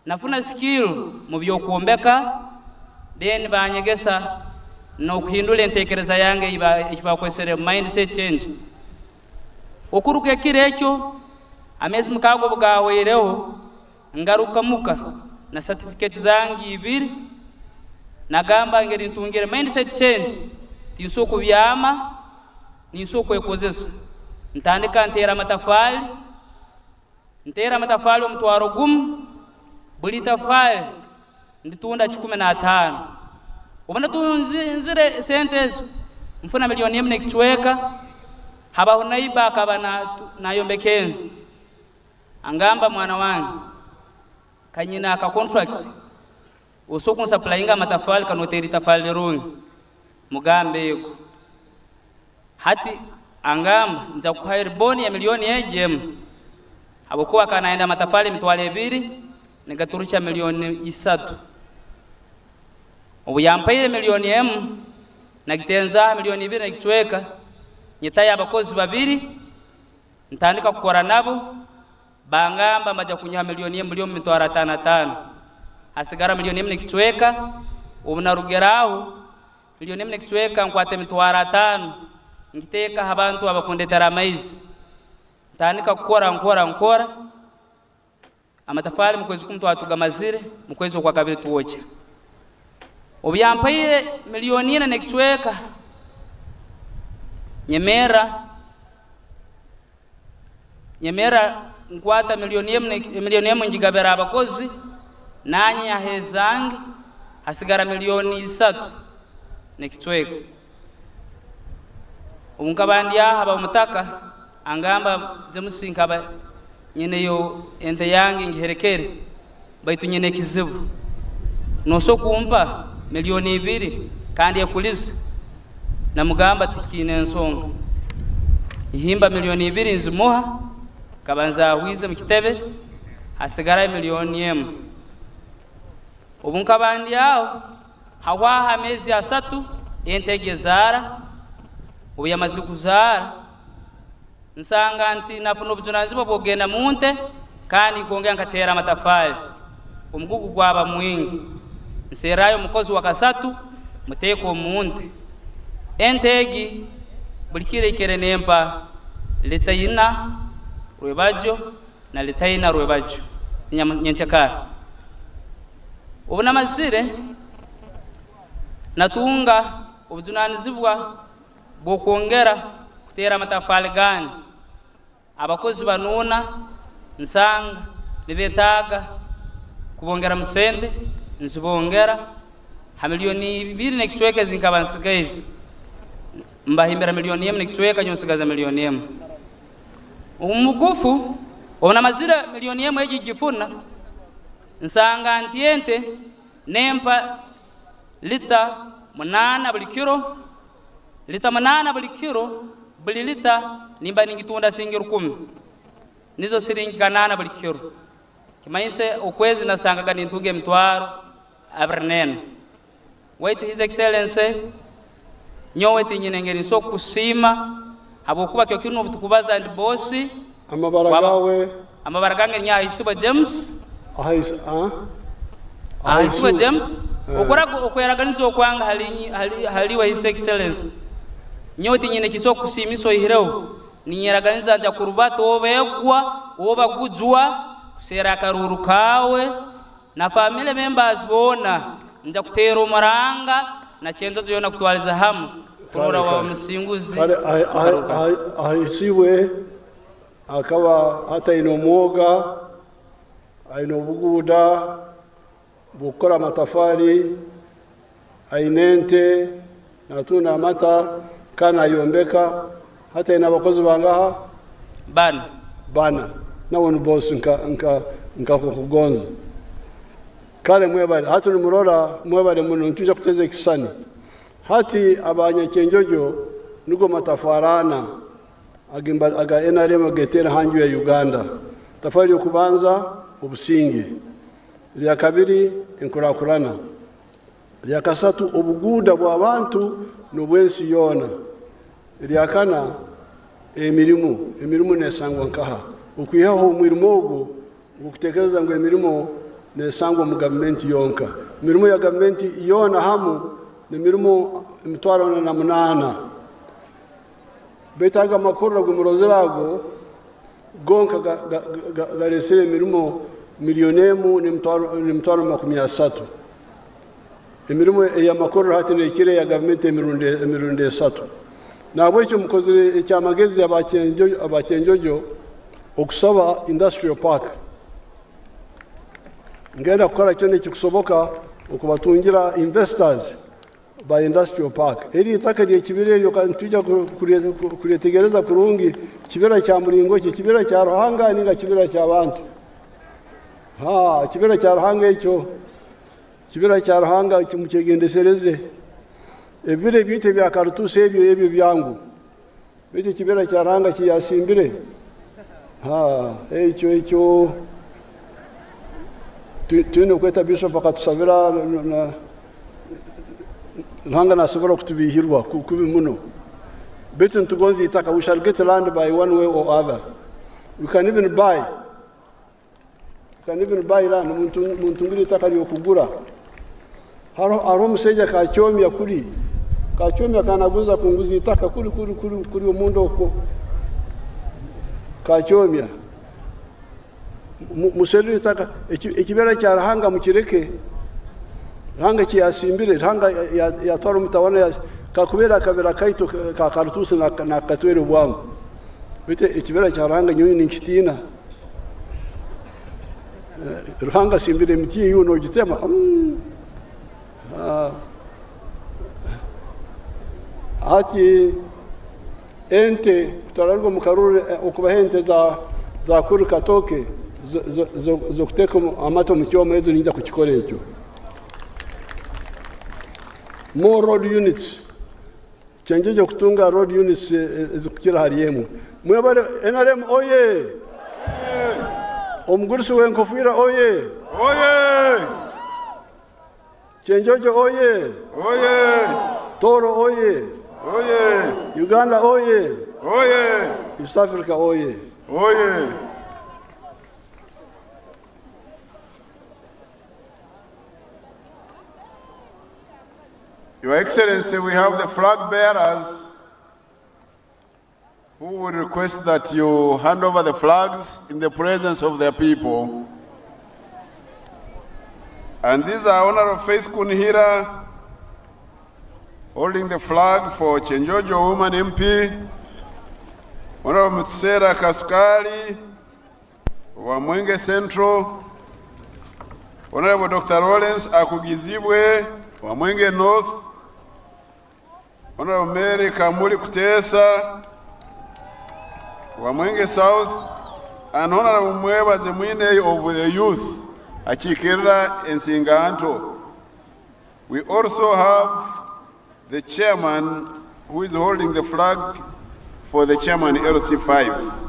B: nafuna skill mu by'okwombeka, then banyegesa n'okuhindura entekereza yange ekibakwesere mindset change. Okuruka ekiro ekyo amezi 6 obugahweireho ngaruka muka na certificate zange 2, nagamba ngeri ntungire mindset change, tinso kubyama ninso kwekozesa. Ntandika ntera amatafali, ntera amatafali omutwaro gumu, buli tafali nditunda 15. Obona tunzire sente ezo nfuna milioni 1 n'ekicweka. Habaho naiba akaba nayombeka enju, angamba mwana wange kanyina aka contract osoka kunsupplyinga amatafali kanotera itafali rirungi, mugambe yego. Hati angamba nza kuha riboni ya milioni egi habwokuba akanaenda amatafali emitwaro 2 negaturukya milioni 3. Obu yampaire milioni 1 nagitenzaho milioni 2 n'ekicweka, nyetayo abakozi 2 ntandika kukora nabo, bangamba mbaja kunyiha milioni 1 buli omu mitwaro 5 5, hasigara milioni 1 n'ekicweka. Obu narugeraho milioni 1 n'ekicweka nkwata emitwaro 5 ngiteeka abantu abakundetera amaizi, ntandika kukora nkora nkora amatafali mu kwezi kumwe twatugamazire, mu kwezi okwa kabiri tuwokya. Obu yampaire milioni 4 n'ekicweka nyemera nkwata milioni 1 ngigabira abakozi nanye yahezange, hasigara milioni 3 n'ekicweka. Obu nkaba ndi aha bamutaka angamba James nkaba nyineyo ente yange ngiherekere, baitu nyine ekizibu noso kumpa milioni 2 Kandi ekulize. Namugamba tikiine ensonga. Nhimba 2,000,000 nzimuha, nkaba nzahwize mu kitebe, hasigarayo 1,000,000. Obu nkaba ndi aho, hahwaho ameezi 3, ente egi ezaara. Obu yamazire kuzaara, nsanga nti nafuna obujunanizibwa bw'okugenda mu nte, kandi nkongera nkateera amatafaari. Omugugu gwaba mwingi. Nserrayo omukozi wa kasatu, muteeka omu nte. Ente egi buli kiro ikere nempa lita 4 rwebajo na lita 4 rwebajo nyenkyakara. Obu namazire, natunga obujunanizibwa bw'okwongera kuteera amatafaari gandi. Abakozi banuuna nsanga nibetaaga kubongeramu sente, nzibongera ha 2,000,000 n'ekicweka ezi nkaba nsigaize. Mbahimbira 1,000,000 n'ekicweka, nyowe nsigaza 1,000,000. Omu bugufu, obu namazire 1,000,000 egi gifuna, nsanga nti ente nempa lita 8 buli kiro, lita 8 buli kiro, buli lita nimba ningitunda siringi 1000, nizo siringi 8 buli kiro. Kimanyise okwezi nasangaga nintunga 24,000. Waitu His Excellency, nyowe tinyine engeri nso kusiima habwokuba kyo kinu obutukubaza ndi bosi.
M: Amabara gawe?
B: Amabara gange ni Ahisibwe James. Ahisibwe James. Okweraganiza okwanga haliwe His Excellency. Nyowe tinyine kiso kusiimisa oihireho. Ninyeraganiza nja kurubata obegwa, oba gujwa, kusera akaruru kawe, na family members boona, nja kuteera omuranga, na Kyenjojo yoona kutwaliza hamu, kurora wa musinguzi.
M: Kale, Ahisibwe akaba hataine omwoga, aine obuguuda bw'okukora amatafari, aine ente, natunda amata, kandi nayombeka. Hataine abakozi bangaha?
B: Bana.
M: Bana. Nawe ni bosi nka kukugonza. Kale mwebale, hati nimurora mwebale muno, nituja kuteza ekisani. Hati abanyakyenjojo nigo matafarana aga NRM agetera hanju ya Uganda. Tafari yokubanza obusinge, lya kabiri enkurakurana, lya kasatu obuguda bw'abantu n'obwensi yoona, lya kana emirimu. Emirimu nesangwa nkaha? Okwihaho omurimo ogwo gukutekereza ngu emirimu nesangwa mu gavumenti yonka. Emirimu ya gavumenti yoona hamu n'emirimu 48,000. Baitu aga makorero gumurozere ago gonka garesere emirimu 1,000,000 n'emitwaro 30. Emirimu ey'amakorero hati nekire ya gavumenti emirundi 3. Nahabwekyo mukozere ekyamagezi abakyenjojo okusaba industrial park. Ngenda kukora kyona ekikusoboka okubatungira investors ba industrial park. Eri itaka ly'ekibira eryo nitwija kuryetegereza kurungi. Kibira kya muringo ki? Kibira kya Ruhanga ninga kibira kya bantu? Ha, kibira kya Ruhanga ekyo. Kibira kya Ruhanga kimukyegendesereze. Ebibira ebyite bya karutusi ebyo byangu. Baitu ekibira kya Ruhanga kiyasimbire. Ha, ekyo twine okweta bishop akatusabira na Ruhanga nasobora kutubihirwa kubi muno. Baitu nitugonza itaka, we shall get land by one way or other. We can even buy. We can even buy land. Muntungire itaka lyokugura. Hariho omushaija kakyomya kuri. Kakyomya kanaguza kunguza itaka kuri kuri kuri kuri omunda okwo. Kakyomya. Muserere itaka ekibera kya Ruhanga mukireke. Ruhanga kiyasimbire, Ruhanga yatwara omutawana kakubera akabera kaitu ka karutusi na katwere obwangu. Baitu ekibera kya Ruhanga nyowe ninkitiina. Ruhanga asimbire emiti eyo nogitema. Hati ente twararwa mu karuru okubaha ente za kuri katoke zokuteka amata omu kyoma, ezo ninja kukikora ekyo. More road units. Kyenjojo kutunga road units ezikukira hari emwe. Mwebale NRM oye! Omugurusi w'enkofiira oye!
T: Oye!
M: Kyenjojo oye!
T: Oye!
M: Toro oye!
T: Oye!
M: Uganda oye!
T: Oye!
M: East Africa oye!
T: Oye! Your Excellency, we have the flag bearers who will request that you hand over the flags in the presence of their people. And these are Honorable Faith Kunihira holding the flag for Kyenjojo Woman MP, Honorable Mutsera Kasukali wa Mwenge Central, Honorable Dr. Lawrence Akugizibwe wa Mwenge North, Honorable Mary Kamuli Kutesa wa Mwenge South, and Honorable Mwebaze Mwine of the Youth, akiikirira Ensinganto. We also have the chairman who is holding the flag for the chairman LC5.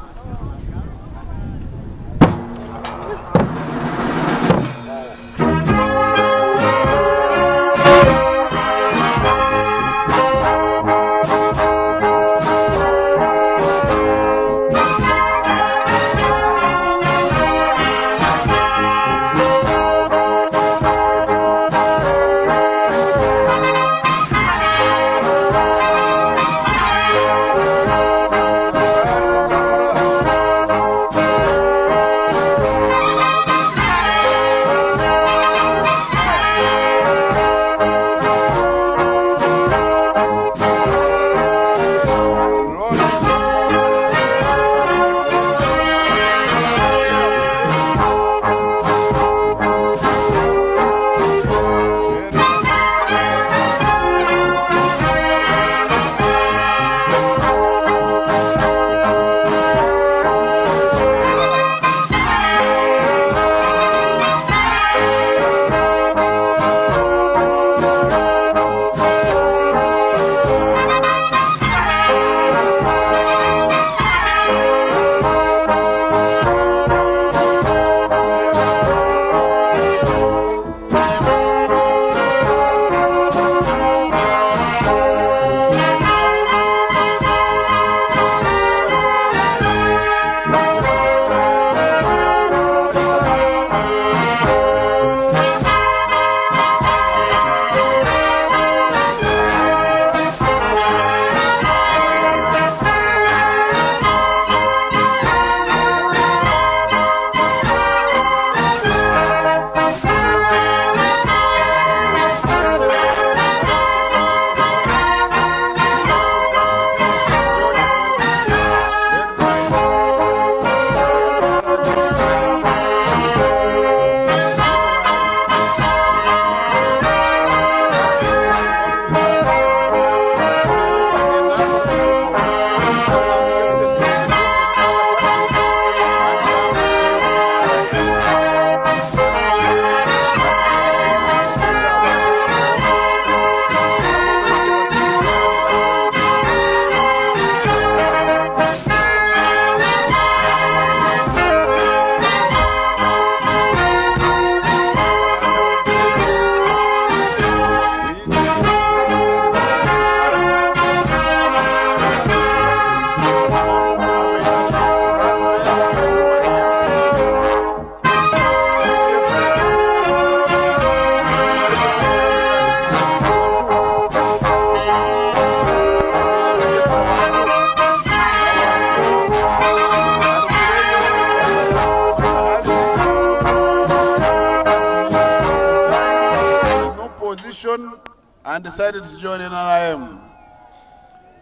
T: And decided to join NRM.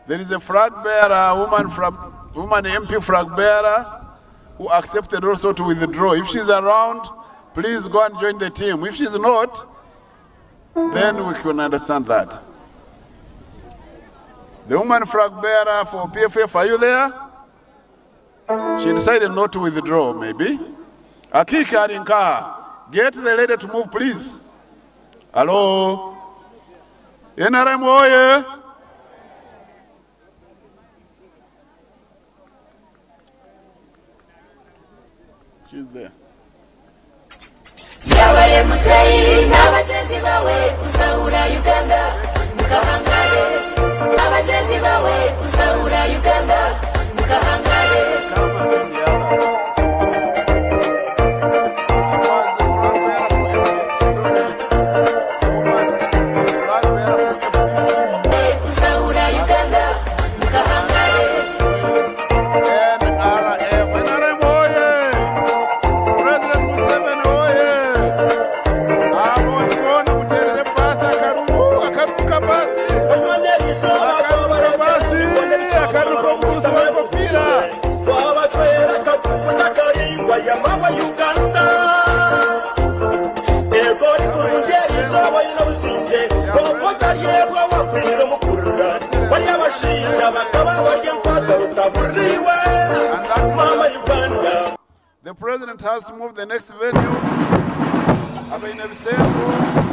T: There is a flag bearer, woman from woman MP flag bearer, who accepted also to withdraw. If she's around, please go and join the team. If she's not, then we can understand that. The woman flag bearer for PFF, are you there? She decided not to withdraw, maybe. Akika Arinka, get the lady to move, please. Hello? NRM oye! She's there.
E: Yabale muzeyi n'abagenzi bawe uzahura Uganda mukahangare n'abagenzi bawe uzahura Uganda mukahangare. Uzahura Uganda mukahangare.
T: NRM, NRM oye! President Museveni oye! Abantu boona muterere pasi akaruru, akaruru kapasi! Akaruru kapasi! Akaruru k'omurusi w'enkofiira!
C: Twabacwera kakunda karingwa yamawa Uganda egori kurungi erizoba yina businge kokotaryebwa wakwire mukurura barya abashinja bakaba barya nkwata rutaburiwe mama Uganda.
T: The president has to move the next venue. Abaine Bisembo.